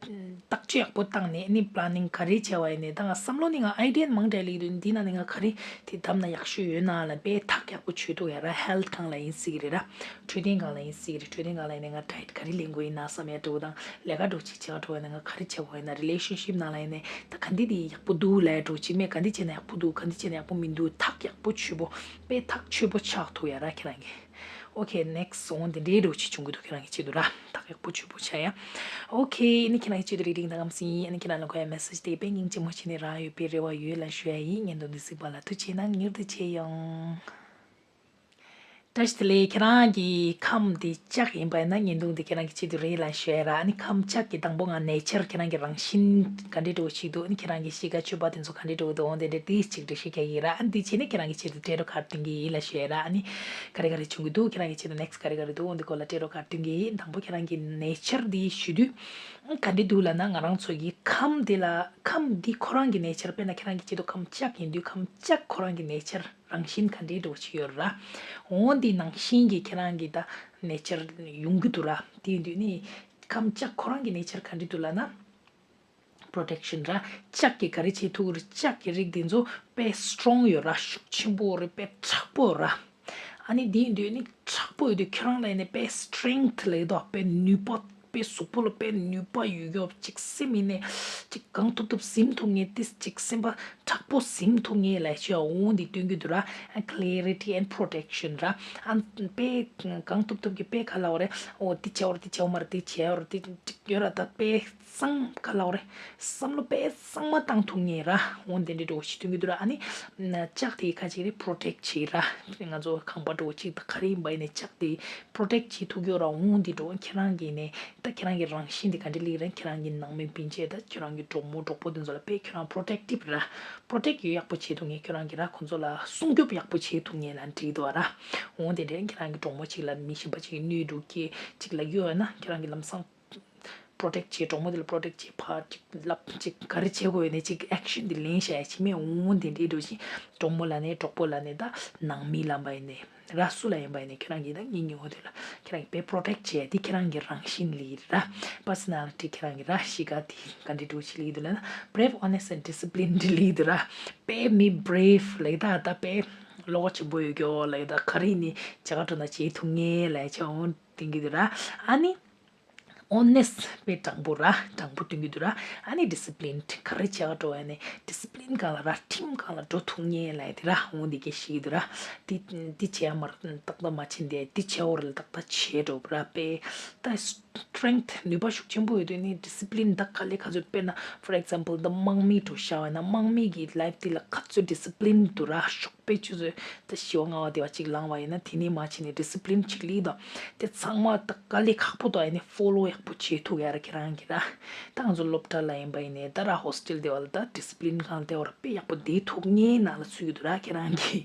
ཐག་གཅོད་ཡག་པོ་བཏང་ནས་ནི་པི་ལེ་ནིང་ག་རེ་བྱས་པ་ཡིན་ནའི་ད་ང་བསམ་བློ་ནི་ང་ཨའི་ཌི་ཡ་མང་དྲགས་སླེབས་ཀྱི་འདུག་འདི་ནང་ནས་ང་ག་རེ་དེ་བདམས་ན་ཡག་ཤོས་ཡོད་ན་ལ་དཔེ་ཐག་ཡག་པོ་ཆོད་ཐུབ་ཡ་ར། ཧེལ་ཐི་སྒང་ལ་ཡིན་སྲིད་ཀྱི་རེད་ར། འཕྲོད་བསྟེན་སྒང་ལ་ཡིན་སྲིད་ཀྱི་རེད། འཕྲོད་བསྟེན་སྒང་ལ་ཡིན་ནའི་ང་ཌ་ཡེ་ཊི་ག་རེ་ལེན་དགོས་ཡིན་ན་བསམ་ཡ་འགྲོ་དང་། ལས་ཀ་འགྲོ་ཅིག་བྱེད་ཡ་འགྲོ་ཡིན་ན་ང་ག་རེ་བྱེད་དགོས་ཡིན་ན། རི་ལེ་ཤན་ཤིབ་ནང་ལ་ཡིན་ནའི་ད་ག་འདི་དེ་ཡག་པོ་འདུག་ལབ་ཡ་འགྲོ་ཅིག་མེད། ག་འདི་བྱས་ན་ཡག་པོ་འདུག་ག་འདི་བྱས་ན་ཡག་པོ་མི་འདུག་ཐག་ཡག་པོ་ཆོད་པོ་དཔེ་ཐག་ཆོད་པོ་ཆགས་ཐུབ་ཡ་ར་ཁྱེད་རང་གི། ཨོ་ཁེ། ནེག་སི་འོང་དེ་འདྲའི་འགྲོ་ཅིག་བྱུང་གི་འདུག་ཁྱེད་རང་གི་ཆེད་དུ་ར། ཐག་ཡག་པོ་ཆོད་པོ་ཆགས་ཡ། ཨོ་ཁེ། ཨ་ནི་ཁྱེད་རང་གི་ཆེད་དུ་རེ་ཌིང་ད་གམ་སི་ཨ་ནི་ཁྱེད་རང་ལ་གོ་ཡ་མེ་སེ་ཇི་དེ་དཔེ་སྙིང་རྗེ་མོ་བྱས་ནས་རག་ཡོད་པའི་རེ་བ་ཡོད་ལབ་ཞུ་ཡ་ཡིན། བརྙན་ཐུང་འདི་གཟིགས་པ་ལ་ཐུགས་རྗེ་གནང་། མྱུར་དུ་མཇལ་ཡོང་། བཀྲ་ཤིས་བདེ་ལེགས། ཁྱེད་རང་གི་ཁམས་དེ་ལྕགས་ཡིན་པ་ཡིན་ན་བརྙན་ཐུང་དེ་ཁྱེད་རང་གི་ཆེད་དུ་རེད་ལབ་ཞུ་ཡ་ར། ཨ་ནི་ཁམས་ལྕགས་ཀྱི་དང་པོ་ང་ནེ་ཅར་ཁྱེད་རང་གི་རང་བཞིན་ག་འདྲས་འགྲོ་ཞིག་འདུག་ཨ་ནི་ཁྱེད་རང་གི་གཤིས་ཀ་སྤྱོད་པ་དེ་ཚོ་ག་འདྲས་འགྲོ་འདུག་འོང་དེ་འདྲས་དེ་གཅིག་འགྲེལ་བཤད་རྒྱག་གི་ཡིན་ར། ཨ་ནི་དེ་བྱས་ནས་ཁྱེད་རང་གི་ཆེད་དུ་ཊེ་རོ་ཁཱཌ་སྟོན་གྱི་ཡིན་ལབ་ཞུ་ཡ་ར། ཨ་ནི་ག་རེ་ག་རེ་བྱུང་གི་འདུག་ཁྱེད་རང་གི་ཆེད་དུ་ནེག་སི་ག་རེ་ག་རེ་འདུག་འོང་དེ་སྐོར་ལ་ཊེ་རོ་ཁཱཌ་སྟོན་གྱི་ཡིན། དང་པོ་ཁྱེད་རང་གི་ནེ་ཅར་དེ་ཞུ་དུས་ག་འདྲས་འདུག་ལབ་ན། ང་རང་ཚོ་གི་ཁམས་དེ་ལ་ཁམས་འདི་ཁོ་རང་གི་ནེ་ཅར། དཔེར་ན་ཁྱེད་རང་གི་ཆེད་དུ་ཁམས་ལྕགས་ཡིན་དུས་ཁམས་ལྕགས་ཁོ་རང་གི་ནེ་ཅར་རང་བཞིན་ག་འདྲའི་འགྲོ་ཆེ་ཡོད་ར། འོ་འདི་ནང་བཞིན་གྱི་ཁྱེད་རང་གི་ད་ནེ་ཅར་ཡོང་གི་འདུག་ར། དེ་ཡིན་དུས་ནི་ཁམས་ལྕགས་ཁོ་རང་གི་ནེ་ཅར་ག་འདྲ་འདུག་ལབ་ན། པྲོ་ཊེག་ཤན་ར། ལྕགས་ཀྱི་ག་རེ་བྱེད་ཐུབ་རེད། ལྕགས་ཀྱི་རིགས་འདི་ཚོ་དཔེ་སི་ཊོང་ཡོད་ར། ཤུགས་ཆེན་པོ་རེད། དཔེ་མཁྲེགས་པོ་ར། ཨ་ནི་དེ་ཡིན་དུས་ནི་མཁྲེགས་པོ་ཡོད་དུས་ཁྱེད་རང་ལ་ཡིན་ནས་དཔེ་སི་ཊེང་ཐི་ལབ་ཀྱི་འདུག་དཔེ་ནུས་པ། དཔེ་གཟུགས་པོ་ལ་དཔེ་ནུས་པ་ཡོད་ཡོད་ཅིག་སེམས་ཡིན་ནས་ཅིག་གང་ཐུབ་ཐུབ་ཟིན་ཐུབ་ངེས་ཏིས་ཅིག་སེམས་པ་མཁྲེགས་པོ་ཟིན་ཐུབ་ངེས་ལབ་ཤོད་འོང་འདི་སྟོན་གྱི་འདུག་ར། clarity and protection ར། ཨ་དཔེ་གང་ཐུབ་ཐུབ་ཀྱི་དཔེ་ག་ལབ་རེད། འོ་འདི་བྱའོ་ར་འདི་བྱའོ་མ་ར་འདི་བྱའོ་ར་འདི་ཅིག་ཡོད་ར། ད་དཔེ་གཙང་ག་ལབ་རེད། བསམ་བློ་དཔེ་གཙང་མ་བཏང་ཐུབ་ངེས་ར། འོ་འདི་འདྲའི་འགྲོ་ཞིག་སྟོན་གྱི་འདུག་ར། ཨ་ནི་ལྕགས་དེ་ཁ་ཅིག་རེད་པྲོ་ཊེག་བྱེད་ར། ང་ཚོ་ཁང་པ་འགྲོ་ཅིག་ད་ག་རེ་ཡིན་པ་ཡིན་ནས་ལྕགས་དེ་པྲོ་ཊེག་བྱེད་ཐུབ་ཀྱི་ཡོད་ར། འོང་འདི་འགྲོ་ཁྱེད་རང་གི་ནས་ད་ཁྱེད་རང་གི་རང་བཞིན་དེ་ག་འདྲ་ལིག་རེད། ཁྱེད་རང་གི་ནང་མི་སྤུན་མཆེད་ད་ཁྱེད་རང་གི་གྲོགས་མོ་གྲོགས་པོ་དེ་ཚོ་ལ་དཔེ་ཁྱེད་རང་པྲོ་ཊེག་ཊིབ་ར། པྲོ་ཊེག་ཡོད་ཡག་པོ་བྱེད་ཐུབ་ངེས། ཁྱེད་རང་གི་ར་ཁོ་ཚོ་ལ་སྲུང་སྐྱོབ་ཡག་པོ་བྱེད་ཐུབ་ངེས་ལ་འགྲིག་འདུག་ར། འོང་དེ་འདྲའི་ཁྱེད་རང་གི་གྲོགས་མོ་གཅིག་ལ་མི་གཞན་པ་གཅིག་གིས་གནོད་འགྲོ་གི་གཅིག་ལ་གཡོ་ཡོད་ན་ཁྱེད་རང་གི་ལམ་སང་པྲོ་ཊེག་བྱེད། གྲོགས་མོ་དེ་ལ་པྲོ་ཊེག་བྱེད། ཕར་གཅིག་ལབ་གཅིག་ག་རེ་བྱེད་དགོས་ཡོད་ནས་གཅིག་ཨེག་ཤན་དེ་ལེན་བྱ་ཡ་བྱེད་མེད། འོང་དེ་འདྲའི་འགྲོ་བཞིན་གྲོགས་མོ་ལ་ནས་གྲོགས་པོ་ལ་ནས་ད་ནང་མི་ལ་འབའ་ཡིན་ནས་ར་སུ་ལ་ཡིན་པ་ཡིན་ནས་ཁྱོད་རང་གིས་ད་ངེས་ངེས་འོ་དེ་ལ་ཁྱེད་རང་གིས་དཔེ་པྲོ་ཊེག་བྱས་དེ་ཁྱེད་རང་གི་རང་བཞིན་ལི་ར། པར་སོ་ནལ་ཊི་ཁྱེད་རང་གི་ར་གཤིས་ཀ་དེ་ག་འདྲའི་འགྲོ་ཆི་ལི་འདུག་ལ་ན། brave, honest and disciplined ལི་འདུག་ར། དཔེ་མི་བྷི་རེབ་ལ་ཡི་ད་ད་དཔེ་བློ་ཁོག་ཆེན་པོ་ཡོད་ཀྱོ་ལ་ཡི་ད་ག་རེ་ནི་བྱ་དགའ་སྤྲོད་ན་བྱེད་ཐུབ་ངེས་ལ་ཡི་ཆ་འོང་དེང་གི་འདུག་ར། ཨ་ནི། ཨོ་ནེ་སི་ཊི་དཔེ་དྲང་པོ་ར། དྲང་པོ་སྟོན་གྱི་འདུག་ར། ཨ་ནི་ཌི་སི་པི་ལིན་ག་རེ་བྱེད་ག་འགྲོ་ཡ་ནས་ཌི་སི་པི་ལིན་སྒང་ལ་ར་ཁྲིམས་སྒང་ལ་འགྲོ་ཐུབ་ངེས་ལ་ཡ་དེ་ར་འོང་འདི་སྐད་ཤེས་ཀྱི་འདུག་ར། འདི་འདི་བྱེད་ཡ་མར་ཏག་ཏག་མ་ཕྱིན་དེ་འདི་བྱེད་འོ་ར་ལ་ཏག་ཏག་བྱེད་འགྲོ་ར་པས། ད་སི་ཊེང་ཐི་ནུས་པ་ཤུགས་ཆེན་པོ་ཡོད་དུས་ནི་ཌི་སི་པི་ལིན་ད་ག་ལེ་ག་ཚོད་དཔེར་ན་for example ད་དམག་མི་འགྲོ་བཞག་པ་ཡིན་ན་དམག་མི་གི་ལའིཕ་དེ་ལ་ག་ཚོད་ཌི་སི་པི་ལིན་འདུག་ར་ཤོག་དཔེ་ཆུ་ཚོད་ད་བཞི་བ་ལྔ་བ་དེ་བ་གཅིག་ལངས་པ་ཡིན་ན་དེ་ནས་མ་ཕྱིན་ནས་ཌི་སི་པི་ལིན་གཅིག་ལི་དང་དེ་ཚང་མ་ད་དཀའ་ལས་ཁག་པོ་དང་ཡིན་ནས་ཕོ་ལོ་ཡག་པོ་བྱེད་ཐུབ་ཡ་ར་ཁྱེད་རང་གི་ར། ད་ང་ཚོ་སློབ་གྲྭ་ལ་ཡིན་པ་ཡིན་ནས་ད་ར་ཧོ་སི་ཊེལ་དེ་བ་ལ་ད་ཌི་སི་པི་ལིན་གང་དེ་བ་ར་དཔེ་ཡག་པོ་བསྡད་ཐུབ་ངེས་ནང་ལ་ཚུད་ཀྱི་འདུག་ར་ཁྱེད་རང་གི་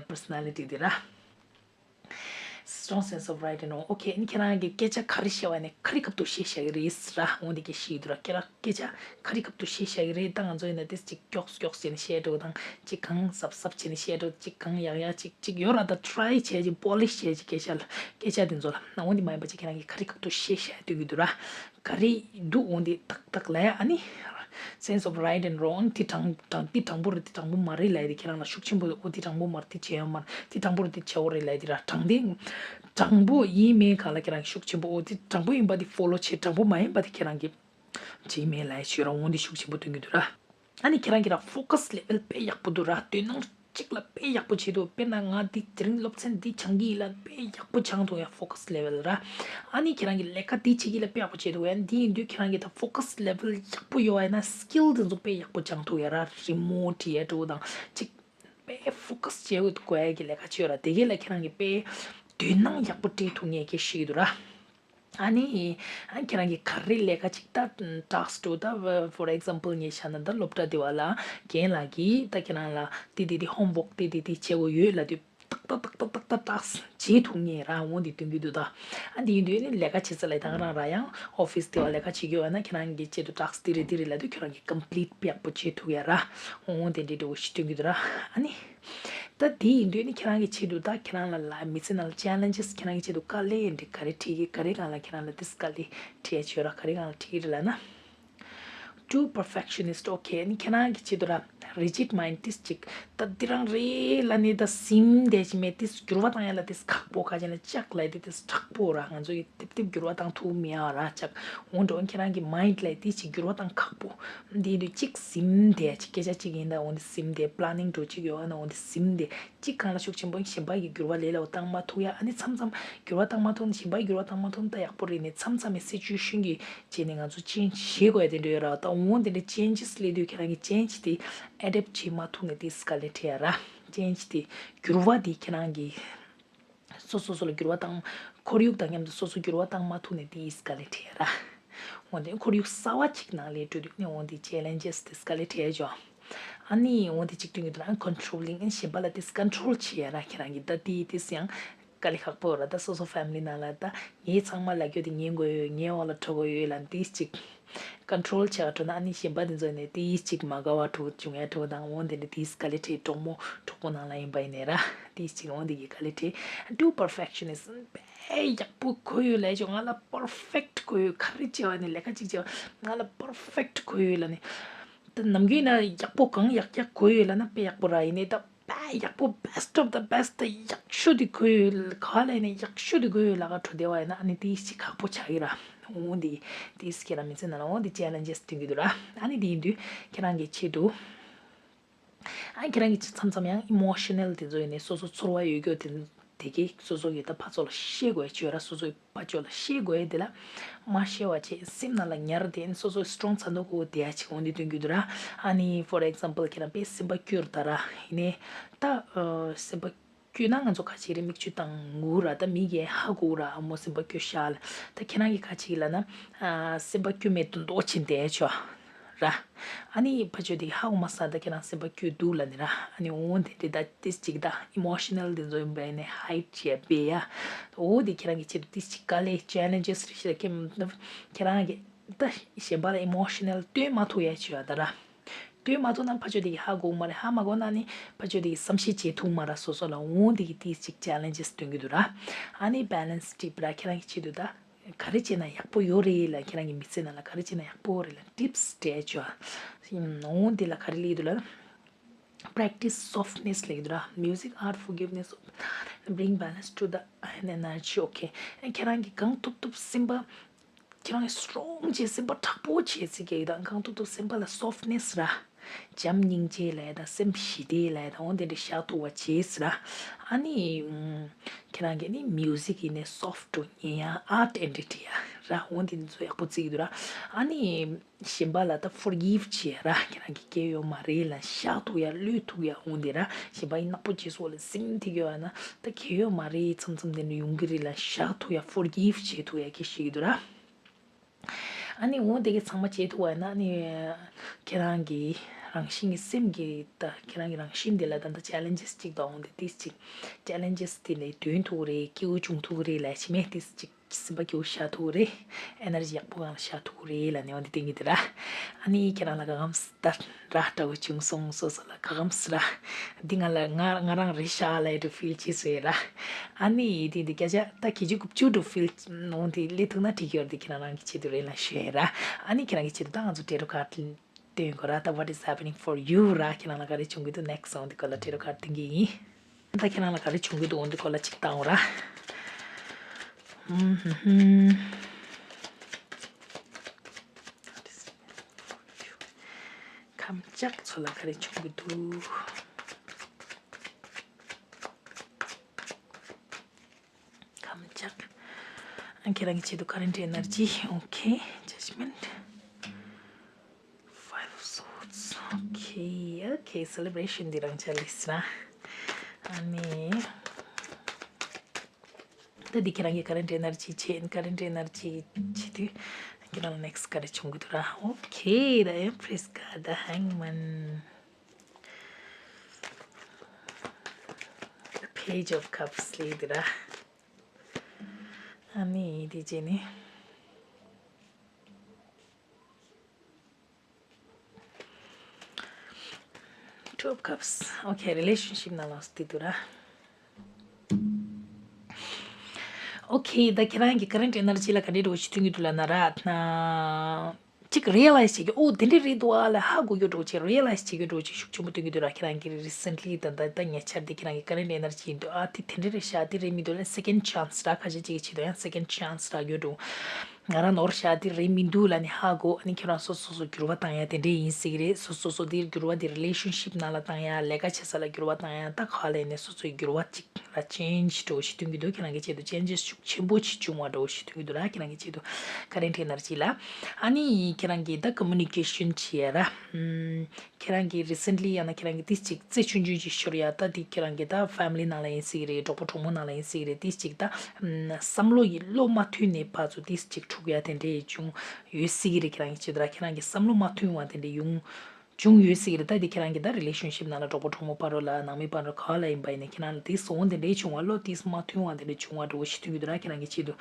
པར་སོ་ནལ་ཊི་དེ་ར། strong sense of right and wrong. Okay, ཨ་ནི་ཁྱེད་རང་གིས་སྐད་ཆ་ག་རེ་བཤད་པ་ཡིན་ན་ག་རེ་སྐབས་དུ་བཤད་བཞག་གི་རེད་ཟེར་ར། འོ་འདི་སྐད་བཤད་ཀྱི་འདུག་ར། ཁྱེད་རང་སྐད་ཆ་ག་རེ་སྐབས་དུ་བཤད་བཞག་གི་རེད། ད་ང་ཚོ་ཡིན་ན་ཏིས་ཅིག་མགྱོགས་མགྱོགས་བྱས་ནས་བཤད་འགྲོ་དང་། ཅིག་གང་ཟབ་ཟབ་བྱས་ནས་བཤད་འགྲོ། ཅིག་གང་ཡག་ཡག་ཅིག་ཅིག་ཡོད་ར། ད་try་བྱས་ཅིག་polish་བྱས་ཅིག་སྐད་ཆ་ལ་སྐད་ཆ་དེ་ཚོ་ལ། ན་འོ་འདི་མ་ཡིན་པ་ཅིག་ཁྱེད་རང་གིས་ག་རེ་སྐབས་དུ་བཤད་བཞག་སྡོད་ཀྱི་འདུག་ར། ག་རེ་འདུག་འོ་འདི་ཏག་ཏག་ལབ་ཡ། ཨ་ནི་sense of right and wrong་དེ་དྲང་དྲང་དེ་དྲང་པོ་རེད། དེ་དྲང་པོ་མ་རེད་ལབ་ཡ་དེ་ཁྱེད་རང་ལ་ཤུགས་ཆེན་པོ། འོ་དེ་དྲང་པོ་མ་རེད། དེ་བྱས་ཡོད་མ་རེད། དེ་དྲང་པོ་རེད། དེ་བྱས་འོ་རེད་ལབ་ཡ་དེ་ར། དྲང་དེ་དྲང་པོ་ཡིན་མིན་སྒང་ལ་ཁྱེད་རང་གིས་ཤུགས་ཆེན་པོ། འོ་དེ་དྲང་པོ་ཡིན་པ་དེ་follow་བྱེད། དྲང་པོ་མ་ཡིན་པ་དེ་ཁྱེད་རང་གིས་བྱེད་མེད་ལབ་ཡ་ཞུ་ར། འོ་འདི་ཤུགས་ཆེན་པོ་སྟོན་གྱི་འདུག་ར། ཨ་ནི་ཁྱེད་རང་གི་ར་focus level་དཔེ་ཡག་པོ་འདུག་ར། དོ་སྣང་གཅིག་ལ་དཔེ་ཡག་པོ་བྱེད་འདུག་དཔེར་ན་ང་འདི་དེ་རིང་སློབ་ཚན་འདི་སྦྱང་གི་ཡིན་ལབ་དཔེ་ཡག་པོ་སྦྱང་ཐུབ་ཡ། focus level་ར། ཨ་ནི་ཁྱེད་རང་གི་ལས་ཀ་འདི་བྱེད་ཀྱི་ལ་དཔེ་ཡག་པོ་བྱེད་འདུག་ཡ། འདི་ཡིན་དུས་ཁྱེད་རང་གི་ད་focus level་ཡག་པོ་ཡོད་པ་ཡིན་ན་skill་དེ་ཚོ་དཔེ་ཡག་པོ་སྦྱང་ཐུབ་ཡ་ར། remote་ཡ་འགྲོ་དང་ཅིག་དཔེ་focus་བྱེད་དགོས་ཡ་གི་ལས་ཀ་བྱེད་ཡོད་ར། དེ་གས་ལ་ཁྱེད་རང་གི་དཔེ་དོ་སྣང་ཡག་པོ་སྤྲད་ཐུབ་ངེས་ཀྱི་ཞིག་འདུག་ར། ཨ་ནི་ཨ་ཁྱེད་རང་གིས་ག་རེ་ལས་ཀ་ཅིག་ད་task་འགྲོ་ད། for example་ངས་བཤད་ན་ད་སློབ་གྲྭ་དེ་བ་ལ་རྒན་ལགས་ཀྱིས་ད་ཁྱེད་རང་ལ་དེ་དེ་དེ་homework་དེ་དེ་དེ་བྱེད་དགོས་ཡོད་ལབ་དུས་ཏག་ཏག་ཏག་ཏག་ཏག་task་བྱེད་ཐུབ་ངེས་ར། འོ་འདི་སྟོན་གྱི་འདུག་ད། ཨ་འདི་ཡིན་དུས་ནི་ལས་ཀ་བྱེད་ས་ལ་ད་ག་རང་ར་ཡང་office་དེ་བ་ལས་ཀ་བྱེད་རྒྱུ་ཡོད་ན་ཁྱེད་རང་གི་ཆེད་དུ་task་དེ་རེད་དེ་རེད་ལབ་དུས་ཁྱེད་རང་གིས་complete་ཡག་པོ་བྱེད་ཐུབ་ཡ་ར། འོ་དེ་འདྲའི་འདྲ་བོ་ཞིག་སྟོན་གྱི་འདུག་ར། ཨ་ནི། ད་དེ་ཡིན་དུས་ནི་ཁྱེད་རང་གི་ཆེད་དུ་ད་ཁྱེད་རང་ལ་ལ་མི་ཚེ་ནང་ལ་challenges་ཁྱེད་རང་གི་ཆེད་དུ་དཀའ་ལས་འདི་ག་རེ་འཕྲད་ཀྱི། ག་རེ་སྒང་ལ་ཁྱེད་རང་ལ་ཏིས་དཀའ་ལས་འཕྲད་ཡ་ཆོས་ར། ག་རེ་སྒང་ལ་འཕྲད་ཀྱི་རེད་ལབ་ན། Too perfectionist. Okay་ནི་ཁྱེད་རང་གི་ཆེད་དུ་ར་rigid mind་ཏིས་ཅིག་ད་འདི་རང་རེད་ལབ་ནི་ད་ཟིན་བསྡད་ཀྱི་མེད། ཏིས་འགྱུར་བ་བཏང་ཡ་ལ་ཏིས་ཁག་པོ། ཁ་ཅིག་ན་ལྕགས་ལབ་དེ་ཏིས་མཁྲེགས་པོ་ར། ང་ཚོ་ཡི་ཏིབ་ཏིབ་འགྱུར་བ་བཏང་ཐུབ་མེད་ཡ་ར་ལྕགས། འོ་འགྲོ་ཁྱེད་རང་གི་mind་ལ་ཏིས་ཅིག་འགྱུར་བ་བཏང་ཁག་པོ། འདི་དུས་གཅིག་ཟིན་བསྡད་ཅིག་སྐད་ཆ་གཅིག་ཡིན་ད་འོ་འདི་ཟིན་བསྡད། planning་འགྲོ་གཅིག་ཡོད་ཨ་ན་འོ་འདི་ཟིན་བསྡད། གཅིག་སྒང་ལ་ཤུགས་ཆེན་པོ་གཞན་པ་ཡི་འགྱུར་བ་ལས་སླ་བོ་བཏང་མ་ཐུབ་ཡ། ཨ་ནི་མཚམས་མཚམས་འགྱུར་བ་བཏང་མ་ཐུབ་ན་གཞན་པ་ཡི་འགྱུར་བ་བཏང་མ་ཐུབ་ན་ད་ཡག་པོ་རེད། ནི་མཚམས་མཚམས་མི་situation་གི་བྱས་ནས་ང་ཚོ་change་བྱེད་དགོས་ཡ་དེ་འདྲ་ཡོད་ར། ད་འོ་དེ་འདྲ་changes་སླེབས་དུས་ཁྱེད་རང་གི་change་དེ་adapt་བྱེད་མ་ཐུབ་ནས་དེ་དཀའ་ལས་འཕྲད་ཡ་ར། change་དེ་འགྱུར་བ་དེ་ཁྱེད་རང་གི་སོ་སོ་སོ་ལ་འགྱུར་བ་བཏང་། ཁོར་ཡུག་དང་མཉམ་དུ་སོ་སོ་འགྱུར་བ་བཏང་མ་ཐུབ་ནས་དེ་ཡིས་དཀའ་ལས་འཕྲད་ཡ་ར། འོ་དེ་ཁོར་ཡུག་གསར་བ་གཅིག་ནང་ལས་འགྲོ་དུས་ནས་འོ་དེ་challenges་དེ་དཀའ་ལས་འཕྲད་ཡ་ཅོ། ཨ་ནི་འོ་དེ་གཅིག་སྟོན་གྱི་འདུག་ན་controlling་ཨ་ནི་གཞན་པ་ལ་དེ་control་བྱེད་ཡ་ར། ཁྱེད་རང་གི་ད་དེ་དེ་ཡང་དཀའ་ལས་ཁག་པོ་ར། ད་སོ་སོ་family་ནང་ལ་ད་ངའི་ཚང་མ་ལ་རྒྱུ་དེ་ཉན་དགོས་ཡོད། ངའི་འོག་ལ་འགྲོ་དགོས་ཡོད་ལ་དེ་གཅིག control་བྱེད་ག་འགྲོ་ན་ཨ་ནི་གཞན་པ་དེ་ཚོ་ནས་དེ་གཅིག་མ་དགའ་བ་འགྲོ་བྱུང་ཡ་འགྲོ་དང་འོ་དེ་འདྲ་དེ་དཀའ་ལས་འཕྲད། གྲོགས་མོ་གྲོགས་པོ་ནང་ལ་ཡིན་པ་ཡིན་ནའི་ར་དེ་གཅིག་འོ་དེ་གི་དཀའ་ལས་འཕྲད། Too perfectionist་དཔེ་ཡག་པོ་དགོས་ཡོད་ལས་ཅོ། ང་ལ་perfect་དགོས་ཡོད། ག་རེ་བྱས་པ་ནི་ལས་ཀ་གཅིག་བྱས་པ་ང་ལ་perfect་དགོས་ཡོད་ལ་ནི། ད་ནམ་རྒྱུན་ན་ཡག་པོ་གང་ཡག་ཡག་དགོས་ཡོད་ལ་ན་དཔེ་ཡག་པོ་ར་ཡིན་ནའི་ད་དཔེ་ཡག་པོ་best of the best་ཡག་ཤོས་དེ་དགོས་ཡོད། ག་ལ་ནི་ཡག་ཤོས་དེ་དགོས་ཡོད་ལ་ག་འགྲོ་བསྡད་པ་ཡིན་ན་ཨ་ནི་དེ་ཞིག་ཁག་པོ་ཆགས་ཀྱི་ར། འོ་འདི་དེ་ཁྱེད་རང་མི་ཚེ་ནང་ལ་འོ་འདི་challenges་སྟོན་གྱི་འདུག་ར། ཨ་ནི་དེ་ཡིན་དུས་ཁྱེད་རང་གི་ཆེད་དུ། ཨ་ཁྱེད་རང་གི་མཚམས་མཚམས་ཡང་emotional་དེ་ཚོ་ཡིན་ནའི་སོ་སོ་ཚོར་བ་ཡོད་རྒྱུ་དེ་དེ་གའི་སོ་སོ་གི་ད་ཕར་ཚུར་ལ་བཤད་དགོས་ཡ་ཅིག་ཡོད་ར། སོ་སོའི་ཕར་ཕྱོགས་ལ་བཤད་དགོས་ཡ་དེ་ལ་མ་བཤད་པ་བྱས་སེམས་ནང་ལ་ཉར་དེ་སོ་སོའི་strong་ཚ་ནོ་གོ་དེ་ཡ་ཅིག་འོ་འདི་སྟོན་རྒྱུ་འདུག་ར། ཨ་ནི་for example་ཁྱེད་རང་དཔེ་སེམས་པ་སྐྱོ་ད་ར་ཡིན་ནའི་ད་སེམས་པ་སྐྱོ་ན་ང་ཚོ་ཁ་ཅིག་རེ་མིག་ཆུ་བཏང་ངུ་ར། ད་མི་གིས་ཧ་གོ་ར་ཨ་མོ་སེམས་པ་སྐྱོ་ཤག་ལ། ད་ཁྱེད་རང་གི་ཁ་ཅིག་ལ་ན་སེམས་པ་སྐྱོ་མེད་དུ་མདོག་ཕྱིན་བསྡད་ཆོག་ར། ཨ་ནི་ཕ་ཆོས་དེ་ཧ་གོ་མ་སོང་། ད་ཁྱེད་རང་སེམས་པ་སྐྱོ་འདུག་ལབ་ནི་ར། ཨ་ནི་འོ་དེ་དེ་ད་ཏིས་ཅིག་ད་emotional་དེ་ཚོ་ཡིན་པས་ནི་hide་བྱས་པས་ཡ། འོ་དེ་ཁྱེད་རང་གི་ཆེད་དུ་ཏིས་ཅིག་དཀའ་ལས་challenges་རེ་ཞིག་ལ་ཁྱེད་ཁྱེད་རང་གི་ད་གཞན་པ་ལ་emotional་སྟོན་མ་ཐུབ་ཡ་ཆོག་ཡ་ད་ར། སྟོན་མ་ཐུབ་ན་ཕ་ཆོས་དེ་གི་ཧ་གོ་མ་རེད། ཧ་མ་གོ་ན་ནི་ཕ་ཆོས་དེ་གི་བསམ་ཤེས་བྱེད་ཐུབ་མ་ར། སོ་སོ་ལ་འོ་དེ་གི་ཏིས་ཅིག་challenges་སྟོན་གི་འདུག་ར། ཨ་ནི་balance tip་ར་ཁྱེད་རང་གི་ཆེད་དུ་ད། ག་རེ་བྱས་ན་ཡག་པོ་ཡོད་རེད་ལ། ཁྱེད་རང་གི་མི་ཚེ་ནང་ལ་ག་རེ་བྱས་ན་ཡག་པོ་རེད་ལ་tips་སྤྲད་ཆོག་ཨ། འོང་འདི་ལ་ག་རེ་ལབ་འདུག་ལ། Practice softness་ལབ་འདུག་ར། Music art forgiveness of bring balance to the energy. Okay. ཁྱེད་རང་གི་གང་ཐུབ་ཐུབ་སེམས་པ་ཁྱེད་རང་གི་strong་བྱས་སེམས་པ་དྲག་པོ་བྱས་ཚིག་གི་དང་གང་ཐུབ་ཐུབ་སེམས་པ་ལ་softness་ར། བྱམས་སྙིང་རྗེ་ལབ་ཡ་དང་སེམས་ཞི་བདེ་ལབ་ཡ་དང་འོ་དེ་འདྲ་བཞག་ཐུབ་པ་བྱས་ཟེར་ར། ཨ་ནི་ཁྱེད་རང་གིས་ནི་music་ཡིན་ནའི་soft་ཉན་ཡ་art་འདྲ་བྲིས་ཡ་ར། འོ་དེ་ཚོ་ཡག་པོ་བརྩི་གི་འདུག་ར། ཨ་ནི་གཞན་པ་ལ་ད་forgive་བྱེད་ཡ་ར། ཁྱེད་རང་གི་སྐྱེ་ཡོད་མ་རེད་ལ་བཞག་ཐུབ་ཡ་བློས་ཐུབ་ཡ་འོ་དེ་ར། གཞན་པ་ཡིན་ནག་པོ་བྱས་སོགས་ལ་སེམས་ཐིག་ཡོད་ཡ་ན་ད་གལ་ཡོད་མ་རེད། མཚམས་མཚམས་དེ་འདྲ་ཡོང་གི་རེད་ལ་བཞག་ཐུབ་ཡ་forgive་བྱེད་ཐུབ་ཡ་གི་ཞིག་གི་འདུག་ར། ཨ་ནི་འོ་དེ་གི་ཚང་མ་བྱེད་ཐུབ་པ་ཡིན་ན་ཨ་ནི་ཁྱེད་རང་གི་ རང་བཞིན་གྱི་སེམས་ཀྱི་ད་ཁྱེད་རང་གི་རང་བཞིན་དེ་ལ་ད་ལྟ་ཅེ་ལེན་ཇེས་ཅིག་དང་འོང་དེ་ཏིས་ཅིག་ཅེ་ལེན་ཇེས་དེ་ནས་དོན་ཐུག་རེད། སྐྱིད་པོ་བྱུང་ཐུག་རེད་ལ་ཞི་མེད་ཏིས་ཅིག་སེམས་པ་སྐྱིད་པོ་ཤར་ཐུག་རེད། ཨེ་ནར་ཇི་ཡག་པོ་གང་ལ་ཤར་ཐུག་རེད་ལ་ནས་འོང་དེ་སྟེང་གི་དེ་ར། ཨ་ནི་ཁྱེད་རང་ལ་ག་གམ་ད་ར་ལྟ་བུ་བྱུང་སོང་སོ་སོ་ལ་ག་གམ་སི་ར། འདི་ང་ལ་ང་ང་རང་རེད་ཤག་ལ་ཡ་དུ་ཕིལ་ཅི་སོ་ཡ་ར། ཨ་ནི་དེ་འདི་སྐད་ཆ་ད་ཁྱེད་ཅིག་གུ་བཅུ་དུ་ཕིལ་འོང་དེ་ལས་ཐུག་ན་འགྲིག་གི་ཡོད་རེད། འདི་ཁྱེད་རང་རང་གི་ཆེད་དུ་རེད་ལ་ཤོད་ཡ་ར། ཨ་ནི་ཁྱེད་རང་གི་ཆེད་དུ་ད་ང་ཚོ་ཏེ་རོ་ཁ་ཊི་སྟོན་དགོས་ར། ད་what is happening for you ར། ཁྱེད་རང་ལ་ག་རེ་བྱུང་གི་འདུག next འོང་དེ་སྐོར་ལ་ཏེ་རོ་ཁ་ཊི་སྟོན་གི་ཡིན། ད་ཁྱེད་རང་ལ་ག་རེ་བྱུང་གི་འདུག་འོང་དེ་སྐོར་ལ་ཅིག་བཏང་འོང་ར། ཧུམ་ཧུམ་ཧུམ། ཁམས་ལྕགས་ཚོ་ལ་ག་རེ་བྱུང་གི་འདུག་ཁམས་ལྕགས། ཨ་ཁྱེད་རང་གི་ཆེད་དུ་current energy, okay, judgment, five of swords, okay, okay, celebration འདི་རང་ཅག་ལིས་ན། ཨ་ནི། ད་འདི་ཁྱེད་རང་གི་current energy བྱེད། current energy བྱེད་དུས་ཁྱེད་རང་next ག་རེ་བྱུང་གི་འདུག་ར། Okay, the Empress card, the Hangman, the Page of Cups ལས་འདི་ར། ཨ་ནི་འདི་བྱས་ནས། Two of Cups. Okay, relationship ནང་ལ་སྟེ་དུ་ར། Okay, ད་ཁྱེད་རང་གི་current energy ལ་ག་འདྲའི་འགྲོ་ཞིག་ཐོན་གྱི་འདུག་ལབ་ན་ར། ན། གཅིག་realize བྱེད་ཀྱི། ཨོ་དེ་འདྲའི་རེད་འདུག་ཨ་ལ་ཧ་གོ་རྒྱུ་འགྲོ་ཆེ་realize བྱེད་རྒྱུ་འགྲོ་ཆེ་ཤུགས་ཆེན་པོ་ཐོན་གྱི་འདུག་ར། ཁྱེད་རང་གི་recently ད་ད་ད་ཉེ་ཆར་དེ་ཁྱེད་རང་གི་current energy ཡིན་འདུག་ཨ། དེ་དེ་འདྲ་རེད་ཤག་དེ་རེད་མི་འདུག་ལ་second chance ར། ཁ་ཤས་ཅིག་གི་ཆེད་དུ་ཡང་second chance རག་རྒྱུ་འགྲོ། ང་རང་ནོར་ཤག་དེ་རེད་མི་འདུག་ལབ་ནས་ཧ་གོ། ཨ་ནི་ཁྱོད་རང་སོ་སོ་སོ་འགྱུར་བ་བཏང་ཡ་དེ་འདྲས་ཡིན་སྲིད་ཀྱི་རེད། སོ་སོ་སོ་དེ་འགྱུར་བ་དེ་relationship ནང་ལ་བཏང་ཡ། ལས་ཀ་བྱེད་ས་ལ་འགྱུར་བ་བཏང་ཡ། ད་ག་ལ་ཡིན་ནས་སོ་སོའི་འགྱུར་བ་ཅིག་ལ་change འགྲོ་ཞིག་ཐོན་གྱི་འདུག་ཁྱེད་རང་གི་ཆེད་དུ་changes ཤུགས་ཆེན་པོ་ཞིག་བྱུང་བ་འགྲོ་ཞིག་ཐོན་གྱི་འདུག་ར། ཁྱེད་རང་གི་ཆེད་དུ་current energy ལ། ཨ་ནི་ཁྱེད་རང་གི་ད་communication བྱེད་ཡ་ར། ཁྱེད་རང་གིས་recently ཡང་ན་ཁྱེད་རང་གིས་ཏིས་ཅིག་རྩེ་ཆུང་ཆུང་ཅིག་ཤོར་ཡ། ད་འདི་ཁྱེད་རང་གིས་ད་family ནང་ལ་ཡིན་སྲིད་ཀྱི་རེད། གྲོགས་པོ་གྲོགས་མོ་ནང་ལ་ཡིན་སྲིད་ཀྱི་རེད། ཏིས་ཅིག་ད་བསམ་བློ་ཡི་བློ་མ་མཐུན་ནས་ཕར་ཚུར་ཏིས་ཅིག་འཁྲུག་ཡ་དེ་འདྲས་བྱུང་ཡོད་སྲིད་ཀྱི་རེད། ཁྱེད་རང་གི་ཆེད་དུ་ར། ཁྱེད་རང་གི་བསམ་བློ་མ་མཐུན་བ་དེ་འདྲས་ཡོང་བྱུང་ཡོད་སྲིད་ཀྱི་རེད། ད་འདི་ཁྱེད་རང་གི་ད་relationship ནང་ལ་གྲོགས་པོ་གྲོགས་མོ་བར་རོ་ལ་ནང་མི་བར་རོ་ག་ལ་ཡིན་པ་ཡིན་ནས་ཁྱེད་རང་ལ་ཏིས་འོང་དེ་འདྲས་བྱུང་བ། བློ་ཏིས་མ་མཐུན་བ་དེ་འདྲས་བྱུང་བ་འགྲོ་ཞིག་ཐོན་གྱི་འདུག་ར། ཁྱེད་རང་གི་ཆེད་དུ།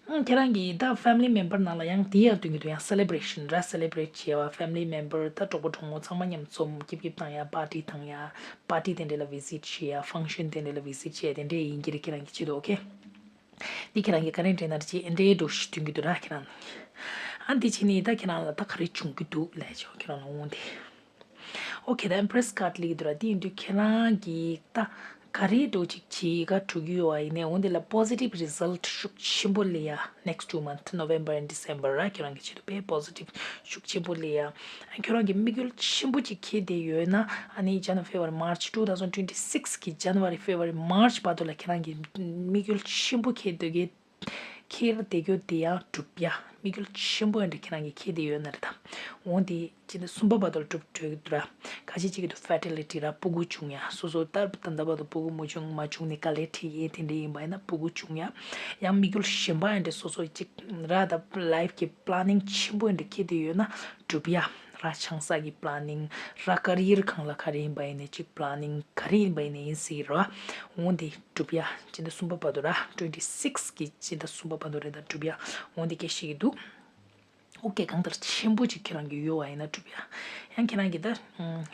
ཁྱེད་རང་གི་ད་family member ནང་ལ་ཡང་དེ་ཡང་ཐོན་གྱི་འདུག་ཡང་celebrate ར། celebrate བྱེད་པ། family member ད་གྲོགས་པོ་གྲོགས་མོ་ཚང་མ་མཉམ་འཛོམས་སྐྱིད་སྐྱིད་བཏང་ཡ། party བཏང་ཡ། party དེ་འདྲ་ལ་visit བྱེད་ཡ། function དེ་འདྲ་ལ་visit བྱེད་ཡ་དེ་འདྲ་ཡིན་གྱི་རེད། ཁྱེད་རང་གི་ཆེད་དུ། okay འདི་ཁྱེད་རང་གི་current energy འདྲའི་འགྲོ་ཞིག་ཐོན་གྱི་འདུག་ར། ཁྱེད་རང་ཨ་འདི་བྱས་ནས་ད་ཁྱེད་རང་ལ་ད་ག་རེ་བྱུང་གི་འདུག་ལས་ཆོག་ཁྱེད་རང་ལ་འོང་དེ། Okay, the Empress card ལེགས་འདུག་ར། དེ་ཡིན་དུས་ཁྱེད་རང་གིས་ད་ག་རེ་འགྲོ་ཅིག་བྱེད་ག་འགྲོ་གི་ཡོད་པ་ཡིན་ནའི་འོན་ཏེ་ལ་positive result ཤུགས་ཆེན་པོ་སླེབས་ཡ། next two month, November and December ར། ཁྱེད་རང་གི་ཆེད་དུ་དཔེ་positive ཤུགས་ཆེན་པོ་སླེབས་ཡ། ཁྱེད་རང་གི་དམིགས་ཡུལ་ཆེན་པོ་ཅིག་འཁྱེར་བསྡད་ཡོད་ན་ཨ་ནི་January, February, March two thousand twenty six གི་January, February, March བར་དུ་ལ་ཁྱེད་རང་གི་དམིགས་ཡུལ་ཆེན་པོ་འཁྱེར་སྡོད་ཀྱི། འཁྱེར་བསྡད་རྒྱུ་དེ་ཡང་འགྲུབ་ཡ། དམིགས་ཡུལ་ཆེན་པོ་ཡང་འདྲ་ཁྱེད་རང་གིས་འཁྱེར་བསྡད་ཡོད་ན་རེད་དམ། འོང་དེ་སྤྱི་ཟླ་གསུམ་པ་བར་དུ་འགྲུབ་འགྲོ་གི་འདུག་ར། ཁ་ཤས་ཅིག་གི་འདུག་fertility ར། ཕྲུ་གུ་བྱུང་ཡ། སོ་སོ་ལྟར་ད་ལྟ་བར་དུ་ཕྲུ་གུ་མ་བྱུང་མ་བྱུང་ནས་དཀའ་ལས་འཕྲད་ཡས་དེ་འདྲ་ཡིན་པ་ཡིན་ན་ཕྲུ་གུ་བྱུང་ཡ། ཡང་དམིགས་ཡུལ་གཞན་པ་ཡང་འདྲ་སོ་སོ་ཅིག་ར། ད་life གི་planning ཆེན་པོ་ཡང་འདྲ་འཁྱེར་བསྡད་ཡོད་ན་འགྲུབ་ཡ། ར་ཆང་ས་གི་planning ར། career སྒང་ལ་ག་རེ་ཡིན་པ་ཡིན་ནས་ཅིག་planning ག་རེ་ཡིན་པ་ཡིན་ནས་ཡིན་སྲིད་ར། འོང་དེ་འགྲུབ་ཡ། སྤྱི་ཟླ་གསུམ་པ་བར་དུ་ར། twenty six གི་སྤྱི་ཟླ་གསུམ་པ་བར་དུ་རེད་ད་འགྲུབ་ཡ། འོང་དེ་སྐད་ཤེས་ཀྱི་འདུག okay གང་ལྟར་ཆེན་པོ་ཅིག་ཁྱེད་རང་གི་ཡོད་པ་ཡིན་ན་འགྲུབ་ཡ། ཡང་ཁྱེད་རང་གི་ད་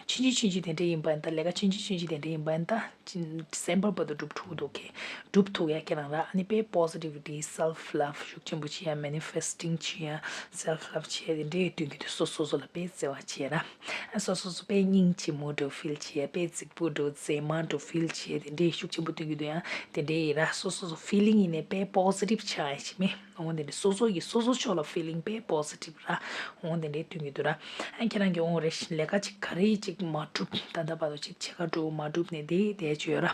ཆུང་ཆུང་ཆུང་ཆུང་དེ་འདྲ་ཡིན་པ་ཡིན་ད། ལས་ཀ་ཆུང་ཆུང་ཆུང་ཆུང་དེ་འདྲ་ཡིན་པ་ཡིན་ད། December བར་དུ་འགྲུབ་ཐུབ་འདུག okay འགྲུབ་ཐུབ་ཡ་ཁྱེད་རང་ར། ཨ་ནི་དཔེ་positivity self love ཤུགས་ཆེན་པོ་བྱེད་ཡ། manifesting བྱེད་ཡ། self love བྱེད་ཡ་དེ་འདྲའི་སྟོན་གྱི་འདུག་སོ་སོ་སོ་ལ་དཔེ་བརྩེ་བ་བྱེད་ར། སོ་སོ་སོ་དཔེ་སྙིང་རྗེ་མོ་འདྲ་feel བྱེད་ཡ། དཔེ་རྫིག་པོ་འདྲ་མཛེས་མ་འདྲ་feel བྱེད་ཡ་དེ་འདྲའི་ཤུགས་ཆེན་པོ་སྟོན་གྱི་འདུག་ཡང་དེ་འདྲའི་ར། སོ་སོ་སོ་feeling ཡིན་ནའི་དཔེ་positive ཆགས་ཡ་ཞིག་མེད། འོང་དེ་འདྲའི་སོ་སོ་ཡི་སོ་སོ་ཕྱོགས་ལ་feeling དཔེ་positive ར། འོང་དེ་འདྲའི་སྟོན་གྱི་འདུག་ར། ཨ་ཁྱེད་རང་གི་འོང་རེ་བཞིན་ལས་ཀ་ཅིག་ག་རེ་ཅིག་མ་གྲུབ། ད་ལྟ་བར་དུ་ཅིག་བྱེད་ག་འགྲོ་མ་གྲུབ་ནས་དེ་དེ་བྱོས་ར།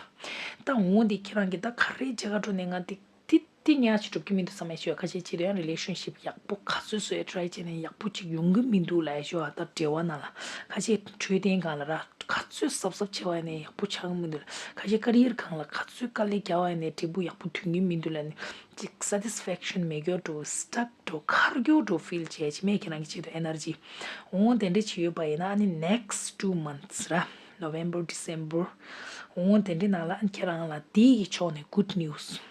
ད་འོང་དེ་ཁྱེད་རང་གི་ད་ག་རེ་བྱེད་ག་འགྲོ་ནས་ང་དེ་དེ་ དེ་ཉག་ཅིག་འགྲུབ་ཀྱི་མི་འདུག་བསམ་ཡ་ཞུ་བ། ཁ་ཤས་བྱེད་དུས་ཡང་relationship་ཡག་པོ་ག་ཚོད་བཟོ་ཡ་try་བྱས་ནས་ཡག་པོ་ཅིག་ཡོང་གི་མི་འདུག་ལབ་ཡ་ཞུ་བ། ད་འབྲེལ་བ་ནང་ལ་ཁ་ཤས་འཕྲོད་བསྟེན་སྒང་ལ་ར་ག་ཚོད་གཟབ་གཟབ་བྱས་པ་ཡིན་ནའི་ཡག་པོ་ཆགས་ཀྱི་མི་འདུག་ལབ། ཁ་ཤས་career་སྒང་ལ་ག་ཚོད་དཀའ་ལས་རྒྱག་པ་ཡིན་ནའི་འབྲས་བུ་ཡག་པོ་ཐོན་གྱི་མི་འདུག་ལབ་ནས་ཅིག་satisfaction་མེད་རྒྱུ་འདྲ་stuck་འདྲ་ཁར་རྒྱུ་འདྲ་feel་བྱས་ཅིག་མེད། ཁྱེད་རང་གི་ཆེད་དུ་energy་འོང་དེ་འདྲ་བྱས་ཡོད་པ་ཡིན་ན། ཨ་ནི་next two months་ར། November December་འོང་དེ་འདྲའི་ནང་ལ་ཨ་ནི་ཁྱེད་རང་ལ་དེ་ཡི་ཕྱོགས་ནས་good news་ར།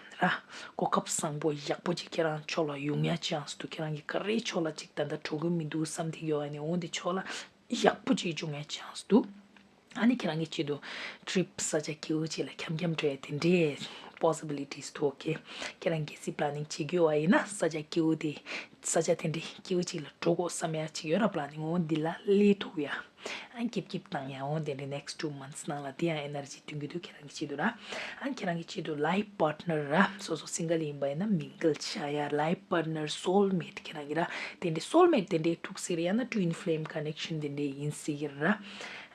གོ་སྐབས་བཟང་པོ་ཡག་པོ་ཅིག་ཁྱེད་རང་ཕྱོགས་ལ་ཡོང་ཡ་chance་འདུག་ཁྱེད་རང་གི་ག་རེའི་ཕྱོགས་ལ་ཅིག་ད་ལྟ་འགྲོ་གི་མི་འདུག་བསམ་དེ་ཡོད་ཨ་ནི་འོང་དེ་ཕྱོགས་ལ་ཡག་པོ་ཅིག་འབྱུང་ཡ་chance་འདུག་ཨ་ནི་ཁྱེད་རང་གི་ཆེད་དུ་trip་ས་ཆ་སྐྱིད་པོ་ཅིག་ལ་འཁྱམ་འཁྱམ་འགྲོ་ཡ་དེ་འདྲའི་possibilities་འདུག་ཁྱེད་རང་གལ་སྲིད་planning་བྱེད་ཀྱི་ཡོད་པ་ཡིན་ན་ས་ཆ་སྐྱིད་པོ་དེ་ས་ཆ་དེ་འདྲའི་སྐྱིད་པོ་ཅིག་ལ་འགྲོ་དགོས་བསམ་ཡ་ཅིག་ཡོད་ར། planning་འོང་འདི་ལ་སླེབས་ཐུབ་ཡ། ཨ་ནི་སྐྱིད་སྐྱིད་བཏང་ཡ་འོང་དེ་འདྲའི་next two months་ནང་ལ་དེ་ཡང་energy་སྟོན་གྱི་འདུག་ཁྱེད་རང་གི་ཆེད་དུ་ར། ཨ་ནི་ཁྱེད་རང་གི་ཆེད་དུ་life partner་ར། སོ་སོ་single་ཡིན་པ་ཡིན་ན་mingle་བྱ་ཡ། life partner soulmate་ཁྱེད་རང་གི་ར། དེ་འདྲའི་soulmate་དེ་འདྲའི་ཐུག་སྲིད་རེད། ཡང་ན་twin flame connection་དེ་འདྲའི་ཡིན་སྲིད་ཀྱི་ར།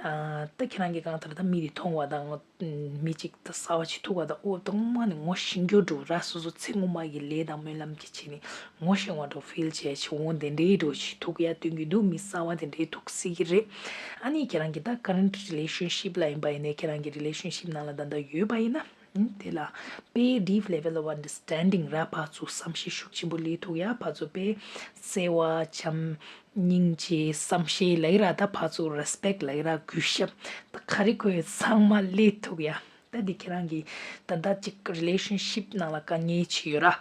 ཨ་ད་ཁྱེད་རང་གི་གང་ལྟར་ད་མི་དེ་མཐོང་བ་དང་། མི་གཅིག་ད་གསར་པ་ཅིག་ཐུག་པ་དང་། ཨོ་ད་ངོ་མ་ནི་ངོ་ཤེས་རྒྱུ་འདྲ་ར། སོ་སོ་ཚེ་སྔོན་མ་གི་ལས་དང་སྨོན་ལམ་གྱི་ཆེད་ནི་ངོ་ཤེས་པ་འདྲ་feel་བྱས་ཆེ་འོང་དེ་འདྲའི་འདྲ་ཞིག་ཐུག་ཡ་སྟོན་གྱི་འདུག་མི་གསར་པ་དེ་འདྲའི་ཐུག་སྲིད་ཀྱི་རེད། ཨ་ནི་ཁྱེད་རང་གི་ད་current relationship་ལ་ཡིན་པ་ཡིན་ནའི་ཁྱེད་རང་གི་relationship་ནང་ལ་ད་ལྟ་ཡོད་པ་ཡིན་ན། ཨ་དེ་ལ་དཔེ་deep level of understanding་ར། ཕར་ཚུར་བསམ་ཤེས་ཤུགས་ཆེན་པོ་སླེབས་ཐུབ་ཡ། ཕར་ཚུར་དཔེ་བརྩེ་བ་བྱམས་སྙིང་རྗེ་བསམ་ཤེས་ལབ་ཀྱི་ར། ད་ཕར་ཚུར་respect་ལབ་ཀྱི་ར། གུས་ཞབས་ད་ག་རེ་དགོས་ཚང་མ་སླེབས་ཐུབ་ཡ། ད་འདི་ཁྱེད་རང་གི་ད་ལྟ་ཅིག་relationship་ནང་ལ་དཀའ་ངལ་ཅིག་ཡོད་ར།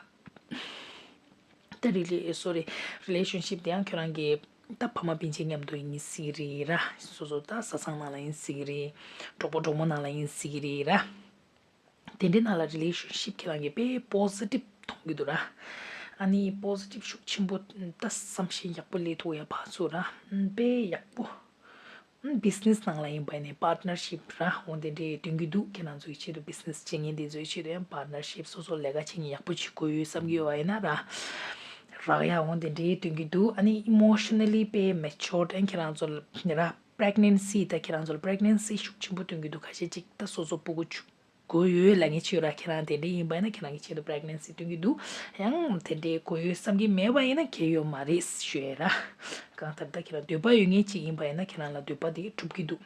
ད་རི་ལི་sorry relationship་དེ་ཡང་ཁྱེད་རང་གི་ད་ཕ་མ་སྤུན་མཆེད་མཉམ་དུ་ཡིན་སྲིད་ཀྱི་རེད་ར། སོ་སོ་ད་བཟའ་ཚང་ནང་ལ་ཡིན་སྲིད་ཀྱི་རེད། གྲོགས་པོ་གྲོགས་མོ་ནང་ལ་ཡིན་སྲིད་ཀྱི་རེད་ར། དེ་འདྲའི་ནང་ལ་relationship་ཁྱེད་རང་གིས་དཔེ་positive་མཐོང་གི་འདུག་ར། ཨ་ནི་positive་ཤུགས་ཆེན་པོ་ད་བསམ་ཤེས་ཡག་པོ་སླེབས་ཐུབ་ཡ་ཕར་ཚུར་ར། དཔེ་ཡག་པོ། business་ནང་ལ་ཡིན་པ་ནས་partnership་ར་འོང་དེ་འདྲའི་སྟོན་གྱི་འདུག་ཁྱེད་རང་ཚོའི་ཆེད་དུ་business་བྱེད་མཁན་དེ་ཚོའི་ཆེད་དུ་ཡང་partnership་སོ་སོ་ལས་ཀ་བྱེད་མཁན་ཡག་པོ་ཅིག་དགོས་ཡོད་བསམ་གྱི་ཡོད་པ་ཡིན་ན་ར། རག་ཡ་འོང་དེ་འདྲའི་སྟོན་གྱི་འདུག་ཨ་ནི་emotionally་དཔེ་matured་ཨན་ཁྱེད་རང་ཚོ་ལ་ར། pregnancy་ད་ཁྱེད་རང་ཚོ་ལ་pregnancy་ཤུགས་ཆེན་པོ་སྟོན་གྱི་འདུག་ཁ་ཤས་ཅིག་ད་སོ་སོ་སྤུ་གུ་ཆུ་དགོས་ཡོད་ལབ་མཁན་ཅིག་ཡོད་ར། ཁྱེད་རང་དེ་འདྲ་ཡིན་པ་ཡིན་ན་ཁྱེད་རང་གི་ཆེད་དུ་pregnancy་སྟོན་གྱི་འདུག་ཡང་དེ་འདྲའི་དགོས་ཡོད་བསམ་གྱི་མེད་པ་ཡིན་ན་གལ་ཡོད་མ་རེད་ཞུ་ཡས་ར། གང་ལྟར་ད་ཁྱེད་རང་འདོད་པ་ཡོད་མཁན་ཅིག་ཡིན་པ་ཡིན་ན་ཁྱེད་རང་ལ་འདོད་པ་དེ་འགྲུབ་ཀྱི་འདུག་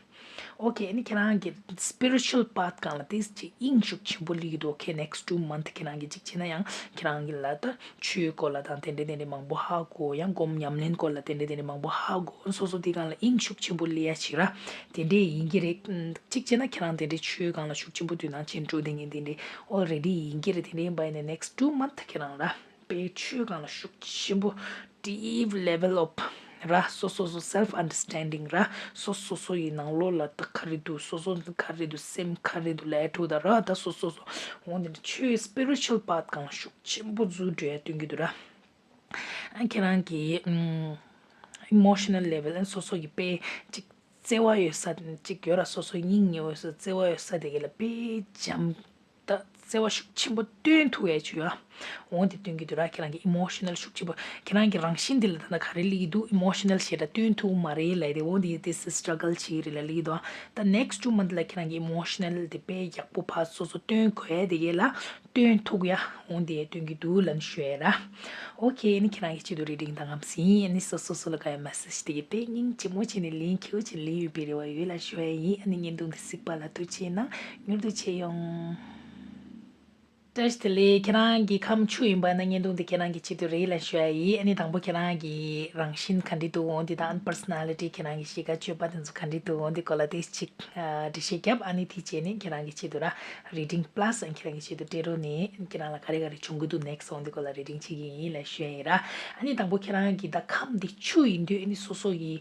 ཨོ་ཁེ། ཨ་ནི་ཁྱེད་རང་གི་spiritual path་སྒང་ལ་ཏིས་ཅིག་དབྱིངས་ཤུགས་ཆེན་པོ་སླེབས་ཀྱི་འདུག་ཨོ་ཁེ། next two month་ཁྱེད་རང་གི་ཅིག་བྱས་ན་ཡང་ཁྱེད་རང་གི་ལ་ད་ཆོས་སྐོར་ལ་དང་དེ་འདྲ་དེ་འདྲ་མང་པོ་ཧ་གོ། ཡང་སྒོམ་ཉམས་ལེན་སྐོར་ལ་དེ་འདྲ་དེ་འདྲ་མང་པོ་ཧ་གོ། སོ་སོ་དེ་སྒང་ལ་དབྱིངས་ཤུགས་ཆེན་པོ་སླེབས་ཡ་ཞིག་ར་དེ་འདྲ་ཡིན་གྱི་རེད། ཅིག་བྱས་ན་ཁྱེད་རང་དེ་འདྲའི་ཆོས་སྒང་ལ་ཤུགས་ཆེན་པོ་དུས་ནང་ཆེན་འགྲོ་བསྡད་མཁན་དེ་འདྲ་already་ཡིན་གྱི་རེད། དེ་འདྲ་ཡིན་པ་ཡིན་ན་next two month་ཁྱེད་རང་ར་དཔེ་ཆོས་སྒང་ལ་ཤུགས་ཆེན་པོ་deep level of་ར་སོ་སོ་སོ་self understanding་ར་སོ་སོ་སོ་ཡི་ནང་ལོགས་ལ་ད་ག་རེ་འདུག་སོ་སོ་ག་རེ་འདུག་སེམས་ག་རེ་འདུག་ལས་འཕྲོ་ད་ར་ད་སོ་སོ་སོ་འོང་དེ་འདྲ་ཆོས་spiritual path་སྒང་ལ་ཤུགས་ཆེན་པོ་འཛུལ་འགྲོ་ཡ་སྟོན་གྱི་འདུག་ར། ཨ་ཁྱེད་རང་གི་ཨུམ་emotional level་ཨ་སོ་སོ་གི་དཔེ་ཅིག་བརྩེ་བ་ཡོད་ས་ཅིག་ཡོད་ར། སོ་སོ་སྙིང་ཉེ་བོ་སོ་བརྩེ་བ་ཡོད་ས་དེ་ག་ལ་དཔེ་འཇམ་ད་བརྩེ་བ་ཤུགས་ཆེན་པོ་སྟོན་ཐུབ་ཡ་ཅིག་ཡོད་ཨ། འོང་དེ་སྟོན་གྱི་འདུག་ར། ཁྱེད་རང་གི་emotional་ཤུགས་ཆེན་པོ་ཁྱེད་རང་གི་རང་བཞིན་དེ་ལ་ད་ལྟ་ག་རེ་སླེབས་ཀྱི་འདུག emotional་ཞེ་དྲག་སྟོན་ཐུབ་མ་རེད་ལབ་དེ་འོང་དེ་དེ་struggle་བྱེད་ཀྱི་རེད་ལ་སླེབས་ཀྱི་འདུག་ཨ། ད་next two month་ལ་ཁྱེད་རང་གི་emotional་དེ་དཔེ་ཡག་པོ་ཕར་སོ་སོ་སྟོན་དགོས་ཡ་དེ་ག་ལ་སྟོན་ཐུབ་ཡ་འོང་དེ་སྟོན་གྱི་འདུག་ལབ་ནས་ཞུ་ཡ་ར། ཨོ་ཁེ། ཨ་ནི་ཁྱེད་རང་གི་ཆེད་དུ་reading་ད་ངམ་ཟིན། ཨ་ནི་སོ་སོ་སོ་ལ་ག་ཡ་message་དེ་གི་དཔེ་སྙིང་རྗེ་མོ་བྱས་ནས་ལན་ཁྱེའུ་ཅིག་ལན་ཡོད་པའི་རེ་བ་ཡོད་ལ་ཞུ་ཡ་ཡིན། ཨ་ནི་བརྙན་ཐུང་འདི་གཟིགས་པ་ལ་ཐུགས་རྗེ་གནང་། མྱུར་དུ་མཇལ་ཡོང་། བཀྲ་ཤིས་བདེ་ལེགས། ཁྱེད་རང་གི་ཁམས་ཆུ་ཡིན་པ་ན་བརྙན་ཐུང་འདི་ཁྱེད་རང་གི་ཆེད་དུ་རེད་ལ་ཞུ་ཡ་ཡིན། ཨ་ནི་དང་པོ་ཁྱེད་རང་གི་རང་བཞིན་ག་འདྲ་འདུག་འོང་འདི་དང་personality་ཁྱེད་རང་གི་གཤིས་ཀ་སྤྱོད་པ་དེ་ཚོ་ག་འདྲ་འདུག་འོང་འདི་སྐོར་ལ་ཏོག་ཙམ་ཅིག་འགྲེལ་བཤད་རྒྱབ། ཨ་ནི་དེ་རྗེས་ནས་ཁྱེད་རང་གི་ཆེད་དུ་ར་reading plus ཨ་ནི་ཁྱེད་རང་གི་ཆེད་དུ་ཊེ་རོ་ནས་ཁྱེད་རང་ལ་ག་རེ་ག་རེ་བྱུང་གི་འདུག next་འོང་འདི་སྐོར་ལ་reading་བྱེད་ཀྱི་ཡིན་ལ་ཞུ་ཡ་ཡིན་ར། ཨ་ནི་དང་པོ་ཁྱེད་རང་གི་ད་ཁམས་འདི་ཆུ་ཡིན་དུས་ཨ་ནི་སོ་སོ་ཡི་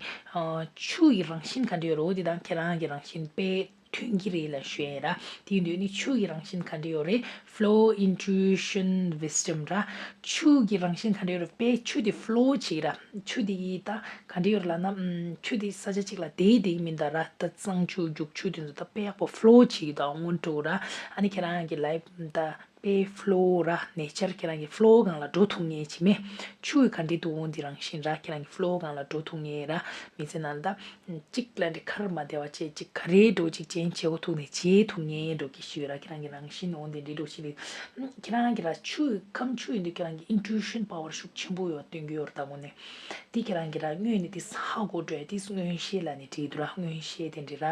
ཆུ་ཡི་རང་བཞིན་ག་འདྲ་ཡོད་རེད། འོ་འདི་དང་ཁྱེད་རང་གི་རང་བཞིན་དཔེ་མཐུན་གྱི་རེད་ལ་ཞུ་ཡ་ར། དེ་ཡིན་དུས་ནི་ཆུ་ཡི་རང་བཞིན་ག་འདྲ་ཡོད་རེད། Flow, intuition, wisdom་ར། ཆུ་གི་རང་བཞིན་ག་འདྲ་ཡོད་རེད། དཔེ་ཆུ་དེ་flow་བྱེད་ར། ཆུ་དེ་ཡི་ད་ག་འདྲ་ཡོད་རེད་ལབ་ན་ཨམ་ཆུ་དེ་ས་ཆ་གཅིག་ལ་བསྡད་བསྡད་ཀྱི་མིན་ད་ར། ད་གཙང་ཆུ་རྒྱུག་ཆུ་དེ་ཚོ་ད་དཔེ་ཡག་པོ་flow་བྱེད་ཀྱི་ད་སྔོན་འགྲོ་ར། ཨ་ནི་ཁྱེད་རང་གི་life་ད་ ཨེ་ཕློ་ར་ནེ་ཅར་ཁྱེད་རང་གི་ཕློ་སྒང་ལ་འགྲོ་ཐུབ་ངེས་ཅི་མེད། ཆུ་གི་ག་འདྲི་འདུག་འོང་འདི་རང་བཞིན་ར་ཁྱེད་རང་གི་ཕློ་སྒང་ལ་འགྲོ་ཐུབ་ངེས་ར། མི་ཚེ་ནང་ད་གཅིག་ལ་འདྲི་ཁར་མ་བདེ་བ་བྱེད་ཅིག་ག་རེ་འགྲོ་ཅིག་ཅན་བྱེད་གོ་ཐུབ་ནས་བྱེད་ཐུབ་ངེས་འགྲོ་གི་ཞུས་ར། ཁྱེད་རང་གི་རང་བཞིན་འོང་འདི་འདྲི་འགྲོ་ཞིག་རེད། ཁྱེད་རང་གི་ར་ཆུ་གི་ཁམ་ཆུ་ཡིན་དུས་ཁྱེད་རང་གི་intuition power་ཤུགས་ཆེན་པོ་ཡོད་སྟོན་གི་ཡོད་ར། ད་དངོས་གནས་འདི་ཁྱེད་རང་གི་ར་དངོས་གནས་འདི་ཧ་གོ་འགྲོ་ཡ་འདི་མངོན་ཤེས་ལ་ནི་བྲིས་འདུག་ར། མངོན་ཤེས་དེ་འདྲི་ར་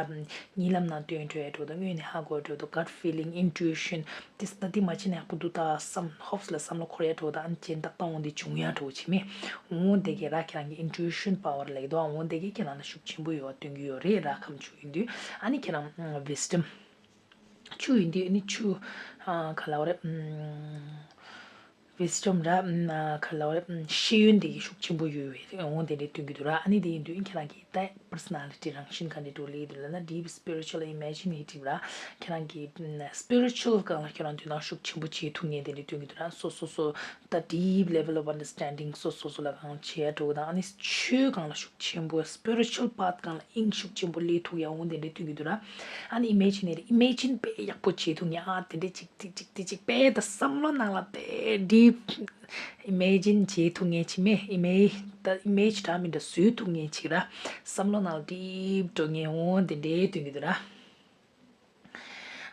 གཉིད་ལམ་ནང་སྟོན་འགྲོ་ཡ་འགྲོ་ད་དངོས་གནས་ཧ་གོ་འགྲོ་ད་gut feeling intuition། དེ་ལྟ་དེ་མ་བྱས་ན་ཡག་པོ་འདུག་ད་བསམ་ཧོབ་སི་ལ་བསམ་བློ་འཁོར་ཡ་འགྲོ་ད་ཨ་ནི་ཅན་ཏག་ཏག་འོང་དེ་བྱུང་ཡ་འགྲོ་བྱེད་མེད། འོང་དེ་གས་ར་ཁྱེད་རང་གི་intuition power་ལེགས་དོ་འོང་དེ་གས་ཁྱེད་རང་ལ་ཤུགས་ཆེན་པོ་ཡོད་པ་སྟོན་གི་ཡོད་རེད་ར། ཁམ་ཆུ་ཡིན་དུས་ཨ་ནི་ཁྱེད་རང་wisdom་ཆུ་ཡིན་དུས་ཨ་ནི་ཆུ་ག་ལ་བ་རེད། wisdom་ར་ག་ལ་བ་རེད། ཤེས་ཡོན་དེ་གི་ཤུགས་ཆེན་པོ་ཡོད་པའི་འོང་དེ་འདྲའི་སྟོན་གི་འདུག་ར། ཨ་ནི་དེ་ཡིན་དུས་ཁྱེད་རང་གི་ད་personality་རང་བཞིན་ག་འདྲའི་འགྲོ་ལེ་འདུག་ལབ་ན་deep spiritual imaginative་ར། ཁྱེད་རང་གི་spiritual་སྒང་ལ་ཁྱེད་རང་དོ་སྣང་ཤུགས་ཆེན་པོ་བྱེད་ཐུབ་ངེས་དེ་འདྲའི་སྟོན་གི་འདུག་ར། སོ་སོ་སོ་ད་deep level of understanding་སོ་སོ་སོ་ལ་གང་བྱེད་ཡ་འགྲོ་དང་ཨ་ནི་ཆོས་སྒང་ལ་ཤུགས་ཆེན་པོ་spiritual path་སྒང་ལ་དབྱིངས་ཤུགས་ཆེན་པོ་སླེབས་ཐུབ་ཡ་འོང་དེ་འདྲའི་སྟོན་གི་འདུག་ར། ཨ་ནི་imagine་ནས་imagine་དཔེ་ཡག་པོ་བྱེད་ཐུབ་ངེས་ཨ་དེ་འདྲའི་ཅིག་ཅིག་ཅིག་དེ་ཅིག་དཔེ་ད་བསམ་བློ་ནང་ལ་དཔེ་deep imagine་བྱེད་ཐུབ་ངེས་ཅི་མེད་image་ད་image་འདྲ་མི་འདྲ་བཟོས་ཐུབ་ངེས་ཅིག་ར། བསམ་བློ་ནང་ལ་deep་འགྲོ་ངེས་འོང་དེ་འདྲའི་སྟོན་གི་འདུག་ར།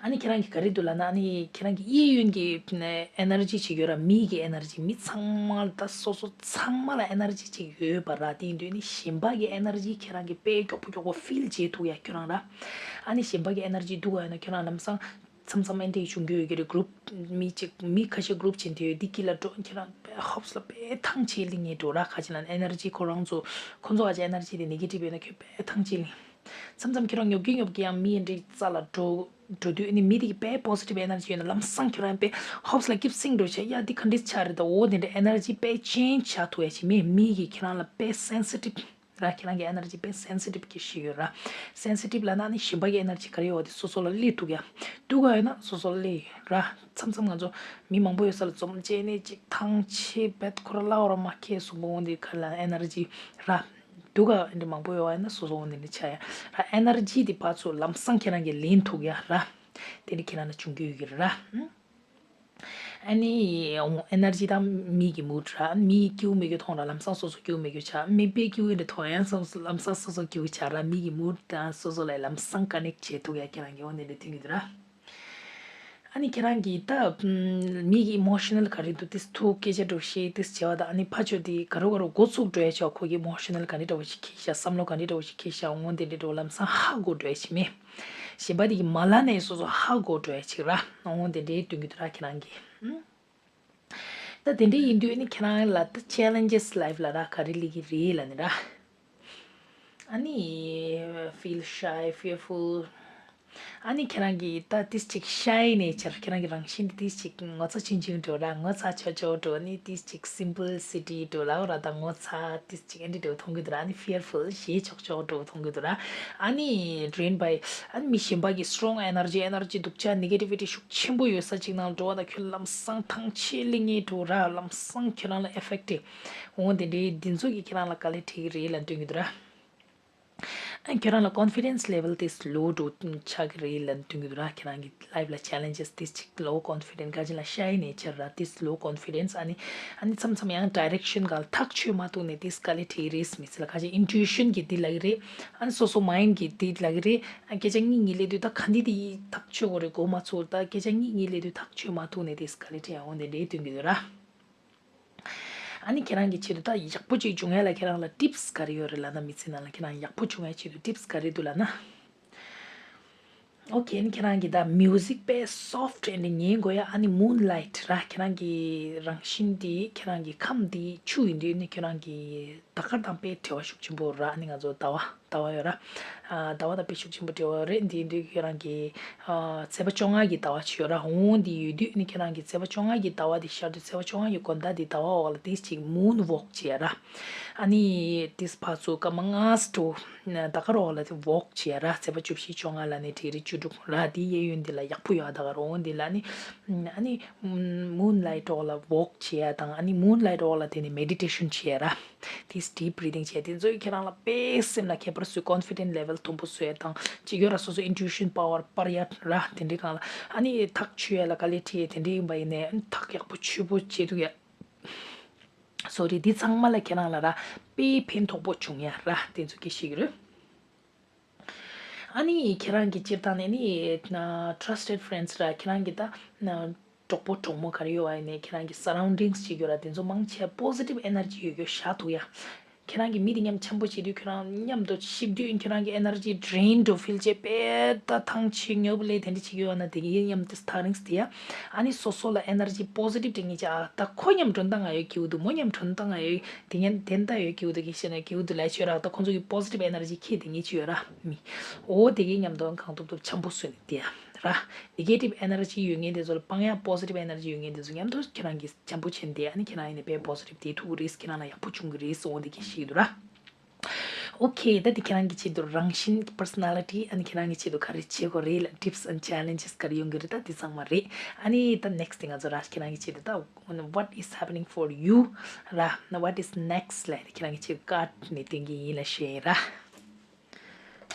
ཨ་ནི་ཁྱེད་རང་གི་ག་རེ་འདུག་ལབ་ན་ཨ་ནི་ཁྱེད་རང་གི་གཡས་གཡོན་གྱི་energy་ཅིག་ཡོད་ར། མི་གི་energy་མི་ཚང་མ་ད་སོ་སོ་ཚང་མ་ལ་energy་ཅིག་ཡོད་པ་ར། དེ་ཡིན་དུས་ནི་གཞན་པ་གི་energy་ཁྱེད་རང་གི་དཔེ་མགྱོགས་པོ་མགྱོགས་པོ་feel་བྱེད་ཐུབ་ཡ་ཁྱོད་རང་ར། ཨ་ནི་གཞན་པ་གི་energy་འདུག་ག་ཡོད་ན་ཁྱོད་རང་ལམ་སང་མཚམས་མཚམས་ཨེ་འདྲས་བྱུང་གི་ཡོད་ཀྱི་རེད། group་མི་གཅིག་མི་ཁ་ཤས་group་བྱས་དེ་ཡོད་འདི་གི་ལ་འགྲོ་ཁྱེད་རང་དཔེ་ཧོབ་སི་ལ་དཔེ་ཐང་ཆད་ལི་ངེས་འགྲོ་ར། ཁ་ཅིག་ལ་energy་ཁོ་རང་ཚོ་ཁོ་ཚོ་ཨ་ཅག་energy་དེ་negative་ཡོད་ན་ཁྱོད་དཔེ་ཐང་ཆད་ལི། མཚམས་མཚམས་ཁྱོད་རང་ཉོབ་ཀྱི་ཉོབ་ཀྱི་ཡང་མི་ཨེ་འདྲས་རྩ་ལ་འགྲོ་འགྲོ་དུས་ཨ་ནི་མི་དེ་གི་དཔེ་positive energy་ཡོད་ན་ལམ་སང་ཁྱོད་རང་དཔེ་ཧོབ་སི་ལ་keep sync་འགྲོ་བྱས་ཡ་འདི་ག་འདྲས་ཆགས་རེད་ད། འོ་དེ་འདྲ་energy་དཔེ་change་བྱ་ཐུབ་ཡ་ཅིག་མེད། མི་གི་ཁྱེད་རང་ལ་དཔེ་sensitive་ར། ཁྱེད་རང་གི་energy་དཔེ་sensitive་གི་ཞིག་ཡོད་ར། sensitive་ལབ་ན་ནི་གཞན་པ་གི་energy་ག་རེ་ཡོད་དེ་སོ་སོ་ལ་སླེབས་ཐུབ་ཡ། སྡུག་ག་ཡོད་ན་སོ་སོ་ལ་སླེབས་ར། མཚམས་མཚམས་ང་ཚོ་མི་མང་པོ་ཡོད་ས་ལ་འཛོམས་བྱས་ནས་ཅིག་ཐང་ཆད་བེད་ཁོ་ར་བླ་འོ་ར་མ་ཁེ་སུ་མོ་འོང་དེ་ག་ལ་energy་ར། སྡུག་ག་འདི་མང་པོ་ཡོད་ཡ་ན་སོ་སོ་འོང་དེ་འདྲ་ཆགས་ཡ་ར། energy་དེ་ཕར་ཚུར་ལམ་སང་ཁྱེད་རང་གི་ལེན་ཐུབ་ཡ་ར། དེ་ནི་ཁྱེད་རང་ལ་བྱུང་གི་ཡོད་ཀྱི་ར། ཨ་ནི་energy་དང་མི་གི་mood་ར། མི་སྐྱིད་པོ་མེད་རྒྱུ་མཐོང་ར་ལམ་སང་སོ་སོ་སྐྱིད་པོ་མེད་རྒྱུ་ཆགས། མི་དཔེ་སྐྱིད་པོ་འདྲ་མཐོང་ཡང་སོ་སོ་ལམ་སང་སོ་སོ་སྐྱིད་པོ་ཆགས་ར། མི་གི་mood་དང་སོ་སོ་ལ་ལམ་སང་connect་བྱེད་ཐུབ་ཡ་ཁྱེད་རང་གི་འོ་ནས་འདྲ་ཐུབ་ཀྱི་འདུག་ར། ཨ་ནི་ཁྱེད་རང་གི་ད་མི་གི་emotional་ག་རེ་འདུག་ཏིས་ཐུག་སྐད་ཆ་འགྲོ་ཤེས་ཏིས་བྱ་བ་དང་ཨ་ནི་ཕ་ཆོས་དེ་ག་རུ་ག་རུ་འགོ་ཚུགས་འགྲོ་ཡ་ཆོག་ཁོ་གི་emotional་ག་འདྲ་འདྲ་བོ་ཞིག་ཁེལ་ཤག་བསམ་བློ་ག་འདྲ་འདྲ་བོ་ཞིག་ཁེལ་ཤག་འོ་དེ་འདྲ་འདྲ་བོ་ལམ་སང་ཧ་གོ་འགྲོ་ཡ་ཞིག་མེད། གཞན་པ་དེ་གི་མ་ལ་ནས་སོ་སོ་ཧ་གོ་འགྲོ་ཡ་ཅིག་ར། འོ་དེ་འདྲའི་སྟོན་གྱི་འདུག་ར་ཁྱེད་རང་གི། ཨུམ། ད་དེ་འདྲའི་ཡིན་དུས་ནི་ཁྱེད་རང་ལ་ད་challenges life་ལ་ར་ག་རེ་སླེབས་ཀྱི་རེད་ལབ་ནི་ར། ཨ་ནི་feel shy, fearful། ཨ་ནི་ཁྱེད་རང་གི་ད་ཏིས་ཅིག་shy nature་ཁྱེད་རང་གི་རང་བཞིན་ཏིས་ཅིག་ངོ་ཚ་ཆུང་ཆུང་འགྲོ་ར། ངོ་ཚ་ཆོག་ཆོག་འགྲོ་ནི་ཏིས་ཅིག simplicity་འགྲོ་ལ་འོ་ར། ད་ངོ་ཚ་ཏིས་ཅིག་ཨེ་འདྲ་འགྲོ་མཐོང་གི་འདུག་ར། ཨ་ནི་fearful་ཞེས་ཆོག་ཆོག་འགྲོ་མཐོང་གི་འདུག་ར། ཨ་ནི་drained by་ཨ་ནི་མི་གཞན་པ་གི་strong energy, energy་སྡུག་ཅག་negativity་ཤུགས་ཆེན་པོ་ཡོད་ས་ཅིག་ནང་འགྲོ་བ་ན་ཁྱོད་ལམ་སང་ཐང་ཆད་ལི་ངེས་འགྲོ་ར། ལམ་སང་ཁྱོད་རང་ལ་effect་འོང་དེ་འདྲའི་འདི་ཚོ་གི་ཁྱེད་རང་ལ་དཀའ་ལས་འཕྲད་ཀྱི་རེད་ལབ་སྟོན་གྱི་འདུག་ར། ཨ་ཁྱོད་རང་ལ་confidence level་ཏིས་low་འགྲོ་ཆགས་ཀྱི་རེད་ལབ་སྟོན་གྱི་འདུག་ར། ཁྱེད་རང་གི་life་ལ་challenges་ཏིས་ཅིག་low confidence་ག་ཅིག་ལ་shy nature་ར་ཏིས་low confidence་ཨ་ནི་ཨ་ནི་མཚམས་མཚམས་ཡང་direction་ག་ལ་ཐག་ཆོད་མ་ཐུག་ནས་ཏིས་དཀའ་ལས་འཕྲད་ཀྱི་རེད། མི་ཚེ་ལ་ག་ཅིག་intuition་གི་འདི་ལབ་ཀྱི་རེད། ཨ་ནི་སོ་སོ་mind་གི་འདི་ལབ་ཀྱི་རེད། ཨ་སྐད་ཆ་གཉིས་གཉིས་སླེབས་དུས་ད་ག་འདི་འདི་ཐག་ཆོད་དགོས་རེད་གོ་མ་ཚོར། ད་སྐད་ཆ་གཉིས་གཉིས་སླེབས་དུས་ཐག་ཆོད་མ་ཐུག་ནས་ཏིས་དཀའ་ལས་འཕྲད་ཡ་འོང་དེ་འདྲའི་སྟོན་གྱི་འདུག་ར། ཨ་ནི་ཁྱེད་རང་གི་ཆེད་དུ་ད་ཡག་པོ་ཅིག་བྱུང་ཡ་ལ་ཁྱེད་རང་ལ་tips་ག་རེ་ཡོད་རེད་ལབ་ན། མི་ཚེ་ནང་ལ་ཁྱེད་རང་ཡག་པོ་བྱུང་ཡ་ཆེད་དུ་tips་ག་རེ་འདུག་ལབ་ན། ཨོ་ཁེ། ཨ་ནི་ཁྱེད་རང་གི་ད་music་དཔེ་soft་ཨེ་འདྲ་ཉན་དགོས་ཡ། ཨ་ནི་moonlight་ར་ཁྱེད་རང་གི་རང་བཞིན་དེ་ཁྱེད་རང་གི་ཁམས་དེ་ཆུ་ཡིན་དུས་ནི་ཁྱེད་རང་གི་ཟླ་སྐར་དང་དཔེ་འབྲེལ་བ་ཤུགས་ཆེན་པོ་ར། ཨ་ནི་ང་ཚོ་ཟླ་བ་ཟླ་བ་ཡོད་ར། ཨ་ཟླ་བ་དང་དཔེ་ཤུགས་ཆེན་པོ་འབྲེལ་བ་རེད། འདི་ཡིན་དུས་ཁྱེད་རང་གི་ཨ་ཚེས་པ་བཅོ་ལྔ་གི་ཟླ་བ་ཅིག་ཡོད་ར། འོང་འདི་ཡོད་དུས་ནི་ཁྱེད་རང་གི་ཚེས་པ་བཅོ་ལྔ་གི་ཟླ་བ་དེ་ཤར་དུས་ཚེས་པ་བཅོ་ལྔ་གི་དགོང་དག་དེ་ཟླ་བ་འོག་ལ་དེ་ཅིག་moon walk་བྱེད་ཡ་ར། ཨ་ནི་དེས་ཕར་ཚུར་སྐར་མ་ལྔ་སྤྲོ་ཟླ་སྐར་འོག་ལ་དེ་walk་བྱེད་ཡ་ར། ཚེས་པ་བཅུ་བཞི་བཅོ་ལྔ་ལ་ནི་དེ་རི་བཅུ་དྲུག་ར། དེ་གཡས་གཡོན་དེ་ལ་ཡག་པོ་ཡོད་ཟླ་སྐར་འོང་དེ་ལ་ནི་ཨ་ནི་moonlight་འོག་ལ་walk་བྱེད་ཡ་དང་། ཨ་ནི་moonlight་འོག་ལ་དེ་ནི་meditation་བྱེད་ཡ་ར། དེས་deep breathing་བྱེད་དེ་ཚོས་ཁྱེད་རང་ལ་དཔེ་སེམས་ལ་ཁྱད་པར། བཟོས། confident level མཐོན་པོ་བཟོས་དང་། ཅིག་ཡོད་ར། སོ་སོ་intuition power སྤར་ཡ་ར། དེ་འདྲའི་སྒང་ལ་ཨ་ནི་ཐག་ཆོད་ཡ་ལ་དཀའ་ལས་འཕྲད་ཡ་དེ་འདྲའི་ཡིན་པ་ཡིན་ནའི་ཐག་ཡག་པོ་ཆོད་པོ་བྱེད་ཐུབ་ཡ། སོ་རེད། འདི་ཚང་མ་ལ་ཁྱེད་རང་ལ་ར་དཔེ་ཕན་ཐོགས་པོ་བྱུང་ཡ་ར། དེ་ཚོ་གི་ཤེས་ཀྱི་རེད། ཨ་ནི་ཁྱེད་རང་གི་སྤྱིར་བཏང་ནས་ནི་ན་trusted friends ར། ཁྱེད་རང་གི་ད་ན་གྲོགས་པོ་གྲོགས་མོ་ག་རེ་ཡོད་པ་ཡིན་ནའི་ཁྱེད་རང་གི་surroundings ཅིག་ཡོད་ར། དེ་ཚོ་མང་ཆེ་positive energy ཡོད་རྒྱུ་བཞག་ཐུབ་ཡ། ཁྱེད་རང་གི་མི་དེ་མཉམ་འཆམ་པོ་བྱེད་དུས་ཁྱེད་རང་མཉམ་དུ་གཤིབ་དུས་ཁྱེད་རང་གི་energy drain འགྲོ་feel བྱེད་པས། ད་ཐང་ཆད་ཉོབ་ལས་དེ་འདྲ་བྱེད་ཀྱི་ཡོད་ན་དེ་གི་མཉམ་དུ་ཐག་རིང་སྟེ་ཡ། ཨ་ནི་སོ་སོ་ལ་energy positive དེ་ངེས་ཅག་ད་ཁོ་མཉམ་གྲོན་ད་ང་ཡོད་སྐྱིད་པོ་འདུག་མོ་མཉམ་གྲོན་ད་ང་ཡོད་དེ་ངན་དེ་འདྲ་ཡོད་སྐྱིད་པོ་འདུག་གི་ཤེས་ན་སྐྱིད་པོ་འདུག་ལས་ཆོས་རག་ད་ཁོ་ཚོ་གི་positive energy ཁྱེད་དེ་ངེས་ཅི་ཡོད་ར་མི། འོ་དེ་གི་མཉམ་དུ་གང་ཐུབ་ཐུབ་འཆམ་པོ་བཟོས་ནས་དེ་ཡ། ར། negative energy ཡོད་མཁན་དེ་ཚོ་ལ་སྤང་ཡ། positive energy ཡོད་མཁན་དེ་ཚོ་མཉམ་དུ་ཁྱེད་རང་གིས་འཆམ་པོ་བྱས་ནས་བསྡད། ཨ་ནི་ཁྱེད་རང་ཡིན་ནའི་དཔེ་positive དེ་ཐུག་གི་རེད། ཁྱེད་རང་ལ་ཡག་པོ་བྱུང་གི་རེད་ཟེར་འོ་འདི་གི་ཤེས་ཀྱི་འདུག་ར། okay ད་འདི་ཁྱེད་རང་གི་ཆེད་དུ་རང་བཞིན་personality ཨ་ནི་ཁྱེད་རང་གི་ཆེད་དུ་ག་རེ་བྱེད་དགོས་རེད་ལ་tips and challenges ག་རེ་ཡོང་གི་རེད། ད་འདི་ཚང་མ་རེད། ཨ་ནི་ད་next དེ་ང་ཚོ་ར་ཁྱེད་རང་གི་ཆེད་དུ་ད་what is happening for you ར། what is next ལ་ཁྱེད་རང་གི་ཆེད་དུ་card ནས་སྟོན་གི་ཡིན་ལ་ཤེས་ར།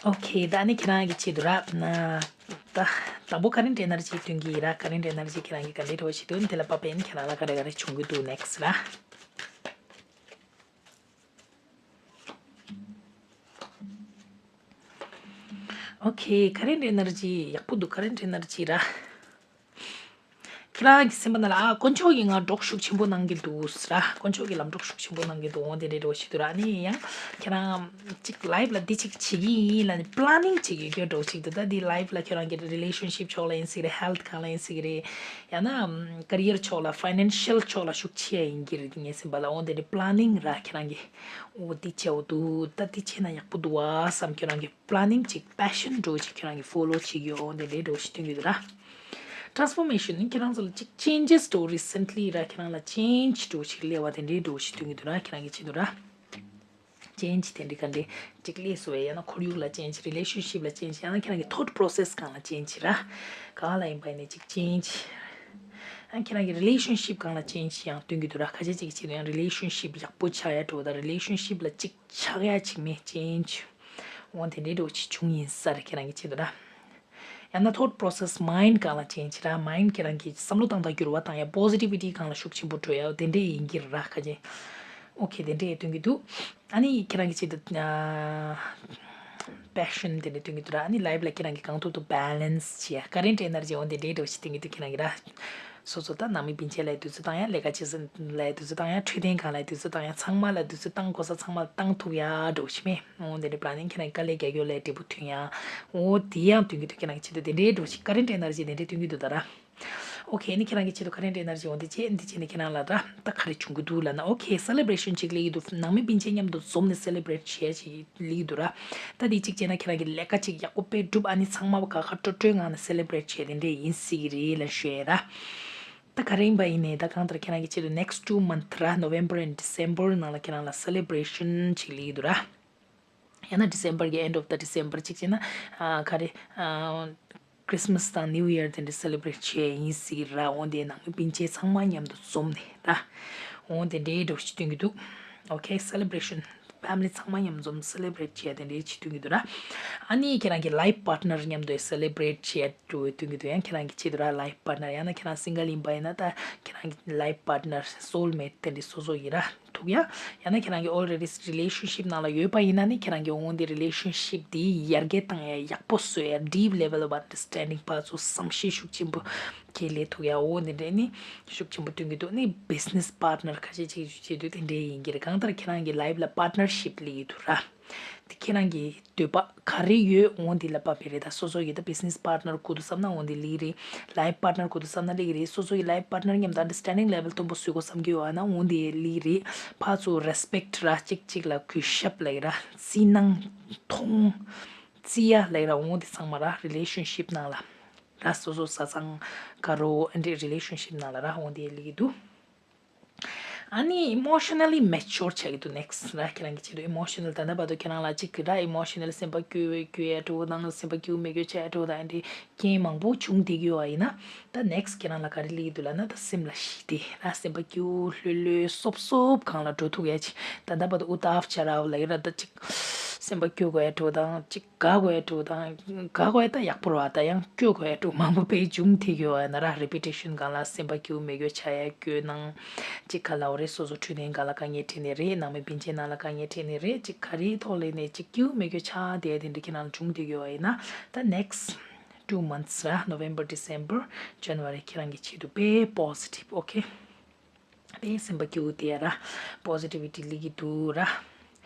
okay ད་ནི་ཁྱེད་རང་གི་ཆེད་དུ་ར། ད་དང་པོ་current energy སྟོན་གྱི་ཡིན་ར། current energy ཁྱེད་རང་གི་ག་འདྲའི་འདྲ་བོ་ཞིག་འདུག་དེ་ལ་བབས་པས་ནི་ཁྱེད་རང་ལ་ག་རེ་ག་རེ་བྱུང་གི་འདུག next ར། okay current energy ཡག་པོ་འདུག current energy ར། ཁྱེད་རང་གི་སེམས་པ་ནང་ལ་ཨ་དཀོན་མཆོག་གིས་ང་གྲོགས་ཤུགས་ཆེན་པོ་གནང་གི་འདུག་ཟེར་ར། དཀོན་མཆོག་གིས་ལམ་གྲོགས་ཤུགས་ཆེན་པོ་གནང་གི་འདུག་འོ་དེ་འདྲའི་འདྲ་བོ་ཞིག་འདུག་ར། ཨ་ནི་ཡང་ཁྱེད་རང་ཅིག་life ལ་འདི་ཅིག་བྱེད་ཀྱི་ཡིན་ལབ་ནས་planning ཅིག་ཡོད་རྒྱུ་འདྲ་བོ་ཞིག་འདུག་ད་འདི་life ལ་ཁྱེད་རང་གི་relationship ཕྱོགས་ལ་ཡིན་སྲིད་རེད། health སྒང་ལ་ཡིན་སྲིད་རེད། ཡང་ན་career ཕྱོགས་ལ་financial ཕྱོགས་ལ་ཤུགས་ཆེ་ཡ་ཡིན་གྱི་རེད། ངའི་སེམས་པ་ལ་འོ་དེ་འདྲའི་planning ར། ཁྱེད་རང་གི་འོ་འདི་བྱེད་འོ་འདུག་ད་འདི་བྱས་ན་ཡག་པོ་འདུག་བ་བསམ་ཁྱེད་རང་གི་planning ཅིག passion འདྲ་བོ་ཅིག་ཁྱེད་རང་གི་follow བྱེད་ཀྱི་ཡོད། འོ་དེ་འདྲའི་འདྲ་བོ་ཞིག་སྟོན་གྱི་འདུག་ར། transformation ནི་ཁྱེད་རང་ཚོ་ལ་ཅིག་changes འདྲ་བོ་recently ར། ཁྱེད་རང་ལ་change འདྲ་བོ་ཞིག་སླེབས་པ་དེ་འདྲའི་འདྲ་བོ་ཞིག་སྟོན་གྱི་འདུག་ར། ཁྱེད་རང་གི་ཆེད་དུ་ར། change དེ་འདྲའི་ག་འདྲའི་ཅིག་སླེབས་སོང་བས། ཡང་ན་ཁོར་ཡུག་ལ་change relationship ལ་change ཡང་ན་ཁྱེད་རང་གི་thought process སྒང་ལ་change ར། གང་ལ་ཡིན་པ་ཡིན་ནའི་ཅིག་change ཡང་ཁྱེད་རང་གི་relationship སྒང་ལ་change ཡང་སྟོན་གྱི་འདུག་ར། ཁ་ཤས་ཅིག་གི་ཆེད་དུ་ཡང་relationship ཡག་པོ་ཆགས་ཡ་འདྲ་བོ་དང་relationship ལ་ཅིག་ཆགས་ཡ་ཅིག་མེད་change འོ་དེ་འདྲའི་འདྲ་བོ་ཅིག་བྱུང་ཡིན་ས་རེད། ཁྱེད་རང་གི་ཆེད་དུ་ར། ཡང་ན་thought process mind སྒང་ལ་change ར། mind ཁྱེད་རང་གི་བསམ་བློ་བཏང་སྟངས་འགྱུར་བ་བཏང་ཡ་positivity སྒང་ལ་ཤུགས་ཆེན་པོ་འགྲོ་ཡ་དེ་འདྲའི་ཡིན་གྱི་ར། ཁ་ཅིག okay དེ་འདྲའི་སྟོན་གྱི་འདུག་ཨ་ནི་ཁྱེད་རང་གི་ཆེད་དུ་ཨ་passion དེ་འདྲའི་སྟོན་གྱི་འདུག་ར། ཨ་ནི་life ལ་ཁྱེད་རང་གི་གང་ཐུབ་ཐུབ་balance བྱེད་ཡ་current energy འོ་དེ་འདྲའི་འདྲ་བོ་ཞིག་སྟོན་གྱི་འདུག་ཁྱེད་རང་གི་ར། སོ་སོ་ད་ནང་མི་སྤུན་མཆེད་ལ་དུས་ཚོད་བཏང་ཡ། ལས་ཀ་བྱེད་ས་ལ་དུས་ཚོད་བཏང་ཡ། འཕྲོད་བསྟེན་སྒང་ལ་དུས་ཚོད་བཏང་ཡ། ཚང་མ་ལ་དུས་ཚོད་བཏང་དགོས་ས་ཚང་མ་ལ་བཏང་ཐུབ་ཡ་འདྲ་བོ་ཞིག་མེད། འོ་དེ་འདྲའི་planning ཁྱེད་རང་གི་དཀའ་ལས་རྒྱག་རྒྱུ་ལས་འབྲས་བུ་ཐོན་ཡ། འོ་དེ་ཡང་སྟོན་གྱི་འདུག་ཁྱེད་རང་གི་ཆེད་དུ་དེ་འདྲའི་འདྲ་བོ་ཞིག current energy དེ་འདྲའི་སྟོན་གྱི་འདུག་ད་ར། okay ནི་ཁྱེད་རང་གི་ཆེད་དུ་current energy འོ་དེ་བྱས། འདི་བྱས་ནས་ཁྱེད་རང་ལ་ར་ད་ག་རེ་བྱུང་གི་འདུག་ལབ་ན། okay celebration ཅིག་སླེབས་ཀྱི་འདུག་ནང་མི་སྤུན་མཆེད་མཉམ་དུ་འཛོམས་ནས་celebrate བྱེད་ཡ་ཅིག་སླེབས་ཀྱི་འདུག་ར། ད་འདི་གཅིག་བྱས་ན་ཁྱེད་རང་གི་ལས་ཀ་ཅིག་ཡག་པོ་དཔེ་སྒྲུབ། ཨ་ནི་ཚང་མ་དགའ་དགའ་སྤྲོ་སྤྲོའི་ངང་ནས་celebrate བྱས་དེ་འདྲས་ཡིན་སྲིད་ཀྱི་རེད་ལབ་ཞུ་ཡ་ར། ད་ག་རེ་ཡིན་པ་ཡིན་ནའི་ད་གང་ལྟར་ཁྱེད་རང་གི་ཆེད་དུ་next two month ར། November and December ནང་ལ་ཁྱེད་རང་ལ་celebration ཅིག་སླེབས་ཀྱི་འདུག་ར། ཡང་ན་December གི་end of the December གཅིག་བྱས་ན་ཨ་ག་རེ་ཨ་Christmas དང་New Year དེ་འདྲ་celebrate བྱས་ཡིན་སྲིད་ཀྱི་ར། འོ་དེ་ནང་མི་སྤུན་མཆེད་ཚང་མ་མཉམ་དུ་འཛོམས་ནས་ར། འོ་དེ་འདྲའི་འདྲ་བོ་ཞིག་སྟོན་གྱི་འདུག okay celebration family ཚང་མ་མཉམ་འཛོམས་celebrate བྱས་དེ་འདྲའི་ཅིག་སྟོན་གྱི་འདུག་ར། ཨ་ནི་ཁྱེད་རང་གི་life partner མཉམ་དུ་celebrate བྱས་འགྲོ་བའི་སྟོན་གྱི་འདུག་ཡང་ཁྱེད་རང་གི་ཆེད་དུ་ར་life partner ཡང་ན་ཁྱེད་རང་single ཡིན་པ་ཡིན་ན་ད་ཁྱེད་རང་གི་life partner soulmate དེ་འདྲའི་སོ་སོ་ཡིན་ར། ཐུག་ཡ། ཡང་ན་ཁྱེད་རང་གི་already relationship ནང་ལ་ཡོད་པ་ཡིན་ན་ནི་ཁྱེད་རང་གི་འོང་དེ་relationship དེ་ཡར་རྒྱས་བཏང་ཡ་ཡག་པོ་བཟོ་ཡ་deep level of understanding ཕར་ཚུར་བསམ་ཤེས་ཤུགས་ཆེན་པོ་ཁྱེད་ལས་ཐུག་ཡ། འོ་འདི་འདྲས་ནི་ཤུགས་ཆེན་པོ་སྟོན་གྱི་འདུག་ནི་business partner ཁ་ཤས་ཅིག་བྱེད་དུས་དེ་འདྲས་ཡིན་གྱི་རེད། གང་ལྟར་ཁྱེད་རང་གི་life ལ་partnership སླེབས་ཀྱི་འདུག་ར། དེ་ཁྱེད་རང་གི་འདོད་པ་ག་རེ་ཡོད་འོང་འདི་ལ་བབས་པའི་རེད། ད་སོ་སོ་ཡི་ད་business partner དགོས་འདུག་བསམ་ན་འོང་འདི་སླེབས་རེད། life partner དགོས་འདུག་བསམ་ན་སླེབས་ཀྱི་རེད། སོ་སོ་ཡི་life partner མཉམ་དུ་understanding level མཐོན་པོ་བཟོ་དགོས་བསམ་གྱི་ཡོད་ན་འོང་འདི་སླེབས་རེད། ཕར་ཚུར་respect ར་གཅིག་གཅིག་ལ་གུས་ཞབས་ལབ་ཀྱི་ར་བརྩི་སྣང་མཐོང་བརྩི་ཡ་ལབ་ཀྱི་ར་འོང་འདི་ཚང་མ་ར་relationship ནང་ལ་ར་སོ་སོ་བཟའ་ཚང་དགའ་རོགས་ཨ་འདྲས་relationship ནང་ལ་ར་འོང་འདི་སླེབས་ཀྱི་འདུག་ཨ་ནི་emotionally mature ཆགས་ཀྱི་འདུག next ར་ཁྱེད་རང་གི་ཆེད་དུ་emotional ད་ལྟ་བར་དུ་ཁྱེད་རང་ལ་གཅིག་གི་ར་emotional སེམས་པ་སྐྱོ་བའི་སྐྱོ་ཡ་འགྲོ་དང་སེམས་པ་སྐྱོ་མི་སྐྱོ་ཆ་འགྲོ་དང་ཨ་འདྲས་རྐྱེན་མང་པོ་བྱུང་བསྡད་ཀྱི་ཡོད་པ་ཡིན་ན་ད་next ཁྱེད་རང་ལ་ག་རེ་སླེབས་ཀྱི་འདུག་ལབ་ན་ད་སེམས་ལ་ཞི་བདེ་ར་སེམས་པ་སྐྱོ་ལྷོད་ལྷོད་སོབ་སོབ་སྒང་ལ་འགྲོ་ཐུབ་ཡ་ཅིག་ད་ལྟ་བར་དུ་ཨུ་ཏཱབ་ཅ་རབ་ལབ་ཀྱི་ར་ད་ཅིག་སེམས་པ་སྐྱོ་དགོས་ཡ་འགྲོ་དང་ཅིག་དགའ་དགོས་ཡ་འགྲོ་དང་དགའ་དགོས་ཡ་ད་ཡག་པོ་རེད་བ། ད་ཡང་སྐྱོ་དགོས་ཡ་འགྲོ་མང་པོ་དཔེ་བྱུང་ཐིག་ཡོད་བ་ཡིན་ན་ར། རེ་པི་ཊེ་ཤན་སྒང་ལ་སེམས་པ་སྐྱོ་མི་དགོས་ཆགས་ཡ་སྐྱོ་སྣང་ཅིག་ག་ལ་འོ་རེད། སོ་སོ་འཕྲོད་བསྟེན་སྒང་ལ་དཀའ་ངལ་འཕྲད་ནི་རེད། ནང་མི་སྤུན་མཆེད་ནང་ལ་དཀའ་ངལ་འཕྲད་ནི་རེད། ཅིག་ག་རེའི་ཐོག་ལ་ནས་ཅིག་སྐྱོ་མི་དགོས་ཆགས་དེ་དེ་འདྲ་ཁྱེད་རང་ལ་བྱུང་ཐིག་ཡོད་བ་ཡིན་ན་ད་ནེག་སི་ཊི་ཊུ་མནཐ་ར། ནོ་ཝེམ་བར་ཌི་སེམ་བར་ཇན་ཝ་རི་ཁྱེད་རང་གི་ཆེད་དུ་དཔེ་པོ་ཟི་ཊིབ། ཨོ་ཁེ། དཔེ་སེམས་པ་སྐྱིད་པོ་དེ་ར། པོ་ཟི་ཊི་བི་ཊི་སླེབས་ཀྱི་འདུག་ར།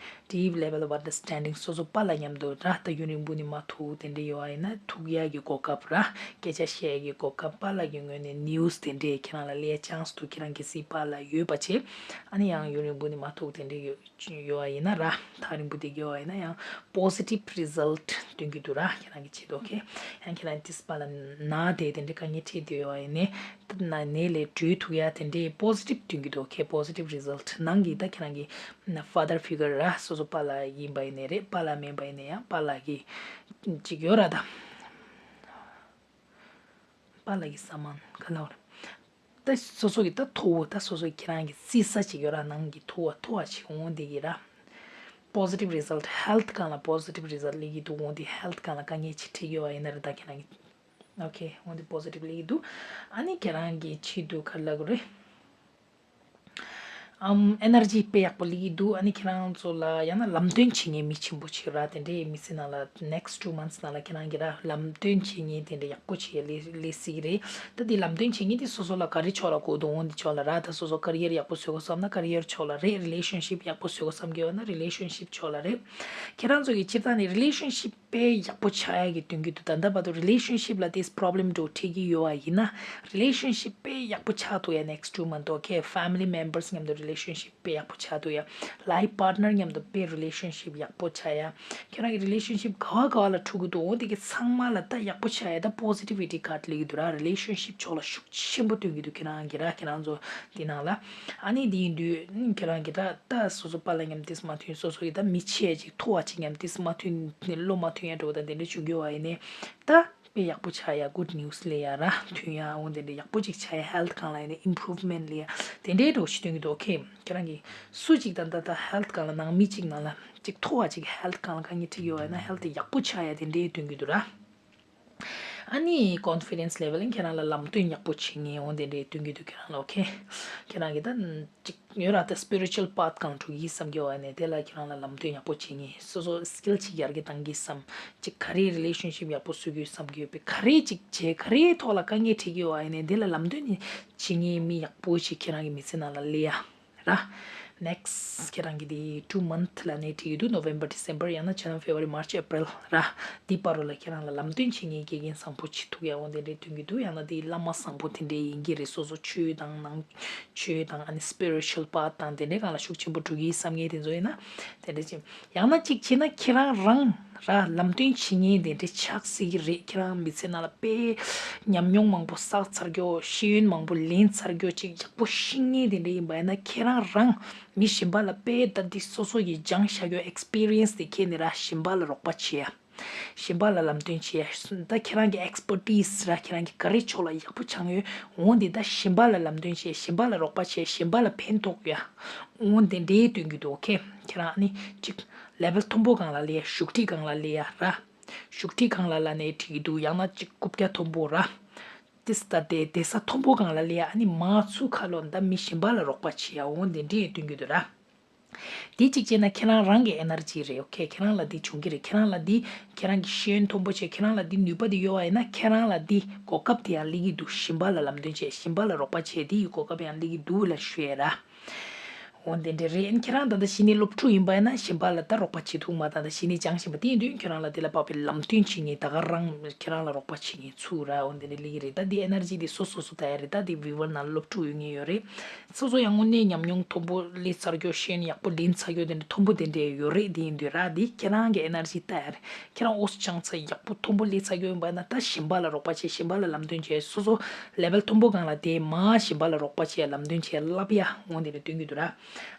Deep level of understanding སོ་སོ་པཱ་ལགས་མཉམ་དུ་ར། ད་ཡུན་རིང་པོ་ནས་མ་ཐུག་དེ་འདྲ་ཡོད་པ་ཡིན་ན་ཐུག་ཡག་གི་གོ་སྐབས་ར། སྐད་ཆ་བཤད་ཡག་གི་གོ་སྐབས། པཱ་ལགས་ཀྱི་ངོས་ནས་ནིའུ་སི་དེ་འདྲ་ཁྱེད་རང་ལ་སླེབས་ཡག་ཆན་སི་འདུག་ཁྱེད་རང་གལ་སྲིད་པཱ་ལགས་ཡོད་པ་བྱས། ཨ་ནི་ཡང་ཡུན་རིང་པོ་ནས་མ་ཐུག་དེ་འདྲ་ཡོད་ཡོད་པ་ཡིན་ན་ར། ཐག་རིང་པོ་དེ་ཡོད་པ་ཡིན་ན་ཡང་པོ་ཟི་ཊིབ་རི་ཛལ་ཊི་སྟོན་གྱི་འདུག་ར། ཁྱེད་རང་གི་ཆེད་དུ། ཨོ་ཁེ། ཡང་ཁྱེད་རང་ཏིས་པཱ་ལགས་ན་དེ་དེ་འདྲའི་དཀའ་ངལ་འཕྲད་དེ་ཡོད་པ་ཡིན་ནའི་ད་ན་ནད་ལས་གྲོལ་ཐུབ་ཡ་དེ་འདྲའི་པོ་ཟི་ཊིབ་སྟོན་གྱི་འདུག་ཨོ་ཁེ། པོ་ཟི་ཊིབ་རི་ཛལ་ཊི་ནང་གི་ད་ཁྱེད་རང་གི་ཕ་དར་ཕི་གར་ར། སོ་སོ་པཱ་ལགས་ཡིན་པ་ཡིན་ནའི་རེད། པཱ་ལགས་མིན་པ་ཡིན་ནའི་ཡང་པཱ་ལགས་ཀྱི་ཅིག་ཡོད་ར། ད་པཱ་ལགས་ཀྱི་ས་མན་ག་ལ་བར། ད་སོ་སོ་གི་ད་ཐུ་བོ་ད་སོ་སོ་ཁྱེད་རང་གི་རྩིས་ས་ཅིག་ཡོད་ར། ནང་གི་ཐུ་བོ་ཐུ་བོ་ཅིག་འོང་དེ་གི་ར། པོ་ཟི་ཊིབ་རི་ཛལ་ཊི་ཧེལ་ཐི་སྒང་ལ་པོ་ཟི་ཊིབ་རི་ཛལ་ཊི་སླེབས་ཀྱི་འདུག་འོང་དེ་ཧེལ་ཐི་སྒང་ལ་དཀའ་ངལ་ཅིག་འཕྲད་ཀྱི་ཡོད་པ་ཡིན་ན་ར། ད་ཁྱེད་རང་གི་ཨོ་ཁེ་འོང་དེ་པོ་ཟི་ཊིབ་སླེབས་ཀྱི་འདུག་ཨ་ནི་ཁྱེད་རང་གི་ཆེད་དུ་ག་རེ་ལབ་དགོས་རེད། ཨམ། ཨེ་ནར་ཇི་དཔེ་ཡག་པོ་སླེབས་ཀྱི་འདུག་ཨ་ནི་ཁྱེད་རང་ཚོ་ལ་ཡང་ན་ལམ་སྟོན་བྱེད་མཁན་མི་ཆེན་པོ་ཅིག་ར། དེ་འདྲའི་མི་ཚེ་ནང་ལ་ནེག་སི་ཊི་ཊུ་མནཐ་ནང་ལ་ཁྱེད་རང་གི་ར་ལམ་སྟོན་བྱེད་མཁན་དེ་འདྲ་ཡག་པོ་ཅིག་སླེབས་སླེབས་སྲིད་ཀྱི་རེད། ད་དེ་ལམ་སྟོན་བྱེད་མཁན་དེ་སོ་སོ་ལ་ག་རེ་ཕྱོགས་ལ་དགོས་འདུག་འོང་དེ་ཕྱོགས་ལ་ར། ད་སོ་སོ་ཀེ་རི་ཡར་ཡག་པོ་བཟོ་དགོས་བསམ་ན་ཀེ་རི་ཡར་ཕྱོགས་ལ་རེད། རི་ལེ་ཤན་ཤིབ་ཡག་པོ་བཟོ་དགོས་བསམ་གྱི་ཡོད་ན་རི་ལེ་ཤན་ཤིབ་ཕྱོགས་ལ་རེད། ཁྱེད་རང་ཚོ་གི་སྤྱིར་བཏང་ནས་རི་ལེ་ཤན་ཤིབ་དཔེ་ཡག་པོ་ཆགས་ཡག་གི་སྟོན་གྱི་འདུག་ད་ལྟ་བར་དུ་རི་ལེ་ཤན་ཤིབ་ལ་དེ་པོ་རོབ་ལེམ་འདྲ་བོ་འཕྲད་ཀྱི་ཡོད་པ་ཡིན་ན། རི་ལེ་ཤན་ཤིབ་དཔེ་ཡག་པོ་ཆགས་ཐུབ་ཡ་ནེག་སི་ཊི་ཊུ་མནཐ། ཨོ་ཁེ། ཕེ་མི་ལི་མེམ་བར་སི་མཉམ་དུ་རི་ལེ་ཤན་ཤིབ་དཔེ་ཡག་པོ་ཆགས་ཐུབ་ཡ། ལའིཕ་པཱར་ཊི་ནར་མཉམ་དུ་དཔེ་རི་ལེ་ཤན་ཤིབ་ཡག་པོ་ཆགས་ཡ། ཁྱེད་རང་གི་རི་ལེ་ཤན་ཤིབ་ག་བ་ག་བ་ལ་འཁྲུག་གི་འདུག་འོ་དེ་གི་ཚང་མ་ལ་ད་ཡག་པོ་ཆགས་ཡ་ད་པོ་ཟི་ཊི་བི་ཊི་ཁ་ཌི་སླེབས་ཀྱི་འདུག་ར། རི་ལེ་ཤན་ཤིབ་ཕྱོགས་ལ་ཤུགས་ཆེན་པོ་སྟོན་གྱི་འདུག་ཁྱེད་རང་གི་ར། ཁྱེད་རང་ཚོ་དེ་ནང་ལ། ཨ་ནི་དེ་ཡིན་དུས་ཁྱེད་རང་གི་ད་ད་སོ་སོ་པཱ་ལགས་མཉམ་དེ་མ་མཐུན། སོ་སོ་ཡི་ད་མི་ཆེ་ཅིག་ཐུ་བོ་ཅིག་མཉམ་དེ་མ་མཐུན་ནས་བློ་མ་མཐུན་ཡ་འདྲ་བོ་དང་དེ་འདྲ་བྱུང་གི་ཡོད་པ་ཡིན་ནའི་ད་དཔེ་ཡག་པོ་ཆགས་ཡ་གུཌ་ནིའུ་སི་སླེབས་ཡ་ར། མཐུན་ཡ་འོང་དེ་འདྲ་ཡག་པོ་ཅིག་ཆགས་ཡ། ཧེལ་ཐི་སྒང་ལ་ཡིན་ནའི་ཨིམ་པུ་རུབ་མེན་ཊི་སླེབས་ཡ་དེ་འདྲའི་འདྲ་བོ་ཞིག་སྟོན་གྱི་འདུག་ཨོ་ཁེ། ཁྱེད་རང་གི་སུ་ཅིག་ད་ད་ད་ཧེལ་ཐི་སྒང་ལ་ནང་མི་ཅིག་ནང་ལ་ཅིག་ཐུ་བོ་ཅིག་ཧེལ་ཐི་སྒང་ལ་དཀའ་ངལ་འཕྲད་ཀྱི་ཡོད་པ་ཡིན་ན་ཧེལ་ཐི་ཡག་པོ་ཆགས་ཡ་དེ་འདྲའི་སྟོན་གྱི་འདུག་ར། ཨ་ནི་ཀོན་ཕི་ཌེན་སི་ལེ་ཝལ་ཁྱེད་རང་ལ་ལམ་སྟོན་ཡག་པོ་བྱེད་མཁན་འོང་དེ་འདྲའི་སྟོན་གྱི་འདུག་ཁྱེད་རང་ལ། ཨོ་ཁེ། ཁྱེད་རང་གི་ད་ཅིག་ཡོད་ར། ད་སི་པི་རི་ཅུ་ཨལ་པཱ་ཐི་སྒང་འགྲོ་གི་བསམ་གྱི་ཡོད་པ་ནས་དེ་ལ་ཁྱེད་རང་ལ་ལམ་སྟོན་ཡག་པོ་བྱེད་མཁན། སོ་སོ་སི་ཀིལ་ཅིག་ཡར་རྒྱས་གཏང་གི་བསམ། ཅིག་ག་རེ་རི་ལེ་ཤན་ཤིབ་ཡག་པོ་བཟོ་གི་བསམ་གྱི་ཡོད་པའི་ག་རེ་ཅིག་བྱེད་ག་རེའི་ཐོག་ལ་དཀའ་ངལ་འཕྲད་ཀྱི་ཡོད་པ་ནས་དེ་ལ་ལམ་སྟོན་བྱེད་མཁན་མི་ཡག་པོ་ཞིག་ཁྱེད་རང་གི་མི་ཚེ་ནང་ལ་སླེབས་ཡ། ར། ནེག་སི་ཊི་ཁྱེད་རང་གི་དེ་ཊུ་མནཐ་ལ་ནས་བྲིས་ཡོད་འདུག་ནོ་ཝེམ་བར་ཌི་སེམ་བར་ཡང་ན་ཇན་ནུ་ཝ་རི་མར་ཆི་ཨེ་པྲིལ་ར། འདི་བར་རུ་ལ་ཁྱེད་རང་ལ་ལམ་སྟོན་བྱེད་མཁན་དགེ་རྒན་བཟང་པོ་ཅིག་ཐུག་ཡ་འོང་དེ་འདྲའི་སྟོན་གྱི་འདུག་ཡང་ན་དེ་བླ་མ་བཟང་པོ་དེ་འདྲའི་ཡིན་གྱི་རེད། སོ་སོ་ཆོས་དང་ནང་ཆོས་དང་ཨ་ནི་སི་པི་རི་ཅུ་ཨལ་པཱ་ཐི་དང་དེ་འདྲའི་སྒང་ལ་ཤུགས་ཆེན་པོ་འགྲོ་གི་བསམ་མཁན་དེ་ཚོ་ཡིན་ན་དེ་འདྲ་ཅིག་ཡང་ན་གཅིག་བྱས་ན་ཁྱེད་རང་རང་ར་ལམ་སྟོན་བྱེད་མཁན་དེ་འདྲ་ཆགས་སྲིད་ཀྱི་རེད། ཁྱེད་རང་མི་ཚེ་ནང་ལ་དཔེ་ཉམས་མྱོང་མང་པོ་བསགས་ཚར་རྒྱུ། ཤེས་ཡོན་མང་པོ་ལེན་ཚར་རྒྱུ་ཅིག་ཡག་པོ་ཤེས་མཁན་དེ་འདྲ་ཡིན་པ་ཡིན་ན་ཁྱེད་རང་རང་མི་གཞན་པ་ལ་དཔེ་ད་འདི་སོ་སོ་ཡིས་སྦྱངས་བཞག་རྒྱུ་ཨེག་སི་པི་རི་ཡན་སི་དེ་ཁྱེར་ནས་ར་གཞན་པ་ལ་རོགས་པ་བྱེད་ཡ། གཞན་པ་ལ་ལམ་སྟོན་བྱེད་ཡ། ད་ཁྱེད་རང་གི་ཨེག་སི་པར་ཊི་སི་ར་ཁྱེད་རང་གི་ག་རེ་ཕྱོགས་ལ་ཡག་པོ་སྦྱངས་ཡོད་འོང་དེ་ད་གཞན་པ་ལ་ལམ་སྟོན་བྱེད། གཞན་པ་ལ་རོགས་པ་བྱེད། གཞན་པ་ལ་ཕན་ཐོགས་ཡ་འོང་དེ་འདྲའི་སྟོན་གྱི་འདུག་ཨོ་ཁེ། ཁྱེད་རང་ཨ་ནི་གཅིག་ལེ་ཝལ་མཐོན་པོ་སྒང་ལ་སླེབས་ཡ། བཞུགས་ཁྲི་སྒང་ལ་སླེབས་ཡ་ར། བཞུགས་ཁྲི་སྒང་ལ་ལ་ནས་བྲིས་ཀྱི་འདུག་ཡང་ན་གཅིག་རྐུབ་བཀྱག་མཐོན་པོ་ར། ཏིས་ད་དེ་བསྡད་ས་མཐོན་པོ་སྒང་ལ་སླེབས་ཡ། ཨ་ནི་མར་ཚུར་ཁ་ལོག་ད་མི་གཞན་པ་ལ་རོགས་པ་བྱེད་ཡ་འོང་དེ་འདྲའི་སྟོན་གྱི་འདུག་ར། དེ་གཅིག་བྱས་ན་ཁྱེད་རང་རང་གི་ཨེ་ནར་ཇི་རེད། ཨོ་ཁེ། ཁྱེད་རང་ལ་འདི་བྱུང་གི་རེད། ཁྱེད་རང་ལ་འདི་ཁྱེད་རང་གི་ཤེས་ཡོན་མཐོན་པོ་བྱས། ཁྱེད་རང་ལ་འདི་ནུས་པ་འདི་ཡོད་པ་ཡིན་ན་ཁྱེད་རང་ལ་འདི་གོ་སྐབས་དེ་ཡང་སླེབས་ཀྱི་འདུག་གཞན་པ་ལ་ལམ་སྟོན་བྱས། གཞན་པ་ལ་རོགས་པ་བྱས། འདི་ཡི་གོ་སྐབས་ཡང་སླེབས་ཀྱི་འདུག་ལབ་ཞུ་ཡ་ར། འོ་དེ་འདྲ་རེད། ཁྱེད་རང་ད་ལྟ་གཞི་ནས་སློབ་ཕྲུག་ཡིན་པ་ཡིན་ན་གཞན་པ་ལ་ད་རོགས་པ་བྱེད་ཐུབ་མ། ད་ལྟ་གཞི་ནས་སྦྱངས་བཞིན་པ་དེ་ཡིན་དུས་ཁྱེད་རང་ལ་དེ་ལ་དཔག་པའི་ལམ་སྟོན་བྱེད་མཁན་ད་ག་རང་ཁྱེད་རང་ལ་རོགས་པ་བྱེད་མཁན་ཚུར་ར་འོ་དེ་འདྲ་སླེབས་ཀྱི་རེད། ད་འདི་ཨེ་ནར་ཇི་འདི་སོ་སོ་སོ་ད་ཡ་རེད། ད་འདི་ཝི་ཝར་ནང་སློབ་ཕྲུག་ཡོད་མཁན་ཡོད་རེད། སོ་སོ་ཡང་དངོས་གནས་ཉམས་མྱོང་མཐོན་པོ་སླེབས་ཚར་རྒྱུ། ཤེས་ཡོན་ཡག་པོ་ལེན་ཚར་རྒྱུ་དེ་འདྲ་མཐོན་པོ་དེ་འདྲ་ཡོད་རེད། དེ་ཡིན་དུས་ར་འདི་ཁྱེད་རང་གི་ཨེ་ནར་ཇི་ད་ཡ་རེད། ཁྱེད་རང་ཨོ་སི་སྦྱངས་ཚར་ཡག་པོ་མཐོན་པོ་སླེབས་ཚར་རྒྱུ་ཡིན་པ་ན་ད་གཞན་པ་ལ་རོགས་པ་བྱེད། གཞན་པ་ལ་ལམ་སྟོན་བྱེད། སོ་སོ་ལེ་ཝལ་མཐོན་པོ་སྒང་ལ་དེ་མར་གཞན་པ་ལ་རོགས་པ་བྱེད། ལམ་སྟོན་བྱེད། བསླབ་ཡ་འོ་དེ་འདྲ་སྟོན་གྱི་འདུག་ར།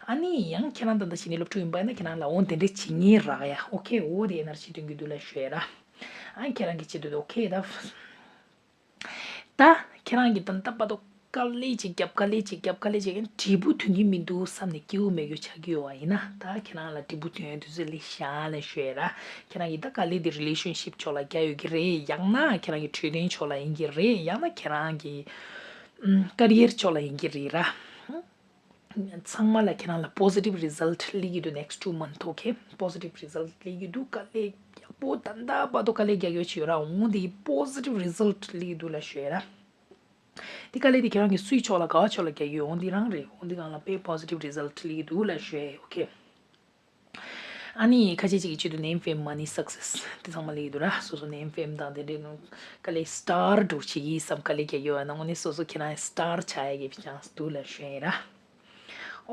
ཨ་ནི་ཡང་ཁྱེད་རང་ད་ལྟ་གཞི་ནས་སློབ་ཕྲུག་ཡིན་པ་ན་ཁྱེད་རང་ལ་འོ་དེ་འདྲ་བྱེད་མཁན་རག་ཡ། ཨོ་ཁེ། འོ་དེ་ཨེ་ནར་ཇི་སྟོན་གྱི་འདུག་ལབ་ཞུ་ཡ་ར། ཨ་ཁྱེད་རང་གི་ཆེད་དུ་ཨོ་ཁེ་ད། ད་ཁྱེད་རང་གི་ད་ལྟ་བར་དུ་ དཀའ་ལས་ཅིག་བརྒྱབ། དཀའ་ལས་ཅིག་བརྒྱབ། དཀའ་ལས་ཅིག་བརྒྱབ། འབྲས་བུ་ཐོན་གྱི་མི་འདུག་བསམ་ནས་སྐྱིད་པོ་མེད་རྒྱུ་ཆགས་ཀྱི་ཡོད་པ་ཡིན་ན། ད་ཁྱེད་རང་ལ་འབྲས་བུ་ཐོན་ཡ་དུས་ཚོད་སླེབས་ཤག་ལབ་ཞུ་ཡ་ར། ཁྱེད་རང་གིས་ད་དཀའ་ལས་དེ་རི་ལེ་ཤན་ཤིབ་ཕྱོགས་ལ་རྒྱག་ཡོད་ཀྱི་རེད། ཡང་ན་ཁྱེད་རང་གི་འཕྲོད་བསྟེན་ཕྱོགས་ལ་ཡིན་གྱི་རེད། ཡང་ན་ཁྱེད་རང་གི་ཨམ་ཀ་རི་ཡར་ཕྱོགས་ལ་ཡིན་གྱི་རེད་ར། ཚང་མ་ལ་ཁྱེད་རང་ལ་positive result་སླེབས་ཀྱི་འདུག next two month, okay? Positive result་སླེབས་ཀྱི་འདུག་དཀའ་ལས་ཡག་པོ་ད་ལྟ་བར་དུ་དཀའ་ལས་རྒྱག་ཡོད་ཅིག་ཡོད་ར། འོང་དེ་positive result་སླེབས་ཀྱི་འདུག་ལབ་ཞུ་ཡ་ར། དེ་དཀའ་ལས་དེ་ཁྱེད་རང་གི་སུའི་ཕྱོགས་ལ་ག་བ་ཕྱོགས་ལ་རྒྱག་ཡོད། འོང་དེ་རང་རེད། འོང་དེ་གང་ལ་དཔེ་positive result་སླེབས་ཀྱི་འདུག་ལབ་ཞུ་ཡ། Okay? ཨ་ནི་ཁ་ཤས་ཅིག་གི་ཆེད་དུ་name, fame, money, success་དེ་ཚང་མ་སླེབས་ཀྱི་འདུག་ར། སོ་སོ་name, fame་དང་དེ་འདྲའི་ནང་དཀའ་ལས་star་འགྲོ་བྱེད་ཀྱི་བསམ་དཀའ་ལས་རྒྱག་ཡོད་ན། འོང་ནི་སོ་སོ་ཁྱེད་རང་star་ཆགས་ཡ་གི་chance་འདུག་ལབ་ཞུ་ཡ་ར།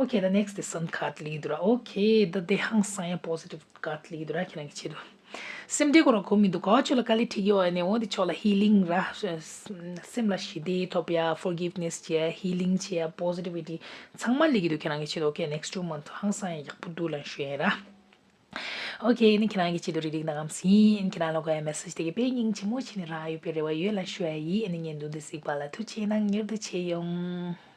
Okay, the next is sun card་སླེབས་ཀྱི་འདུག་ར། Okay, the དེ་ཧང་སང་ཡ་positive card་སླེབས་ཀྱི་འདུག་ར། ཁྱེད་རང་གི་ཆེད་དུ། སེམས་ཁྲལ་དགོས་ར་གོ་མི་འདུག་ག་བ་ཕྱོགས་ལ་དཀའ་ལས་འཕྲད་ཀྱི་ཡོད་ནས། འོ་དེ་ཕྱོགས་ལ་healing་ར། སེམས་ལ་ཞི་བདེ་ཐོབ་ཡ། forgiveness་བྱེད་ཡ། healing་བྱེད་ཡ། positivity་ཚང་མ་སླེབས་ཀྱི་འདུག་ཁྱེད་རང་གི་ཆེད་དུ། Okay, next two month་ཧང་སང་ཡ་ཡག་པོ་འདུག་ལབ་ཞུ་ཡ་ར། Okay, ཨ་ནི་ཁྱེད་རང་གི་ཆེད་དུ་རེ་རིག་ན་གམ་སིན། ཁྱེད་རང་ལ་གོ་ཡ་message་དེ་གི་དཔེ་སྙིང་རྗེ་མོ་བྱས་ནས་རག་ཡོད་པའི་རེ་བ་ཡོད་ལབ་ཞུ་ཡ་ཡིན། ཨ་ནི་བརྙན་ཐུང་འདི་གཟིགས་པ་ལ་ཐུགས་རྗེ་གནང་། མྱུར་དུ་མཇལ་ཡོང་།